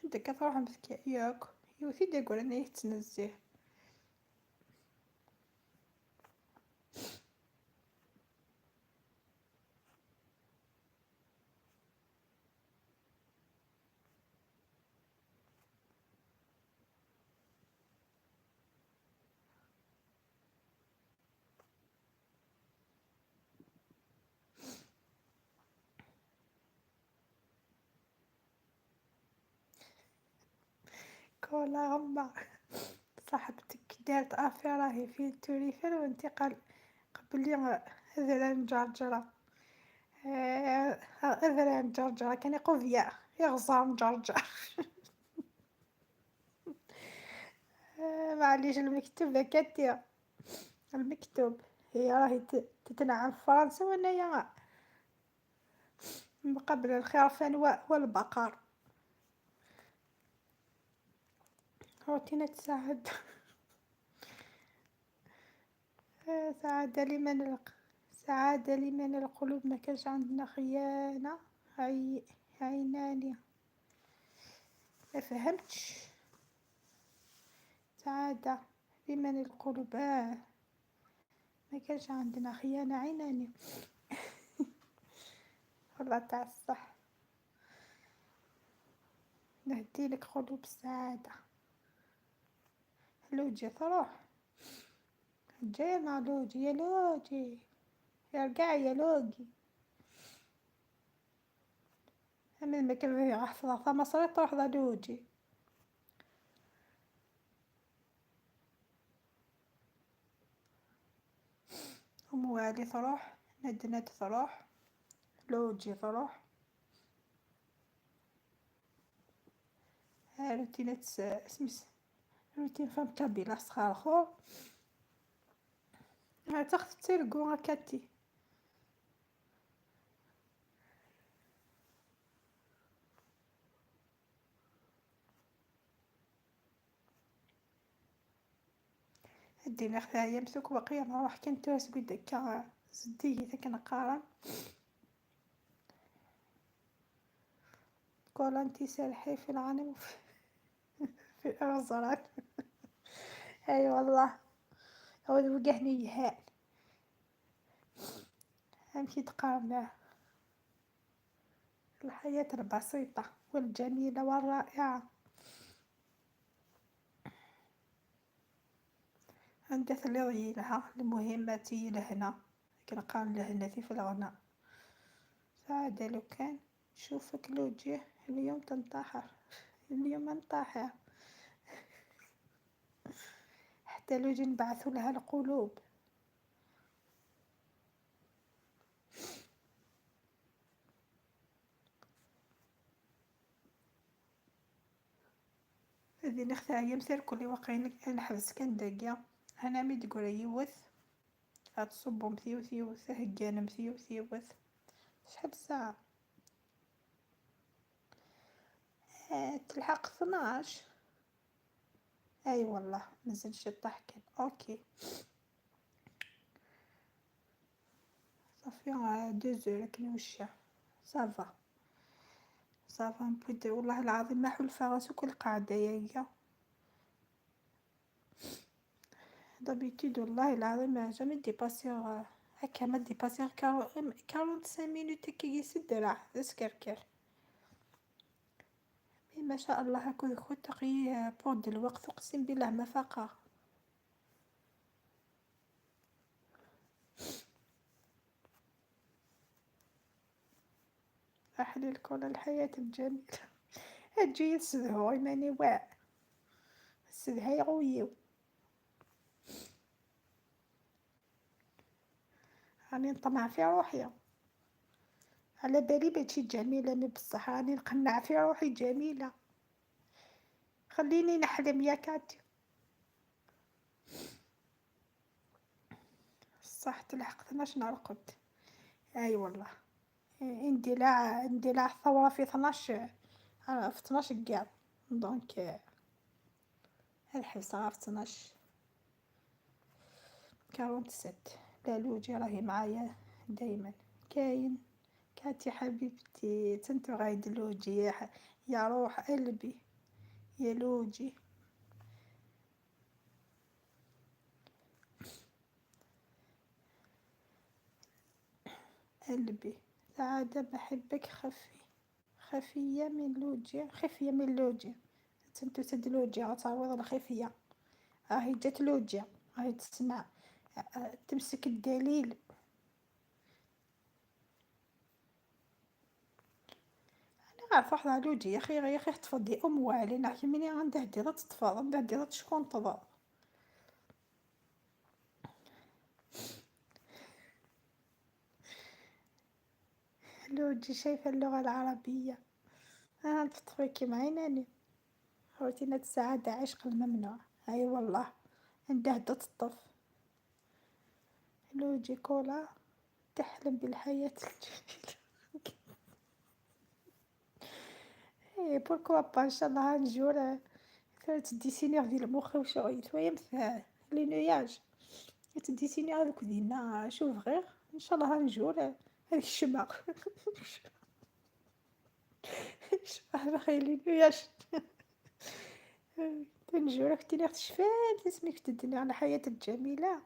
عندك تروح مسكي ياك يوثي داكور انا يتنزه. والله غمة صاحبتك دارت affaire راهي في tour Eiffel و انت قال قبلي هذا نجرجره، هذا نجرجره كان يقول يغزر نجرجر. معليش المكتوب كاتيا المكتوب، هي راهي تتنعم في فرنسا و انايا مقابل الخرفان والبقر. روتينات سعادة. سعادة لمن سعادة لمن القلوب ما كانش عندنا خيانة عينانية. ما فهمتش. سعادة لمن القلوب، ما كانش عندنا خيانة عينانية. والله تاع الصح. نهدي لك قلوب السعادة. لوجي تروح جاي مع لوجي، يا لوجي يا رجع يا لوجي. أما ما كان فيه حفظة ثما صريت تروح ذا لوجي. أم والي تروح، ندند تروح، لوجي تروح. ها روتينات سميس روتين فام كابيلا صغار خو. ها تاخذ تيركو هكاتي. هدينا خذايا مسوك وقيا نروح كان تواس قد كا زدي ذاك نقارن. كولانتي سالحي في الغنم في الأرزران. اي والله هو وجهني يهان. امشي تقارن الحياة البسيطة والجميلة والرائعة. عندها ثلاث لها المهمة لهنا كنقارن لهنا في الغناء. سعادة لو كان نشوفك لوجه اليوم تنتحر، اليوم انتحر. حتى لوجي نبعثوا لها القلوب. هذه نختها هي مثال كل واقعين نحبس كان داقية. أنا مي تقول يوث هتصبو مثيوث يوث هجان مثيوث يوث. شحال الساعة؟ تلحق 12. اي والله مازال شي طاح كان. اوكي صافي 2 heures كنوشع. ça va ça va نبغي والله العظيم ما حلفة راسو كل قاعدة يا d'habitude والله العظيم ما jamais dépassé هكا، ما dépassé 45 minutes كي يسد راه سكركر. mais ما شاء الله هاكو خو تقي بود الوقت اقسم بالله ما فاقه. أحلى الكل الحياة الجميلة. هتجي يسدهو إيماني واع سدها يغويو. راني نطمع في روحي، على بالي باتشي جميلة mais بصح راني نقنع في روحي جميلة. خليني نحلم يا كاتي. صح تلحق 12 نرقد. اي والله اندلاع الثورة في 12، في 12 كاع. donc الحبس في 12 47. لا لوجي راهي معايا دايما. كاين كاتي حبيبتي تنتو غايد لوجي يا روح قلبي يا لوجي. قلبي سعادة بحبك. خفي خفية من لوجي، خفية من لوجي. تنتو تد لوجي غتعوض الخفية. راهي جات لوجي راهي تسمع تمسك الدليل. انا فرحنا لوجي يا اخي يا اخي تفضي اموالي نحكي مني عندها ديرة تطفى عندها ديرة شكون طفى. لوجي شايفة اللغة العربية تطفي كيما عيناني. روتينات السعادة عشق الممنوع، اي والله عندها تطف. لوجي كولا تحلم بالحياة الجميلة. اي pourquoi pas ان شاء الله un jour تديسيني غادي المخ وشوي شوية مثل les nuages تديسيني هذوك دينا شوف غير ان شاء الله un jour هذيك الشمع شبه خير les nuages un jour كنتي تشفات اسمك تدني على الحياة الجميلة.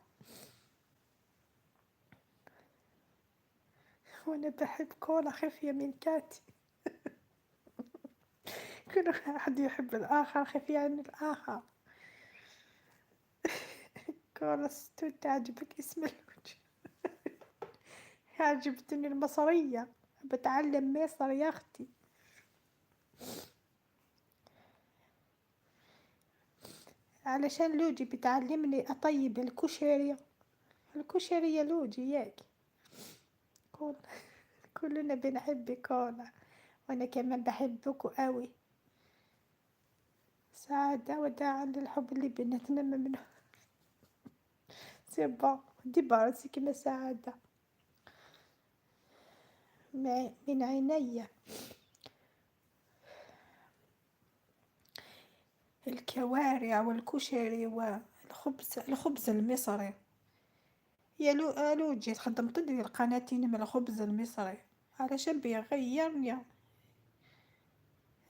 وانا بحب كولا خفية من كاتي. كل واحد يحب الآخر خفية عن الآخر. كولا ستو تعجبك اسم الوجه. عجبتني المصرية، بتعلم مصر يا أختي. علشان لوجي بتعلمني أطيب الكشري، الكشري يا لوجي ياك. كلنا بنحب كولا، وأنا كمان بحبكوا قوي. سعادة وداعا للحب اللي بيناتنا ممنوع. c'est bon ديبارسي كيما سعادة من عينيا. الكوارع والكشري والخبز، الخبز المصري يا لوجي خدمت لي القناتين من الخبز المصري علشان بيغيرني.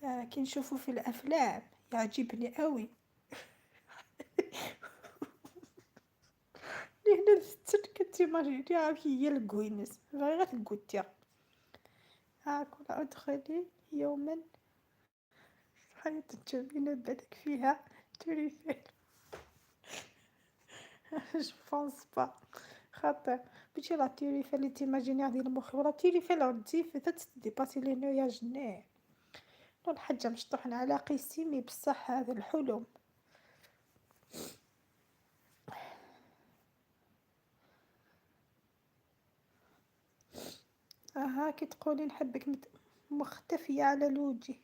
كي نشوفو في الافلام يعجبني قوي. لهنا كتيماجيني هي الكوينس غير تكوتيا. هاكل ادخلي يوما حياة الجميلة بالك فيها توريفيل. je pense pas خاطر ماشي la tour Eiffel اللي تيماجيني غادي المخ، la tour Eiffel غتجي تديباسي les nuages ني. الحاجة مشطوحنا على قيسيمي بصح هذا الحلم. اها كي تقولي نحبك مختفية على لوجي.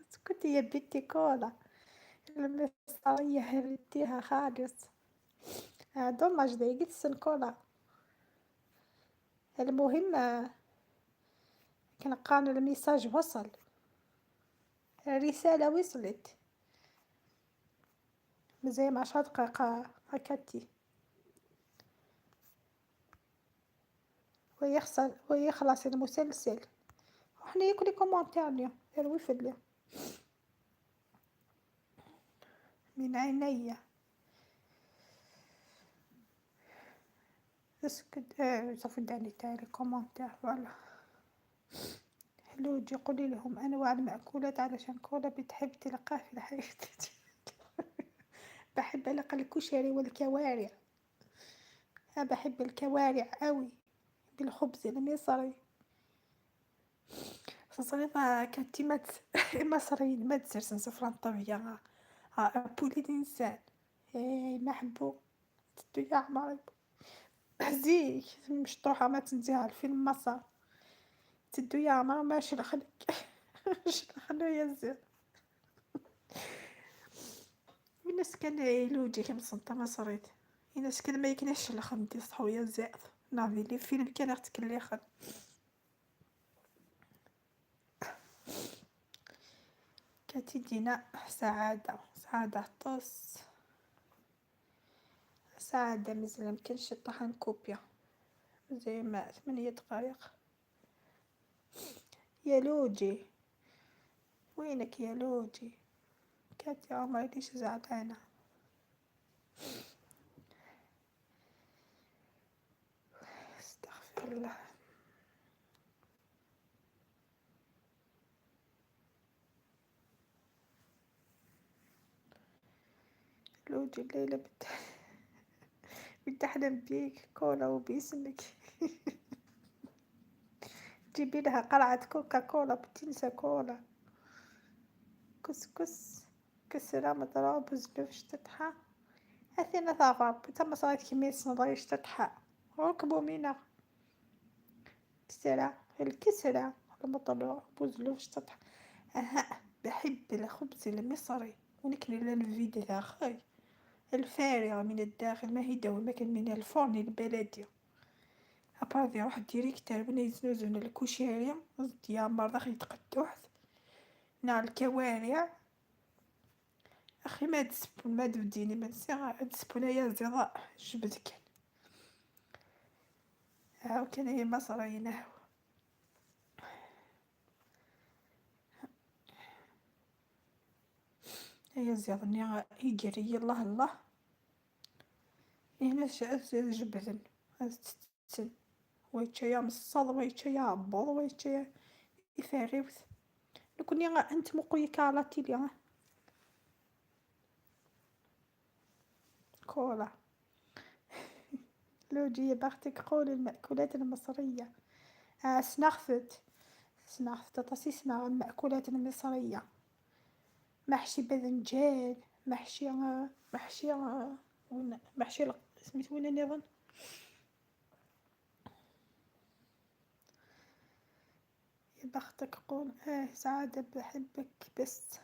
اسكتي يا بنتي كولا المصرية هرديها خالص. dommage ضايقت السن كولا. المهم كنقان ال message وصل، الرسالة وصلت. مازال 10 دقائق هكاتي ويخلص المسلسل. وحنا ياكل les commentaires اليوم داروا في من عينيا. اسكت صافي داني تاع les commentaires voilà. لوجي قولي لهم انواع المأكولات علشان كولا بتحب تلقاه في الحياة. بحب ألقى الكشري والكوارع، أنا بحب الكوارع قوي بالخبز المصري. صغيرة كانت مصريين ما تزرسن سفران طبيعة بولي الإنسان ما حبو تدو يا عمري زيك مشطوحة ما تنزيها الفيلم مصر تدو يا عمري ماشي لخلك شلخلو يا زين. الناس كان يلوجي كم سنتا مصريت الناس كان ما يكناش لخندي صحويا زائد نافي لي فيلم كان غتكليخن. كتدينا سعادة، سعادة طس سعادة مازال مكانش طحن كوبيا زي ما 8 دقائق. يا لوجي وينك يا لوجي؟ كاتي عمري ليش زعلانة؟ استغفر الله. لوجي الليلة بتحلم بيك كولا وباسمك. جيبي لها قرعة كوكا كولا بتنسى كولا. كسكس كسرة مضروب بوزلوف شطيطحة، أثينا ثافا تما صارت كيما صناداي شطيطحة، ركبو مينا، كسرة الكسرة المطلوع بوزلوف شطيطحة، أها بحب الخبز المصري ونكل الفيد ذا الفارغة من الداخل ما هي دوما كان من الفرن البلدي. أبارد يروح ديريكت بنا يزنوزون الكشري ديال مرة يتقدوح ناع الكوارع. أخي ما تسبون ما تبديني ما نسيغ تسبون يا زراء جبد كان هاو كان هي مصريين هاو. هي زيادني يجري الله الله هنا جبدن تتسن ويتشيا مصاد ويتشيا عبوض ويتشيا يفاريوث. نكوني انت مقوي كالا تيلي كولا. لوجي بختك قول المأكولات المصرية. سنغفت سنغفت تصيصنا المأكولات المصرية. محشي باذنجان، محشي محشي محشي سميت وين نظن يا بختك قول. سعادة بحبك بس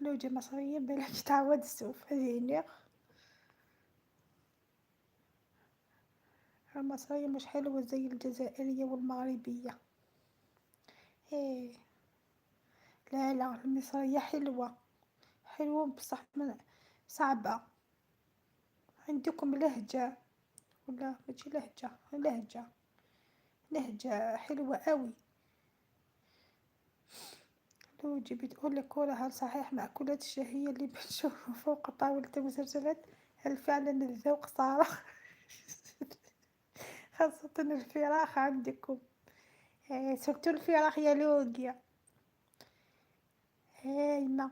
لوجي مصرية بلاك تعود السوف هذه المصرية مش حلوة زي الجزائرية والمغربية. ايه لا لا المصرية حلوة حلوة بصح صعبة. عندكم لهجة ولا ماشي لهجة؟ لهجة لهجة حلوة قوي. لوجي بتقول لك هل صحيح مأكولات الشهية اللي بنشوفها فوق طاولة المسلسلات هل فعلا الذوق صار؟ خاصة الفراخ عندكم. سورتو الفراخ يا لوجيا هايمة.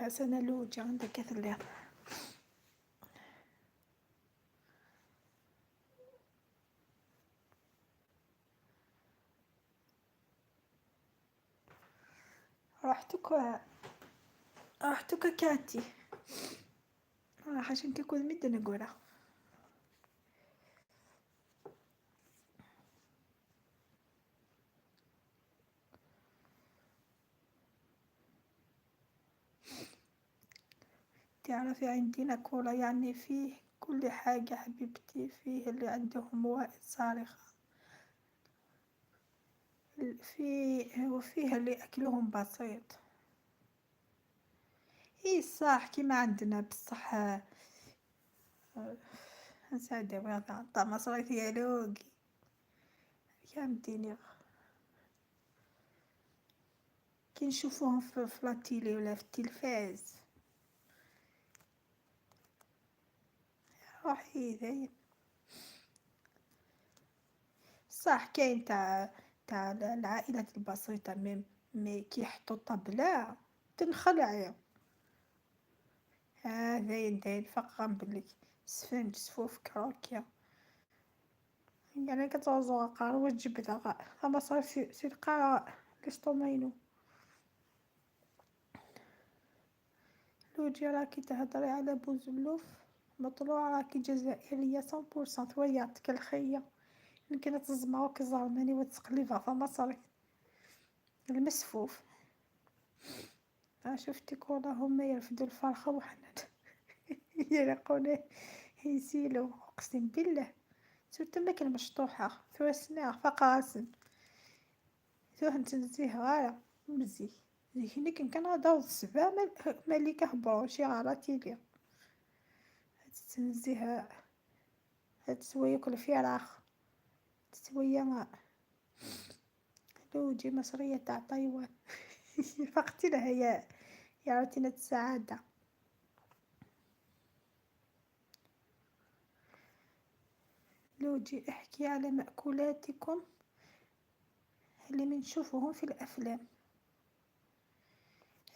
سنة لوجيا عندك كثر. رحتك كاتي عشان كيكون مد نقولها. تعرفي عندنا كولا يعني فيه كل حاجة حبيبتي، فيه اللي عندهم موائد صارخة فيه وفيه اللي أكلهم بسيط. إيه صح كيما عندنا بصح. نساعد وهذا طا مصري يا لوقي كامديني كي نشوفوهم في la télé ولا في التلفاز روحي ذاين. صح كاين تاع العائلات البسيطة mais كي يحطو طبلة تنخلع. ذاين ذاين فقط بلي سفنج سفوف كروكيا يعني كتوزو قار وتجبدها اما صار سي القرا ليستوماينو. لوجي راكي تهضري على بوزلوف مطلوع راكي جزائرية 100% ثويا الخية يمكن تزمعوك الزرماني وتقليفها فمصري المسفوف. شفتي كولا هما يرفدوا الفرخة وحنا يلقونا يسيلو اقسم بالله. سورتو ما كان مشطوحة ثواسنا فقاسن ثوه نتنزيه غاية مزي زيك كان كان غادا السبع مالي كهبرو شي غالا تيليا تنزيه هاد سوية كل فراخ تسوية لوجي مصرية تاع تايوان. فقتي لها يا روتينة السعادة. لوجي احكي على مأكولاتكم اللي بنشوفهم في الأفلام.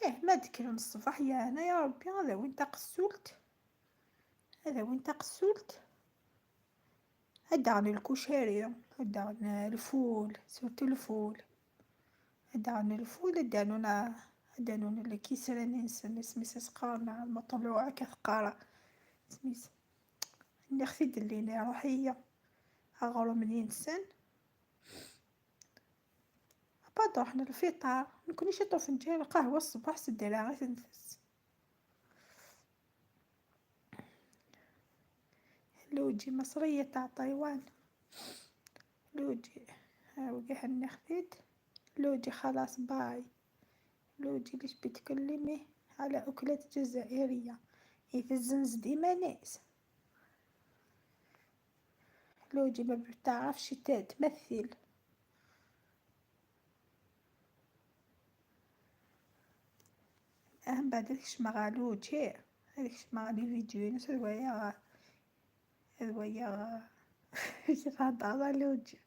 إيه ما تكرم الصباح يا أنا يا ربي، هذا وين تقسولت، هذا وين تقسولت. هدعني الكشري، هدعني الفول، surtout الفول، هدعني الفول، هدانونا هدانونا الكيسراني نسن سميس سقارنا المطلوع كثقارة سميس نخفي دليني روحية أغرو منين سن. بعد رحنا للفطار، نكوني شطو فنجان قهوة الصباح سدالها غير تنفس. لوجي مصرية تاع تايوان، لوجي ها نخفيت لوجي خلاص باي. لوجي ليش بتكلمي على أكلات جزائرية؟ يتزنز ديما ناس. لوجي ما بتعرفش تمثل. أهم بعد هذيك شمغا لوجي، هذيك شمغا لي فيديو ناس هذويا هذويا كيف هضر لوجي.